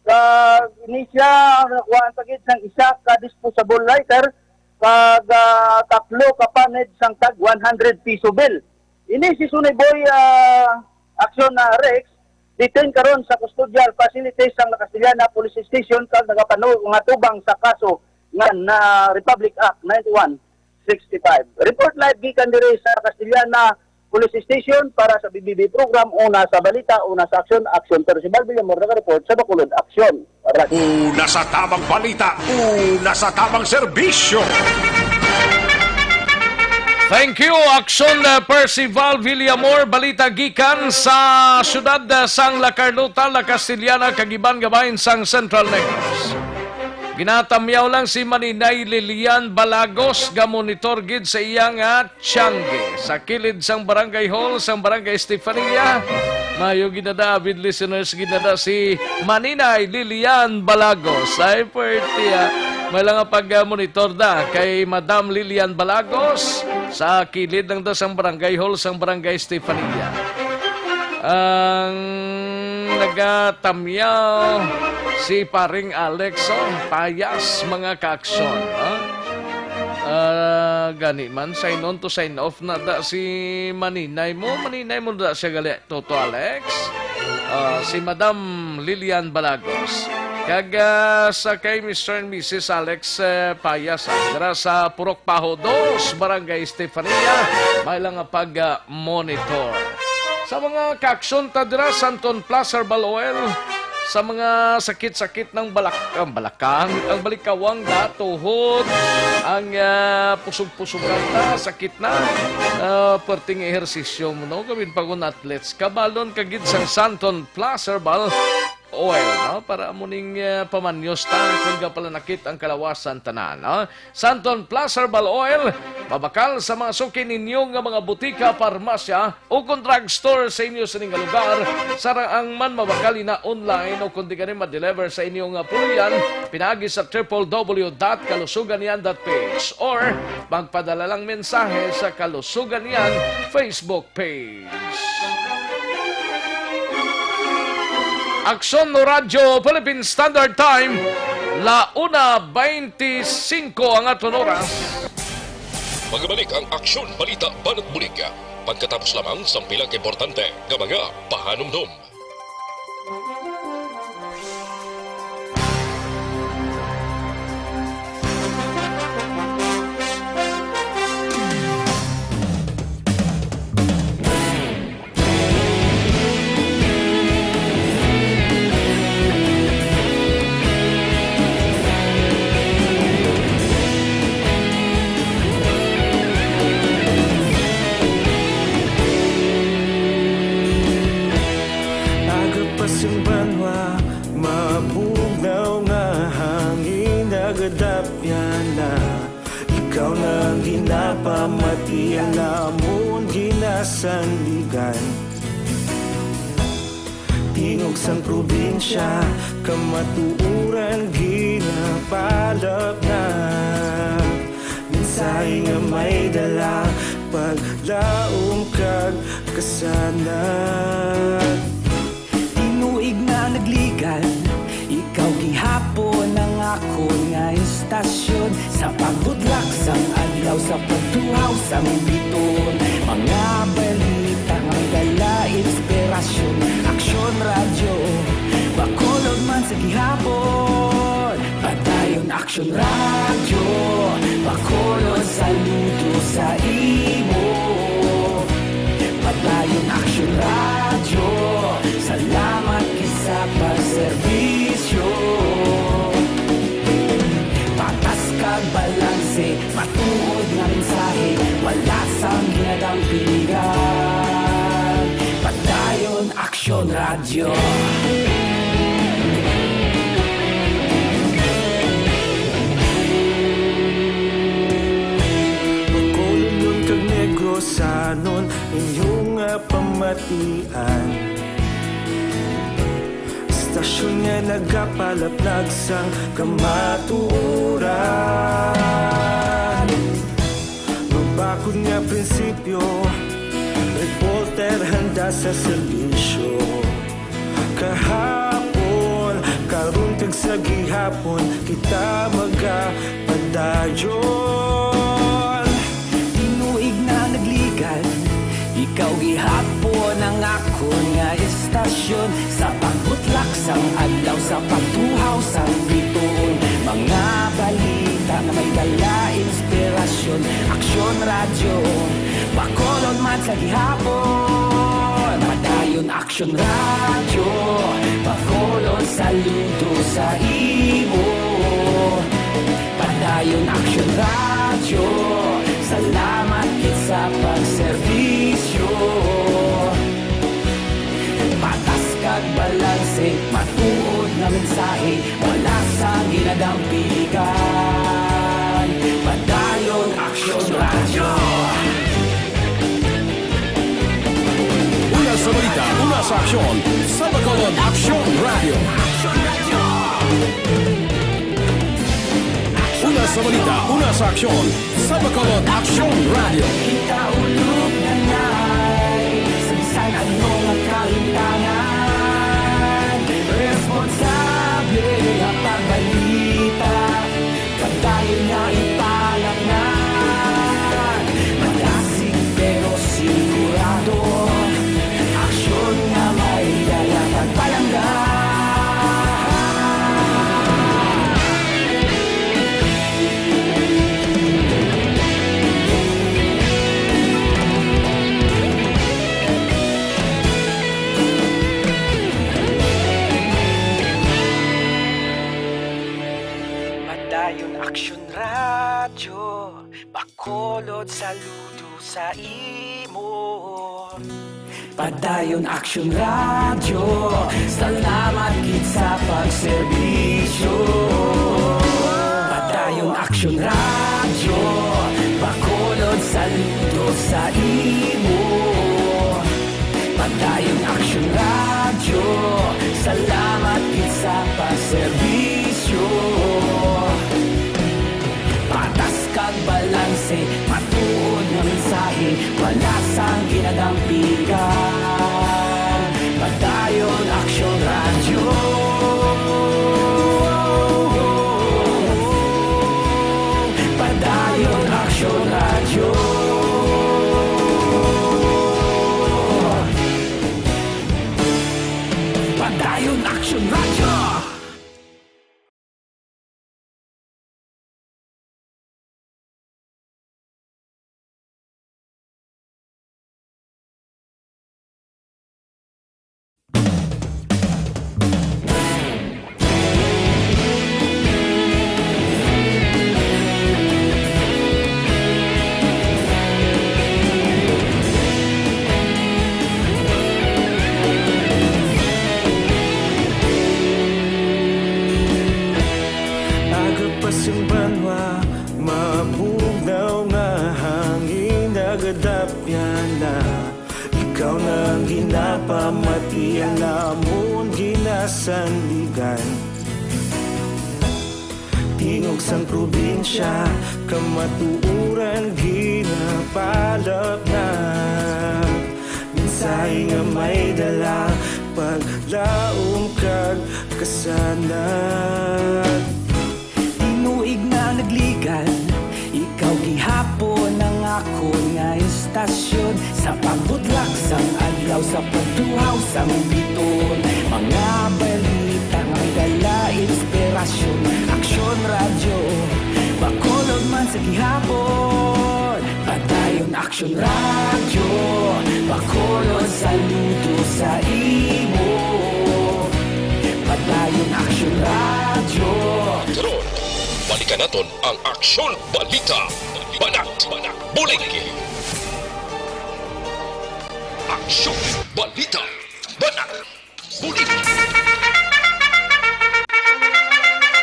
kag ini siya nakuhaan pa gid sang isa ka disposable lighter, kag, ah, tatlo ka paned sang tag one hundred piso bill. Ini si Sonny Boy, ah, Aksyon, ah, Rex, detain karon sa custodial facilities sang La Castellana Police Station kag nagapanu-, nga tubang sa kaso nga na Republic Act ninety-one sixty-five. Report live gikan diri sa Castellana Police Station para sa B B B program, una sa balita, una sa aksyon, Aksyon Percival Villamor, nag-report sa Bacolod Aksyon. Radyo. Una sa tamang balita, una sa tamang serbisyo. Thank you, Aksyon, uh, Percival Villamor. Balita gikan sa siyudad, uh, sang La Carlota, La Castellana, kag iban nga bahin sang Central Negros. Ginatamyaw lang si Maninay Lilian Balagos nga monitor gid sa iya nga tiangge sa kilid sang Barangay Hall sang Barangay Estefania. Mayo ginada, avid listeners, ginada si Maninay Lilian Balagos. Ay, pwerte, ah. May lang nga pag-monitor da kay Madam Lilian Balagos sa kilid lang da sang Barangay Hall sang Barangay Estefania. Ang nagatamyaw si Paring Alex, oh, Payas, mga kaaksyon, ha? Ah, gani man, sign on to sign off na da si Maninay mo. Maninay mo da siya gali, Toto Alex. Ah, si Madam Lilian Balagos. Kag, ah, sa kay Mister and Missus Alex, eh, Payas, ah, dira sa Purok Paho dos, Barangay Estefania, may lang nga pag, ah, monitor. Sa mga kaaksyon ta dira, Santon Plus Herbal Oil, sa mga sakit-sakit ng balak-, ang balakang, ang balikawang, da, tuhod, ang, ah, pusog-pusugan na, sakit na, ah, perting ehersisyo mo, no? Gawin pa kun athletes, kabalon ka gid sang Santon Plus Herbal Oil, no? Para amo ning, eh, pamanyos ta kung gapalanakit ang kalawasan tanan, no? Santon Plus Herbal Oil, mabakal sa mga suki ninyo nga mga butika, parmasya, o kung drugstore sa inyo sining nga lugar, sarang man mabakal ina online o kung di gani ma-deliver sa inyo nga puloy-an, pinaagi sa triple W dot kalusugan yan dot P H or magpadala lang mensahe sa Kalusugan Yan Facebook page. Aksyon Radyo Philippine Standard Time, la una veinticinco ang aton oras. Magbalik ang Aksyon Balita Banat Bulig. Pagkatapos lamang sang pila ka importante nga mga pahanumdom. Aga pa sing banwa, mabugnaw nga hangin nagadapyan na. Ikaw na ang ginapamatian namon ginasandigan. Tingog sang probinsya, kamatuoran ginapalapnag. Mensahe nga may dala, paglaom kag kasanag. Tinuig na nagligan, ikaw gihapon ang akon nga istasyon. Sa pagbutlak sang adlaw, sa pagtuhaw sang bituon, mga balita nga may dala inspirasyon. Aksyon Radyo, Bacolod man sa gihapon. Padayon Aksyon Radyo, Bacolod, saludo sa imo. Padayon Aksyon Radyo, salamat gid sa pagserbisyo. Patas kag balanse, matuod nga mensahe, wala sang ginadampingan. Padayon Aksyon Radyo. Bacolodon kag Negrosanon, inyo nga pamatian. Istasyon nga nagapalapnag sang kamatuoran. Mabakod nga prinsipyo, reporter handa sa serbisyo. Kahapon, karon kag sa gihapon, kita magapadayon. Tinuig na nagligan, ikaw gihapon ang akon nga istasyon. Sa pagbutlak sang adlaw, sa pagtuhaw sang bituon, mga balita nga may dala inspirasyon. Aksyon Radyo, Bacolod man sa gihapon. Padayon Aksyon Radyo, Bacolod, saludo sa imo. Padayon Aksyon Radyo, salamat gid sa pagserbisyo. Patas kag balanse, matuod nga mensahe, wala sang ginadampigan. Padayon Aksyon Radyo. Una sa balita, una sa aksyon, sa Bacolod Aksyon Radyo. Una sa balita, una sa aksyon, sa Bacolod Aksyon Radyo. Kita ulog na nay, sa bisan ano nga kalimtangan, responsable nga pagbalita. Padayon nga ipalapngan, madasig pero sigurado. Aksyon nga may dala kag palangga. Padayon Aksyon Radyo, Bacolod, saludo sa imo. Padayon Aksyon Radyo, salamat gid sa pagserbisyo. Padayon Aksyon Radyo, Bacolod, saludo sa imo. Padayon Aksyon Radyo, salamat gid sa pagserbisyo. Patas kag balanse, matuod nga mensahe, wala sang ginadampigan. Padayon Aksyon Radyo. Padayon Aksyon Radyo. Padayon Aksyon Radyo. Aga pa sing banwa, mabugnaw nga hangin, nagadapyan na. Ikaw na ang ginapamati, ang amon ginasandigan. Tingog sang probinsya, kamatuoran ginapalapnag. Mensahe nga may dala, paglaom kag kasanag. Tinuig na ang nagligan, ikaw gihapon ang akon nga istasyon. Sa pagbutlak sang adlaw, sa pagduhaw sang biton, mga balita nga may dala inspirasyon. Aksyon Radyo, Bacolod man sa gihapon. Padayon Aksyon Radyo, Bacolod, saludo sa imo. Padayon Aksyon Radyo. Karon, balikan naton ang Aksyon Balita. Banat, bulig. Aksyon Balita. Banat.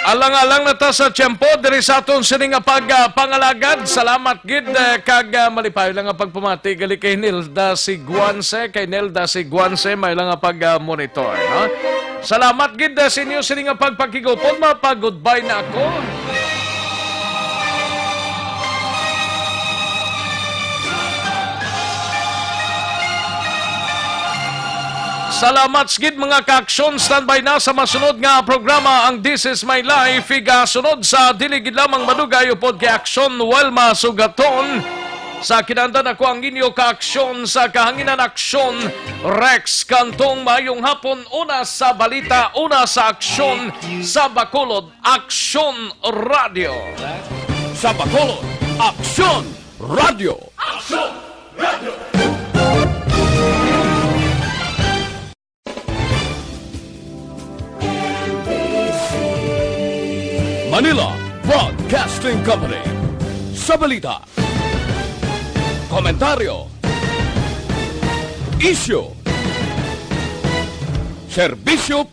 Alang-alang na ta sa tiyempo diri sa aton sini nga pag, ah, pangalagad. Salamat gid, eh, kag, ah, malipayon lang nga pagpamati gali kay Nilda Siguanse, kay Nilda Siguanse, may lang nga pag, ah, monitor, no? Salamat gid, ah, sa inyo sini nga pagpakigupod, mapag-goodbye na ako. Salamat gid, mga ka-aksyon. Standby na sa masunod nga programa, ang This Is My Life. Igasunod sa dili gid lamang madugay upod kay Aksyon Wilma Sugaton. Sa kinahanglan, ako ang inyo ka-aksyon sa kahanginan, Aksyon Rex Cantong. Maayong hapon, una sa balita, una sa aksyon sa Bacolod, Aksyon Radio. Sa Bacolod, Aksyon Radio. Manila Broadcasting Company. Sa balita, komentaryo, isyu, serbisyo